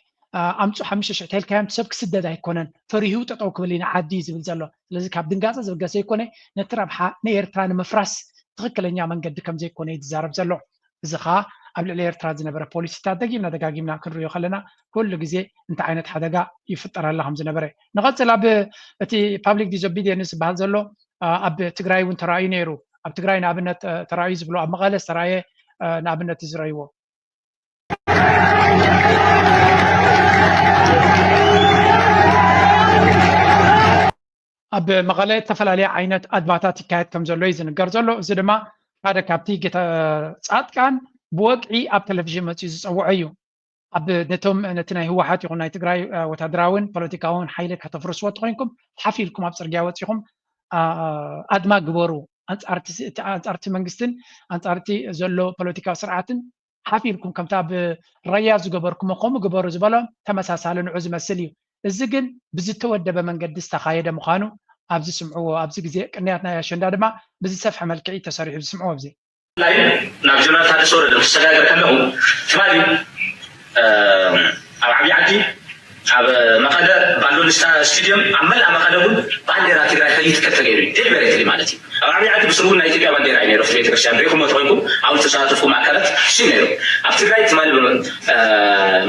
ኣምፁ ሓሙሽተ ሽሕ ተልካዮም ሰብ ክስደድ ኣይኮነን ፈሪሁ ጠጠው ክብል ኢና ዓዲ ዝብል ዘሎ። ስለዚ ካብ ድንጋፀ ዝብገሰ ይኮነ ነቲ ረብሓ ንኤርትራ ንምፍራስ ትኽክለኛ መንገዲ ከም ዘይኮነ እዩ ዝዛረብ ዘሎ። እዚ ኸዓ ኣብ ልዕሊ ኤርትራ ዝነበረ ፖሊሲታት ደጊምና ደጋጊምና ክንሪኦ ከለና ኩሉ ግዜ እንታይ ዓይነት ሓደጋ ይፍጠረላ ከም ዝነበረ። ንቐፅል ኣብ እቲ public disobedience ዝበሃል ዘሎ ኣብ ትግራይ እውን ተራእዩ ነይሩ። ኣብ ትግራይ ንኣብነት ተራእዩ ዝብሎ ኣብ መቐለ ዝተራእየ ንኣብነት ዝረእይዎ ኣብ መቐለ ዝተፈላለየ ዓይነት ኣድማታት ይካየድ ከም ዘሎ እዩ ዝንገር ዘሎ። እዚ ድማ ሓደ ካብቲ ጌታ ፃድቃን ብወግዒ ኣብ ቴሌቪዥን መፅኡ ዝፀውዖ እዩ። ኣብ ነቶም ነቲ ናይ ህወሓት ይኹን ናይ ትግራይ ወታደራውን ፖለቲካውን ሓይሊ ከተፍርስዎ ተኮይንኩም ሓፍ ኢልኩም ኣብ ፅርግያ ወፂኹም ኣድማ ግበሩ፣ ኣንፃርቲ መንግስትን ኣንፃርቲ ዘሎ ፖለቲካዊ ስርዓትን ሓፍ ኢልኩም ከምቲ ኣብ ራያ ዝገበርኩሞ ከምኡ ግበሩ ዝበሎ ተመሳሳሊ ንዑ ዝመስል እዩ። እዚ ግን ብዝተወደበ መንገዲ ዝተኻየደ ምዃኑ ኣብዚ ስምዕዎ። ኣብዚ ግዜ ቅንያት ናይ ኣሸንዳ ድማ ብዝሰፍሐ መልክዕ እዩ ተሰሪሑ ዝስምዕዎ። ኣብዚ ብፍላይ ናብ ጀነራል ታደሰ ወረደ ክሰጋገር ከለኹ ትማሊ ኣብ ዓብዪ ዓዲ ኣብ መቐለ ባንዶኒ ስታድየም ኣብ መላእ መቐለ እውን ባንዴራ ትግራይ ከይትከል ተገይሩ እዩ። ዴሊበሬትሊ ማለት እዩ። ኣብ ዓብዪ ዓዲ ብስሩ እውን ናይ ኢትዮጵያ ባንዴራ እዩ ነይሩ። ኣብቲ ቤተክርስትያን ርኢኹሞ ተኾይንኩም ኣብኡ ዝተሳተፍኩም ኣካላት እሱ እዩ ነይሩ። ኣብ ትግራይ ትማሊ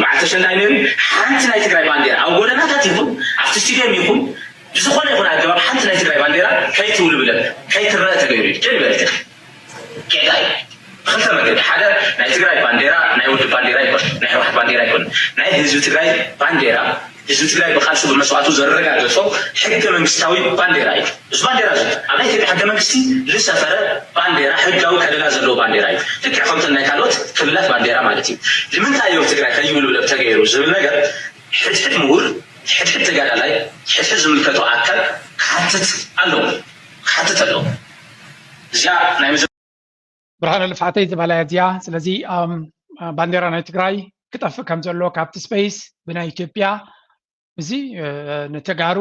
መዓልቲ ኣሸንዳ እዩ ነይሩ። ሓንቲ ናይ ትግራይ ባንዴራ ኣብ ጎደናታት ይኹን ኣብቲ ስቴድየም ይኹን ብዝኾነ ይኹን ኣገባብ ሓንቲ ናይ ትግራይ ባንዴራ ከይትውልብለብ ከይትረአ ተገይሩ እዩ። ዴሊበሬትሊ ጌጋ እዩ። ብክልተ መገዲ ሓደ ናይ ትግራይ ባንዴራ ናይ ውድብ ባንዴራ ይኮን ናይ ህወሓት ባንዴራ ይኮን ናይ ህዝቢ ትግራይ ባንዴራ ህዝቢ ትግራይ ብቃልሱ ብመስዋዕቱ ዘረጋገፆ ሕገ መንግስታዊ ባንዴራ እዩ። እዚ ባንዴራ እዚ ኣብ ናይ ኢትዮጵያ ሕገ መንግስቲ ዝሰፈረ ባንዴራ ህጋዊ ከለላ ዘለዎ ባንዴራ እዩ። ልክዕ ከምተን ናይ ካልኦት ክልላት ባንዴራ ማለት እዩ። ንምንታይ እዮም ትግራይ ከይውልብለብ ተገይሩ ዝብል ነገር ሕድሕድ ምሁር፣ ሕድሕድ ተጋዳላይ፣ ሕድሕድ ዝምልከቶ ኣካል ክሓትት ኣለዎ። ክሓትት ኣለዎ። እዚኣ ናይ ብርሃነ ልፍዓተይ ዝበላያ እዚኣ። ስለዚ ባንዴራ ናይ ትግራይ ክጠፍእ ከም ዘሎ ካብቲ ስፔስ ብናይ ኢትዮጵያ እዚ ንተጋሩ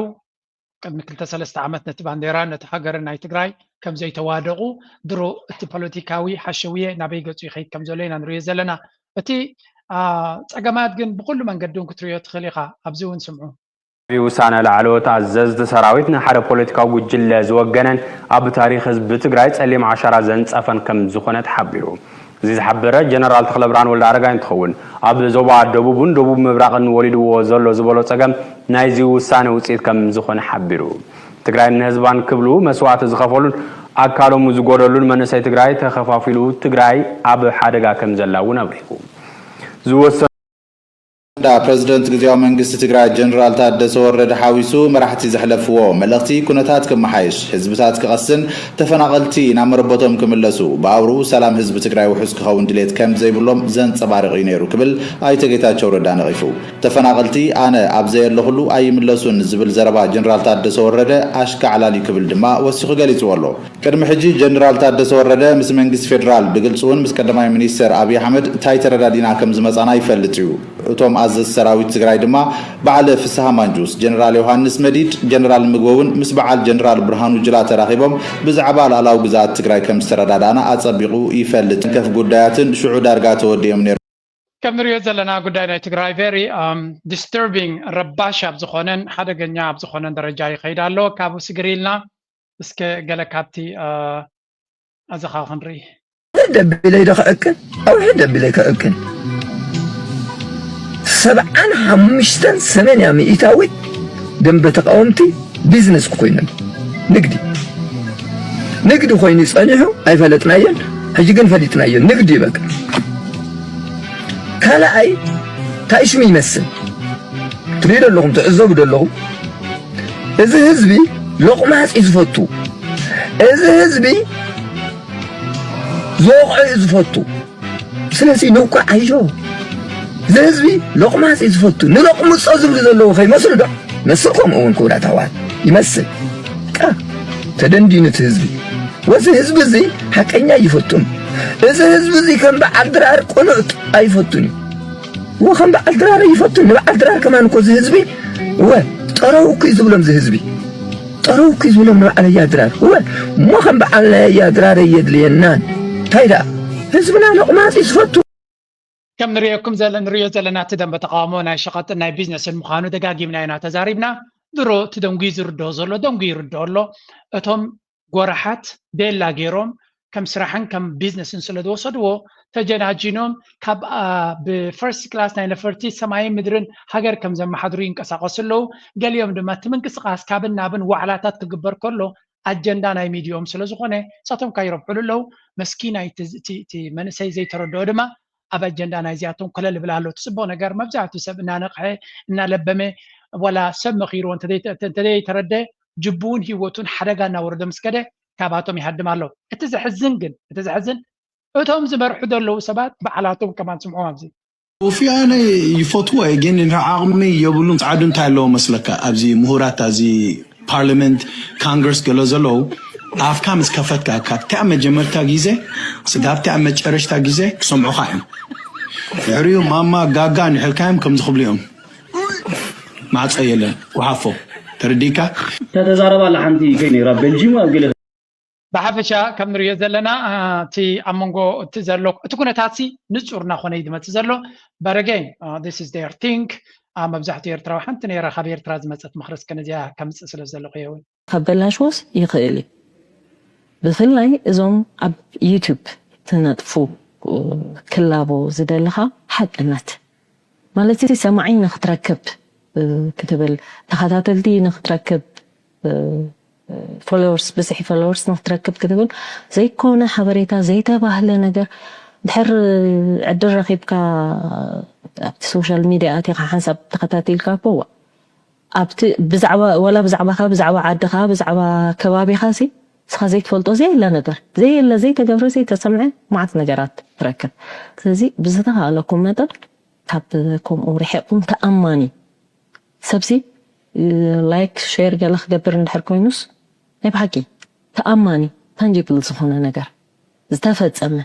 ቅድሚ ክልተ ሰለስተ ዓመት ነቲ ባንዴራ ነቲ ሃገርን ናይ ትግራይ ከም ዘይተዋደቑ ድሮ እቲ ፖለቲካዊ ሓሸውየ ናበይ ገፁ ይኸይድ ከም ዘሎ ኢና ንሪኦ ዘለና። እቲ ፀገማት ግን ብኩሉ መንገዲ እውን ክትሪኦ ትኽእል ኢኻ። ኣብዚ እውን ስምዑ። ውሳነ ላዕለዎት ኣዘዝቲ ሰራዊት ንሓደ ፖለቲካዊ ጉጅለ ዝወገነን ኣብ ታሪኽ ህዝቢ ትግራይ ፀሊም ዓሻራ ዘንፀፈን ከም ዝኾነ ተሓቢሩ። እዚ ዝሓበረ ጀነራል ተኽለብርሃን ወልደኣረጋይ እንትኸውን፣ ኣብ ዞባ ደቡብን ደቡብ ምብራቕን ወሊድዎ ዘሎ ዝበሎ ፀገም ናይዚ ውሳነ ውፅኢት ከም ዝኾነ ሓቢሩ። ትግራይን ንህዝባን ክብሉ መስዋእቲ ዝኸፈሉን ኣካሎም ዝጎደሉን መንእሰይ ትግራይ ተኸፋፊሉ ትግራይ ኣብ ሓደጋ ከም ዘላ እውን ኣብሪሁ። ዝወሰኑ ዳ ፕረዚደንት ግዝያዊ መንግስቲ ትግራይ ጀነራል ታደሰ ወረደ ሓዊሱ መራሕቲ ዘሕለፍዎ መልእኽቲ ኩነታት ክመሓየሽ፣ ህዝብታት ክቐስን ተፈናቐልቲ ናብ መረበቶም ክምለሱ፣ ብኣውርኡ ሰላም ህዝቢ ትግራይ ውሑስ ክኸውን ድሌት ከም ዘይብሎም ዘንጸባርቕ እዩ ነይሩ ክብል ኣይተ ጌታቸው ረዳ ነቒፉ። ተፈናቐልቲ ኣነ ኣብ ዘየለኹሉ ኣይምለሱን ዝብል ዘረባ ጀነራል ታደሰ ወረደ ኣሽካዕላል እዩ ክብል ድማ ወሲኹ ገሊጽዎ ኣሎ። ቅድሚ ሕጂ ጀነራል ታደሰ ወረደ ምስ መንግስቲ ፌደራል ብግልፂ እውን ምስ ቀዳማይ ሚኒስተር ኣብይ ኣሕመድ እንታይ ተረዳዲእና ከም ዝመፃና ይፈልጥ እዩ። እቶም ኣዘዝቲ ሰራዊት ትግራይ ድማ በዓል ፍስሃ ማንጁስ፣ ጀነራል ዮሃንስ መዲድ፣ ጀነራል ምግበ እውን ምስ በዓል ጀነራል ብርሃኑ ጁላ ተራኺቦም ብዛዕባ ሉኣላዊ ግዝኣት ትግራይ ከም ዝተረዳዳእና ኣፀቢቑ ይፈልጥ። ከፍ ጉዳያትን ሽዑ ዳርጋ ተወዲኦም ነይሮም። ከም ንሪኦ ዘለና ጉዳይ ናይ ትግራይ very disturbing ረባሽ ኣብ ዝኾነን ሓደገኛ ኣብ ዝኾነን ደረጃ ይኸይድ ኣሎ። ካብኡ ስግር ኢልና እስከ ገለ ካብቲ ኣዘኻ ክንርኢ። ደቢለይ ዶ ከእክል ኣውሒ ደቢለይ ከእክል ሰብዓን ሓሙሽተን ሰመንያ ሚእታዊት ደንበ ተቃወምቲ ቢዝነስ ክኮይኑ ንግዲ ንግዲ ኮይኑ ጸኒሑ ኣይፈለጥናዮን። ሕጂ ግን ፈሊጥናዮ ንግዲ ይበቃ። ካልኣይ ታይሽም ይመስል ትሪኢ ደለኹም ትዕዘቡ ደለኹም። እዚ ህዝቢ ሎቕማጽ እዩ ዝፈቱ። እዚ ህዝቢ ዝወቕዖ እዩ ዝፈቱ። ስለዚ ንውቃዕ ኣይዞ እዚ ህዝቢ ሎቕማጽ እዩ ዝፈቱ። ንሎቕምጾ ዝብሉ ዘለዉ ከይመስሉ ዶ መስል ከምኡ እውን ክቡራት ኣሕዋት ይመስል ቃ ተደንዲኑ እቲ ህዝቢ ወዚ ህዝቢ እዚ ሓቀኛ ይፈቱን እዚ ህዝቢ እዚ ከም በዓል ድራር ቅኑዕ ኣይፈቱን እዩ። እወ ከም በዓል ድራር ይፈቱ። ንበዓል ድራር ከማን እኮ እዚ ህዝቢ እወ ጠረው እኮ እዩ ዝብሎም፣ እዚ ህዝቢ ጠረው እኮ እዩ ዝብሎም ንበዓል ኣያ ድራር። እወ እሞ ከም በዓል ናይ ኣያ ድራር የድልየናን። እንታይ ደኣ ህዝብና ሎቕማጽ እዩ ዝፈቱ። ከም ንሪኦ ከም ዘለ ንሪኦ ዘለና እቲ ደንበ ተቃውሞ ናይ ሸቐጥን ናይ ቢዝነስን ምዃኑ ደጋጊምና ኢና ተዛሪብና። ድሮ እቲ ደንጉዩ ዝርድኦ ዘሎ ደንጉዩ ይርድኦ ኣሎ። እቶም ጎራሓት ቤላ ገይሮም ከም ስራሕን ከም ቢዝነስን ስለ ዝወሰድዎ ተጀናጂኖም ካብ ብ first class ናይ ነፈርቲ ሰማይን ምድርን ሃገር ከም ዘመሓድሩ ይንቀሳቐሱ ኣለዉ። ገሊኦም ድማ እቲ ምንቅስቓስ ካብን ናብን ዋዕላታት ክግበር ከሎ ኣጀንዳ ናይ ሚድዮም ስለ ዝኾነ ንሳቶም ካይረብሕሉ ኣለዉ። መስኪናይ እቲ መንእሰይ ዘይተረድኦ ድማ ኣብ ኣጀንዳ ናይዚኣቶም ኮለል ይብል ኣሎ። እቲ ፅቡቕ ነገር መብዛሕትኡ ሰብ እናነቕሐ እናለበመ ዋላ ሰብ መኺርዎ እንተዘይተረደ ጅቡውን ህይወቱን ሓደጋ እናወረዶ ምስ ከደ ካባቶም ይሃድም ኣሎ። እቲ ዘሕዝን ግን እቲ ዘሕዝን እቶም ዝመርሑ ዘለዉ ሰባት ባዕላቶም ከማን ስምዖም ኣብዚ ኡፍ ኣነ ይፈትዎ እየ ግን ዓቕሚ የብሉን። ፃዕዱ እንታይ ኣለዎ መስለካ ኣብዚ ምሁራት ኣብዚ ፓርላመንት ካንግረስ ገሎ ዘለዉ ኣፍካ ምስ ከፈትካ ካብቲኣ መጀመርታ ግዜ ስጋብ እቲኣ መጨረሽታ ግዜ ክሰምዑኻ እዮም። ድሕሪኡ ማማ ጋጋ ንሕልካ እዮም ከምዚ ክብሉ እዮም። ማዕፀ የለን ውሃፎ ተረዲካ። ተተዛረባ ኣላ ሓንቲ ከይ ነይራ ቤልጂም ኣብ ገለ ብሓፈሻ ከም ንሪኦ ዘለና እቲ ኣብ መንጎ እቲ ዘሎ እቲ ኩነታት ሲ ንፁር እናኾነ እዩ ዝመፅእ ዘሎ። በረገኝ this is their thing። መብዛሕትኡ ኤርትራዊ ሓንቲ ነይራ ካብ ኤርትራ ዝመፀት ምኽሪ እስከ ነዚኣ ከምፅእ ስለ ዘለኹ የውን ካብ በላሽዎስ ይኽእል እዩ። ብፍላይ እዞም ኣብ ዩቱብ ትነጥፉ ክላቦ ዝደለኻ ሓቅነት ማለት ሰማዒ ንክትረክብ ክትብል ተኸታተልቲ ንክትረክብ ፎሎወርስ ብዝሒ ፎሎወርስ ንክትረክብ ክትብል ዘይኮነ ሓበሬታ ዘይተባህለ ነገር ድሕር ዕድል ረኺብካ ኣብቲ ሶሻል ሚድያ ኣቲኻ ሓንሳብ ተኸታቲልካ ኮዋ ኣብቲ ብዛዕባ ወላ ብዛዕባኻ ብዛዕባ ዓድኻ ብዛዕባ ከባቢኻ ሲ ስኻ ዘይትፈልጦ ዘየለ ነገር ዘየለ ዘይተገብረ ዘይተሰምዐ ማዓት ነገራት ትረክብ። ስለዚ ብዝተኻእለኩም መጠን ካብ ከምኡ ርሒቕኩም ተኣማኒ ሰብሲ ላይክ ሼር ገለ ክገብር እንድሕር ኮይኑስ ናይ ብሓቂ ተኣማኒ ታንጂብል ዝኾነ ነገር ዝተፈጸመ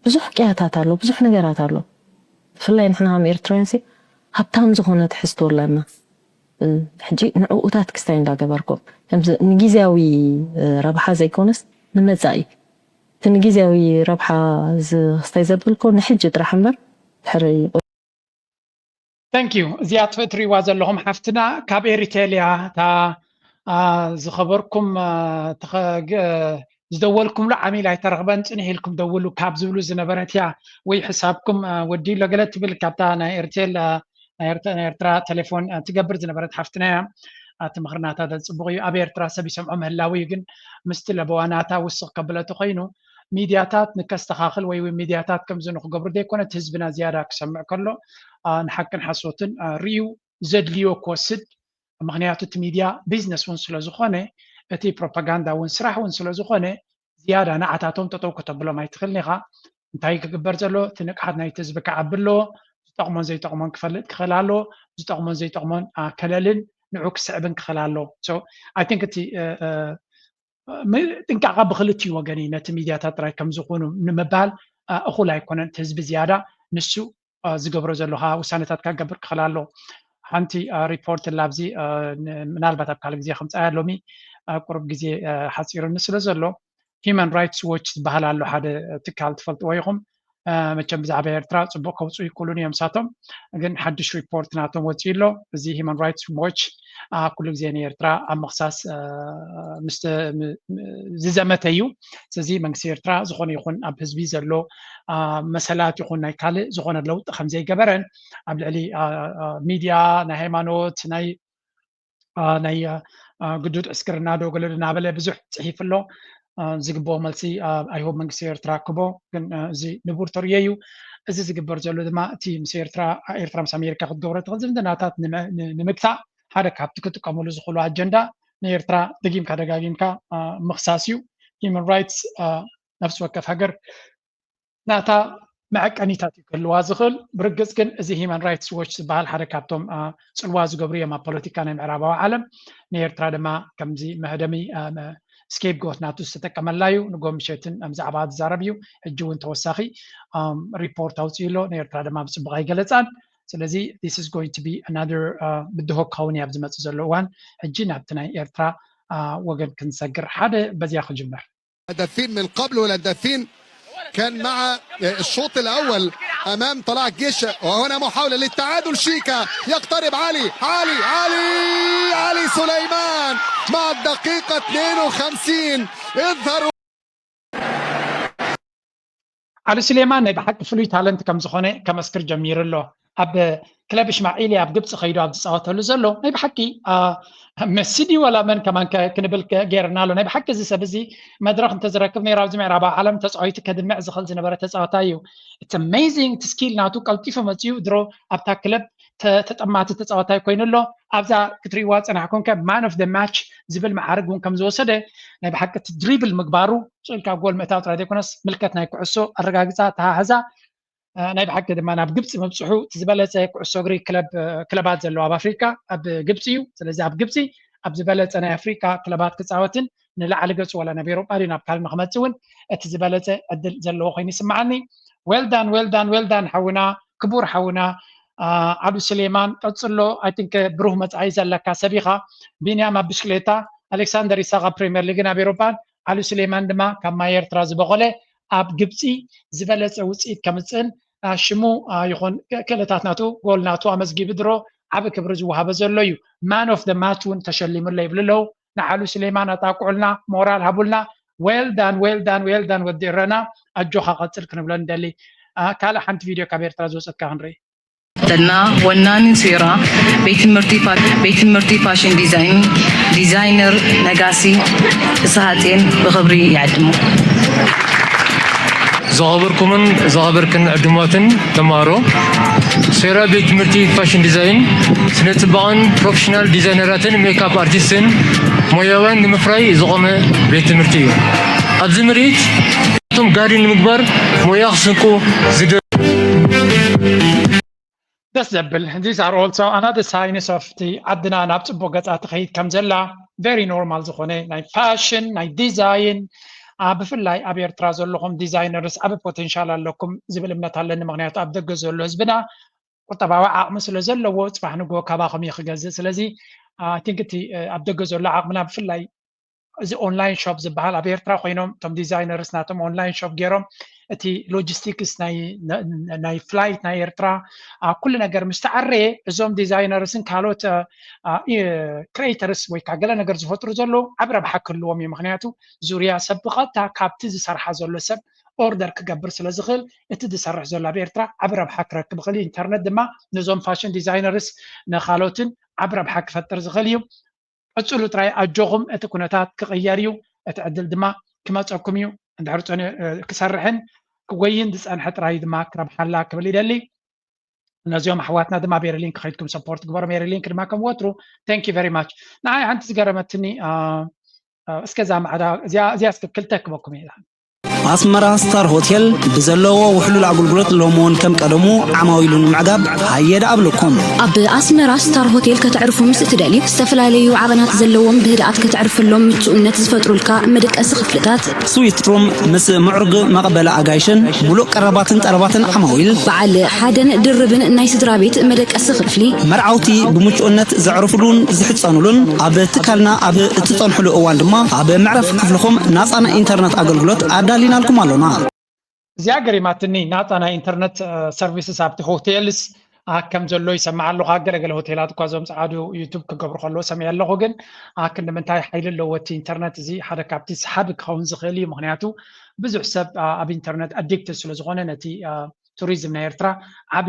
ብዙሕ ቅያታት ኣሎ፣ ብዙሕ ነገራት ኣሎ። ብፍላይ ንሕና ከም ኤርትራውያን ሲ ሃብታም ዝኾነ ትሕዝቶ ኣለና። ሕጂ ንዕኡታት ክስታይ እንዳገበርኩም ከምዚ ንግዜያዊ ረብሓ ዘይኮነስ ንመጻኢ እቲ ንግዜያዊ ረብሓ ክስታይ ዘብልኮ ንሕጂ ጥራሕ እምበር ድሕሪ Thank you። እዚኣ ትሪእዋ ዘለኹም ሓፍትና ካብ ኤሪቴል እያ እታ ዝኸበርኩም ዝደወልኩምሉ ዓሚል ኣይተረኽበን ፅንሕ ኢልኩም ደውሉ ካብ ዝብሉ ዝነበረት እያ ወይ ሕሳብኩም ወዲሎ ገለ ትብል ካብታ ናይ ኤርቴል ናይ ኤርትራ ቴሌፎን ትገብር ዝነበረት ሓፍትና እያ። እቲ ምኽርናታ ዘፅቡቕ እዩ። ኣብ ኤርትራ ሰብ ይሰምዖ ምህላው እዩ ግን ምስቲ ለበዋ ናታ ውስኽ ከብለ ተኾይኑ ሚድያታት ንከስተኻኽል ወይ እውን ሚድያታት ከምዚ ንክገብሩ ዘይኮነ እቲ ህዝብና ዝያዳ ክሰምዕ ከሎ ንሓቅን ሓሶትን ርእዩ ዘድልዮ ክወስድ ምክንያቱ እቲ ሚድያ ቢዝነስ እውን ስለዝኾነ እቲ ፕሮፓጋንዳ እውን ስራሕ እውን ስለዝኾነ ዝያዳ ንዓታቶም ጠጠው ከተብሎም ኣይትኽእልን ኢኻ። እንታይ ክግበር ዘለዎ እቲ ንቅሓት ናይቲ ህዝቢ ክዓቢ ኣለዎ። ዝጠቕሞን ዘይጠቕሞን ክፈልጥ ክኽእል ኣለዎ። ዝጠቕሞን ዘይጠቕሞን ከለልን ንዑ ክስዕብን ክኽእል ኣለዎ። I think እቲ ጥንቃቐ ብክልቲኡ ወገን እዩ ነቲ ሚድያታት ጥራይ ከምዝኾኑ ንምባል እኹል ኣይኮነን። እቲ ህዝቢ ዝያዳ ንሱ ዝገብሮ ዘሎ ከዓ ውሳነታት ክገብር ክኽእል ኣሎ። ሓንቲ ሪፖርት ላብዚ ምናልባት ኣብ ካልእ ግዜ ከምፃያ ሎሚ ቁሩብ ግዜ ሓፂሩኒ ስለ ዘሎ ሂማን ራይትስ ዎች ዝበሃል ኣሎ ሓደ ትካል ትፈልጥዎ ኢኹም። መቸም ብዛዕባ ኤርትራ ፅቡቅ ከውፅኡ ይክእሉን እዮም ሳቶም ግን ሓድሽ ሪፖርት ናቶም ወፂኡ ኣሎ። እዚ ሂማን ራይትስ ዎች ኩሉ ግዜ ንኤርትራ ኣብ ምክሳስ ዝዘመተ እዩ። ስለዚ መንግስቲ ኤርትራ ዝኾነ ይኹን ኣብ ህዝቢ ዘሎ መሰላት ይኹን ናይ ካልእ ዝኾነ ለውጢ ከምዘይገበረን ኣብ ልዕሊ ሚድያ ናይ ሃይማኖት ናይ ናይ ግዱድ ዕስክርና ዶ ገለ እናበለ ብዙሕ ፅሒፍ ኣሎ። ዝግብኦ መልሲ ኣይሆብ መንግስቲ ኤርትራ ክቦ ግን እዚ ንቡር ተርእዮ እዩ። እዚ ዝግበር ዘሎ ድማ እቲ ምስ ኤርትራ ኤርትራ ምስ ኣሜሪካ ክትገብሮ ትኽእል ዝምድናታት ንምግታእ ሓደ ካብቲ ክጥቀመሉ ዝኽእሉ ኣጀንዳ ንኤርትራ ደጊምካ ደጋጊምካ ምኽሳስ እዩ። ሂማን ራይትስ ነፍሲ ወከፍ ሃገር ናታ መዐቀኒታት እዩ ክህልዋ ዝኽእል። ብርግፅ ግን እዚ ሂማን ራይትስ ዎች ዝበሃል ሓደ ካብቶም ፅልዋ ዝገብሩ እዮም ኣብ ፖለቲካ ናይ ምዕራባዊ ዓለም። ንኤርትራ ድማ ከምዚ መህደሚ ስኬፕጎት ናቱ ዝተጠቀመላ እዩ። ንጎ ምሸትን ብዛዕባ ዝዛረብ እዩ። ሕጂ እውን ተወሳኺ ሪፖርት ኣውፅኡ ኣሎ። ንኤርትራ ድማ ብፅቡቕ ኣይገለፃን። ስለዚ this is going to be another ብድሆ ክኸውን እዩ ኣብ ዝመፅእ ዘሎ እዋን። ሕጂ ናብቲ ናይ ኤርትራ ወገን ክንሰግር፣ ሓደ በዚያ ክጅምር። هدفين من قبل والهدفين كان مع الشوط الاول امام طلائع الجيش. وهنا محاوله للتعادل، شيكا يقترب، علي علي علي علي سليمان مع الدقيقه اثنين وخمسين. اظهر ዓሊ ስሌማን ናይ ብሓቂ ፍሉይ ታለንት ከም ዝኾነ ከመስክር ጀሚሩ ኣሎ። ኣብ ክለብ እሽማዒሊ ኣብ ግብፂ ከይዱ ኣብ ዝፃወተሉ ዘሎ ናይ ብሓቂ መሲ ድዩ ወላ መን ከማን ክንብል ገይርና ኣሎ። ናይ ብሓቂ እዚ ሰብ እዚ መድረኽ እንተዝረክብ ነይሩ ኣብዚ ምዕራባዊ ዓለም ተፃዊቱ ከድምዕ ዝኽእል ዝነበረ ተፃዋታይ እዩ። It's amazing እቲ ስኪል ናቱ ቀልጢፉ መፂኡ ድሮ ኣብታ ክለብ ተጠማቲ ተፃዋታይ ኮይኑ ኣሎ። ኣብዛ ክትሪእዋ ፀናሕኩም ከ ማን ኦፍ ደ ማች ዝብል መዓርግ እውን ከም ዝወሰደ ናይ ብሓቂ እቲ ድሪብል ምግባሩ ስእልካ ጎል ምእታው ጥራይ ዘይኮነስ ምልከት ናይ ኩዕሶ ኣረጋግፃ ተሃህዛ ናይ ብሓቂ ድማ ናብ ግብፂ ምብፅሑ እቲ ዝበለፀ ኩዕሶ እግሪ ክለባት ዘለዎ ኣብ ኣፍሪካ ኣብ ግብፂ እዩ። ስለዚ ኣብ ግብፂ ኣብ ዝበለፀ ናይ ኣፍሪካ ክለባት ክፃወትን ንላዕሊ ገፁ ዋላ ናብ ኤሮጳ ድዩ ናብ ካልእ ንክመፅእ እውን እቲ ዝበለፀ ዕድል ዘለዎ ኮይኑ ይስምዓኒ። Well done well done well done ሓውና ክቡር ሓውና ዓዱ ስሌማን ቀፅሎ። I think ብሩህ መፃኢ ዘለካ ሰብ ኢኻ። ቢንያም ኣብ ብሽክሌታ፣ ኣሌክሳንደር ኢሳቅ ኣብ ፕሪምየር ሊግን ኣብ ኤሮፓን ዓዱ ስሌማን ድማ ካብ ማይ ኤርትራ ዝበቆለ ኣብ ግብፂ ዝበለፀ ውፅኢት ከምፅእን ሽሙ ይኹን ክእለታት ናቱ ጎል ናቱ ኣመዝጊቡ ድሮ ዓቢ ክብሪ ዝወሃበ ዘሎ እዩ። Man of the match እውን ተሸሊሙሎ ይብሉ ኣለዉ። ንዓሉ ስሌማን ኣጣቅዑልና ሞራል ሃቡልና። Well done well done well done ወዲ እረና ኣጆኻ ቀፅል ክንብሎ ንደሊ። ካልእ ሓንቲ ቪድዮ ካብ ኤርትራ ዝወፀትካ ክንርኢ። ተና ወናኒ ሴራ ቤት ትምህርቲ ፋሽን ዲዛይን ዲዛይነር ነጋሲ ፍስሃጼን ብኽብሪ ይዕድሙ። ዝኸበርኩምን ዝኸበርክን ዕድማትን ተማሃሮ፣ ሴራ ቤት ትምህርቲ ፋሽን ዲዛይን ስነ ፅባቐን ፕሮፌሽናል ዲዛይነራትን ሜካፕ ኣርቲስትን ሞያውያን ንምፍራይ ዝቖመ ቤት ትምህርቲ እዩ። ኣብዚ ምርኢት እቶም ጋሪ ንምግባር ሞያ ክስንቁ ዝደ ደስ ዘብል። These are also another signs of ዓድና ናብ ፅቡቅ ገፃ ትኸይድ ከም ዘላ። Very normal ዝኾነ ናይ ፋሽን ናይ ዲዛይን ብፍላይ ኣብ ኤርትራ ዘለኹም ዲዛይነርስ ዓቢ ፖቴንሻል ኣለኩም ዝብል እምነት ኣለኒ። ምክንያቱ ኣብ ደገ ዘሎ ህዝብና ቁጠባዊ ዓቕሚ ስለ ዘለዎ ፅባሕ ንግሆ ካባኹም እዩ ክገዝእ። ስለዚ I think እቲ ኣብ ደገ ዘሎ ዓቕምና ብፍላይ እዚ ኦንላይን ሾፕ ዝበሃል ኣብ ኤርትራ ኮይኖም እቶም ዲዛይነርስ ናቶም ኦንላይን ሾፕ ገይሮም እቲ ሎጂስቲክስ ናይ ፍላይት ናይ ኤርትራ ኩሉ ነገር ምስ ተዓረየ እዞም ዲዛይነርስን ካልኦት ክሬተርስ ወይ ከዓ ገለ ነገር ዝፈጥሩ ዘለዉ ዓብ ረብሓ ክህልዎም እዩ። ምክንያቱ ዙርያ ሰብ ብቐጥታ ካብቲ ዝሰርሓ ዘሎ ሰብ ኦርደር ክገብር ስለ ዝኽእል እቲ ዝሰርሕ ዘሎ ኣብ ኤርትራ ዓብ ረብሓ ክረክብ ይኽእል እዩ። ኢንተርነት ድማ ነዞም ፋሽን ዲዛይነርስ ንካልኦትን ዓብ ረብሓ ክፈጥር ዝኽእል እዩ። ቀፅሉ ጥራይ ኣጆኹም እቲ ኩነታት ክቕየር እዩ። እቲ ዕድል ድማ ክመፀኩም እዩ። እንድሕር ፀኒሑ ክሰርሕን ክጎይን ዝፀንሐ ጥራይ ድማ ክረብሓላ ክብል ይደሊ። ነዚኦም ኣሕዋትና ድማ ሜሪሊንክ ከይድኩም ሰፖርት ግበሩ። ሜሪሊንክ ድማ ከም ወትሩ thank you very much። ንዓይ ሓንቲ ዝገረመትኒ እስከ እዛ ማዕዳ እዚኣ እስከ ክልተ ክበኩም እየ። ኣስመራ ስታር ሆቴል ብዘለዎ ውሕሉል ኣገልግሎት ሎሚ እውን ከም ቀደሙ ዓማዊሉ ንምዕጋብ ሃየ ደኣ ኣብለኩም። ኣብ ኣስመራ ስታር ሆቴል ከተዕርፉ ምስ እትደልዩ ዝተፈላለዩ ዓቐናት ዘለዎም ብህድኣት ከተዕርፈሎም ምቹእነት ዝፈጥሩልካ መደቀሲ ክፍልታት፣ ስዊት ሩም ምስ ምዕሩግ መቐበሊ ኣጋይሽን ሙሉእ ቀረባትን ጠለባትን ዓማዊል፣ በዓል ሓደን ድርብን ናይ ስድራ ቤት መደቀሲ ክፍሊ፣ መርዓውቲ ብምቹእነት ዘዕርፉሉን ዝሕጸኑሉን ኣብ ትካልና ኣብ እትጸንሕሉ እዋን ድማ ኣብ መዕረፊ ክፍልኹም ናጻ ናይ ኢንተርነት ኣገልግሎት ኣዳሊናልኩም ኣሎና። እዚኣ ገሪማትኒ ናጻ ናይ ኢንተርነት ሰርቪስስ ኣብቲ ሆቴልስ ከም ዘሎ ይሰምዕ ኣለኹ። ገለገለ ሆቴላት እኳ እዞም ጸዓዱ ዩቱብ ክገብሩ ከለዉ ሰሚዐ ኣለኹ። ግን ክንዲ ምንታይ ሓይሊ ኣለዎ እቲ ኢንተርነት እዚ ሓደ ካብቲ ሰሓቢ ክኸውን ዝኽእል እዩ። ምኽንያቱ ብዙሕ ሰብ ኣብ ኢንተርነት ኣዲክትድ ስለ ዝኾነ ነቲ ቱሪዝም ናይ ኤርትራ ዓቢ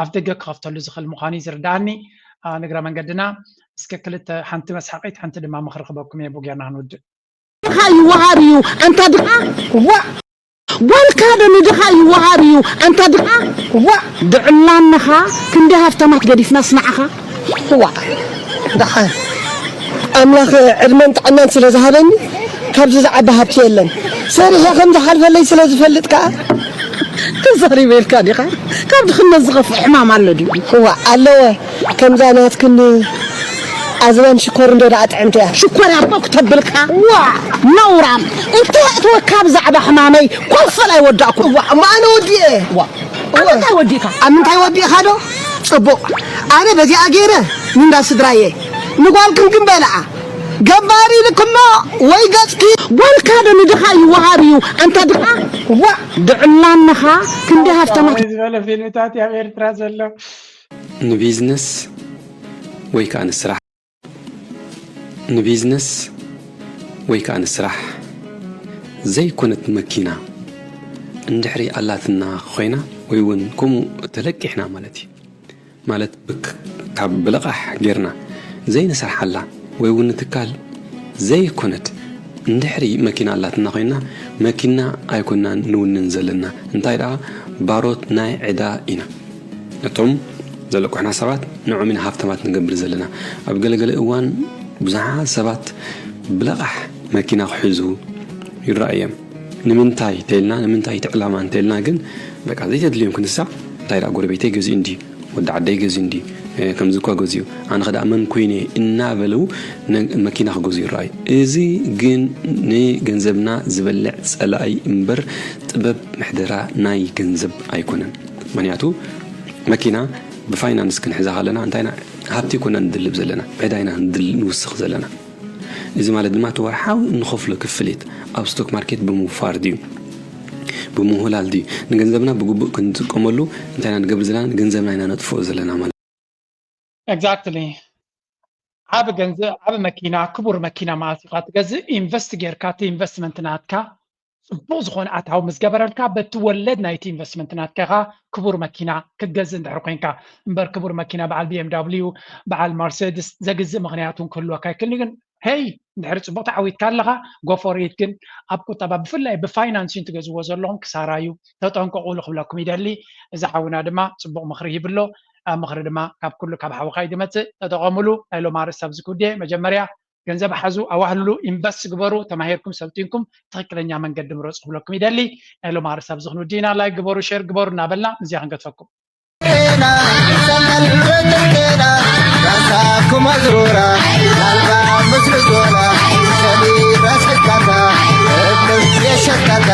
ኣፍ ደገ ክኸፍተሉ ዝኽእል ምዃኑ እዩ ዝርድኣኒ። ንግረ መንገድና እስከ ክልተ ሓንቲ መስሓቂት ሓንቲ ድማ ምኽሪ ክበኩም እየ ቡጌርና ክንውድእ። ድኻ ይወሃብ እዩ ኣንታ ድኻ ዋእ ጓልካ ዶ ንድኻ ይወሃብ እዩ ኣንታ ድኻ ዋእ ድዕላንኻ ክንደይ ሃፍታማት ገዲፍናስ ንዓኻ ዋእ ድኻ ኣምላኽ ዕድመን ጥዕናን ስለ ዝሃበኒ ካብዚ ዝዓቢ ሃብቲ የለን ሰሪሐ ከም ዝሓልፈለይ ስለ ዝፈልጥ ከኣ ተዛሪበ ኢልካ ዲኻ ካብ ድኽነት ዝኸፍእ ሕማም ኣሎ ድዩ ዋእ ኣለወ ከምዛ ናትክን ኣዝማን ሽኮር እንዶ ደኣ ጥዕምቲ እያ ሽኮር ያቦ ክተብልካ ዋ ነውራም እንታይ ኣእተወካ ብዛዕባ ሕማመይ ኮፈል ኣይወዳእኩ ዋ ማነ ወዲኤ ዋ ኣብ እንታይ ወዲእካ? ኣብ ምንታይ ወዲእካ ዶ? ጽቡቕ። ኣነ በዚኣ ገይረ ምንዳ ስድራየ ንጓልክን ግን በልዓ። ገባር ኢልክሞ ወይ ገጽኪ። ጓልካ ዶ ንድኻ ይወሃብ እዩ? ኣንታ ድኻ፣ ዋ፣ ድዕላንኻ ክንዲ ሃፍታማት። ከመይ ዝበለ ፊልምታት እዩ ኣብ ኤርትራ ዘሎ? ንቢዝነስ ወይ ከዓ ንስራሕ ንቢዝነስ ወይ ከዓ ንስራሕ ዘይኮነት መኪና እንድሕሪ ኣላትና ኮይና ወይ እውን ከምኡ ተለቂሕና ማለት እዩ። ማለት ብክ- ካብ ብልቓሕ ጌርና ዘይንሰርሓላ ወይ እውን ንትካል ዘይኮነት እንድሕሪ መኪና ኣላትና ኮይና መኪና ኣይኮናን ንውንን ዘለና እንታይ ደኣ ባሮት ናይ ዕዳ ኢና። እቶም ዘለቁሕና ሰባት ንዖም ኢና ሃፍታማት ንገብር ዘለና። ኣብ ገለገለ እዋን ብዙሓት ሰባት ብለቓሕ መኪና ክሕዙ ይረኣዮም። ንምንታይ ተልና ንምንታይ እቲ ዕላማ እንተልና ግን በቃ ዘይተድልዮም ክንሳ እንታይ ደኣ ጎረቤተይ ገዚኡ እንዲ ወዲ ዓደይ ገዚኡ እንዲ ከምዚ እኳ ገዚኡ ኣነ ከደኣ መን ኮይነ እናበሉ መኪና ክገዙ ይረኣዩ። እዚ ግን ንገንዘብና ዝበልዕ ፀላኢ እምበር ጥበብ ምሕደራ ናይ ገንዘብ ኣይኮነን። ምክንያቱ መኪና ብፋይናንስ ክንሕዛ ከለና እንታይ ኢና ሃብቲ ኮና ንድልብ ዘለና ዕዳ ኢና ንድል ንውስኽ ዘለና። እዚ ማለት ድማ እቲ ወርሓዊ እንኸፍሎ ክፍሊት ኣብ ስቶክ ማርኬት ብምውፋር ድዩ ብምውህላል ድዩ ንገንዘብና ብግቡእ ክንጥቀመሉ እንታይ ኢና ንገብር ዘለና ንገንዘብና ኢና ነጥፍኦ ዘለና ማለት exactly ዓብ ገንዘብ ዓብ መኪና ክቡር መኪና ማለት ኢኻ ትገዝእ ኢንቨስት ጌርካ እቲ ኢንቨስትመንት ናትካ ፅቡቅ ዝኾነ ኣታዊ ምስ ገበረልካ በቲ ወለድ ናይቲ ኢንቨስትመንት ናትካ ኢኻ ክቡር መኪና ክትገዝእ እንድሕር ኮይንካ እምበር ክቡር መኪና በዓል ቢኤምዳብሊዩ በዓል መርሴድስ ዘግዝእ ምክንያት እውን ክህልወካ ይክእል ግን ሄይ እንድሕር ፅቡቅ ተዓዊትካ ኣለካ ጎፎሪት ግን ኣብ ቁጠባ ብፍላይ ብፋይናንሲን ትገዝዎ ዘለኹም ክሳራ እዩ ተጠንቀቁሉ ክብለኩም ይደሊ እዚ ሓውና ድማ ፅቡቅ ምክሪ ሂብሎ ኣብ ምክሪ ድማ ካብ ኩሉ ካብ ሓውካ እዩ ዝመፅእ ተጠቀሙሉ ናይ ሎም ኣርእስቲ ኣብዚ ክውድየ መጀመርያ ገንዘብ ሓዙ ኣዋህልሉ ኢንቨስት ግበሩ ተማሂርኩም ሰልጢንኩም ትክክለኛ መንገዲ ምረፁ ክብለኩም ይደሊ ናይ ሎም ኣርእስቲ ኣብዚ ክንውድእ ኢና ላይክ ግበሩ ሼር ግበሩ እናበልና እዚኣ ክንገድፈኩም ጤና ሰመልበትን ጤና ራሳኩም ኣዝሩራ ናልባ ምስሪ ዞላ ሰሊራ ሰካታ እብስ የሸካታ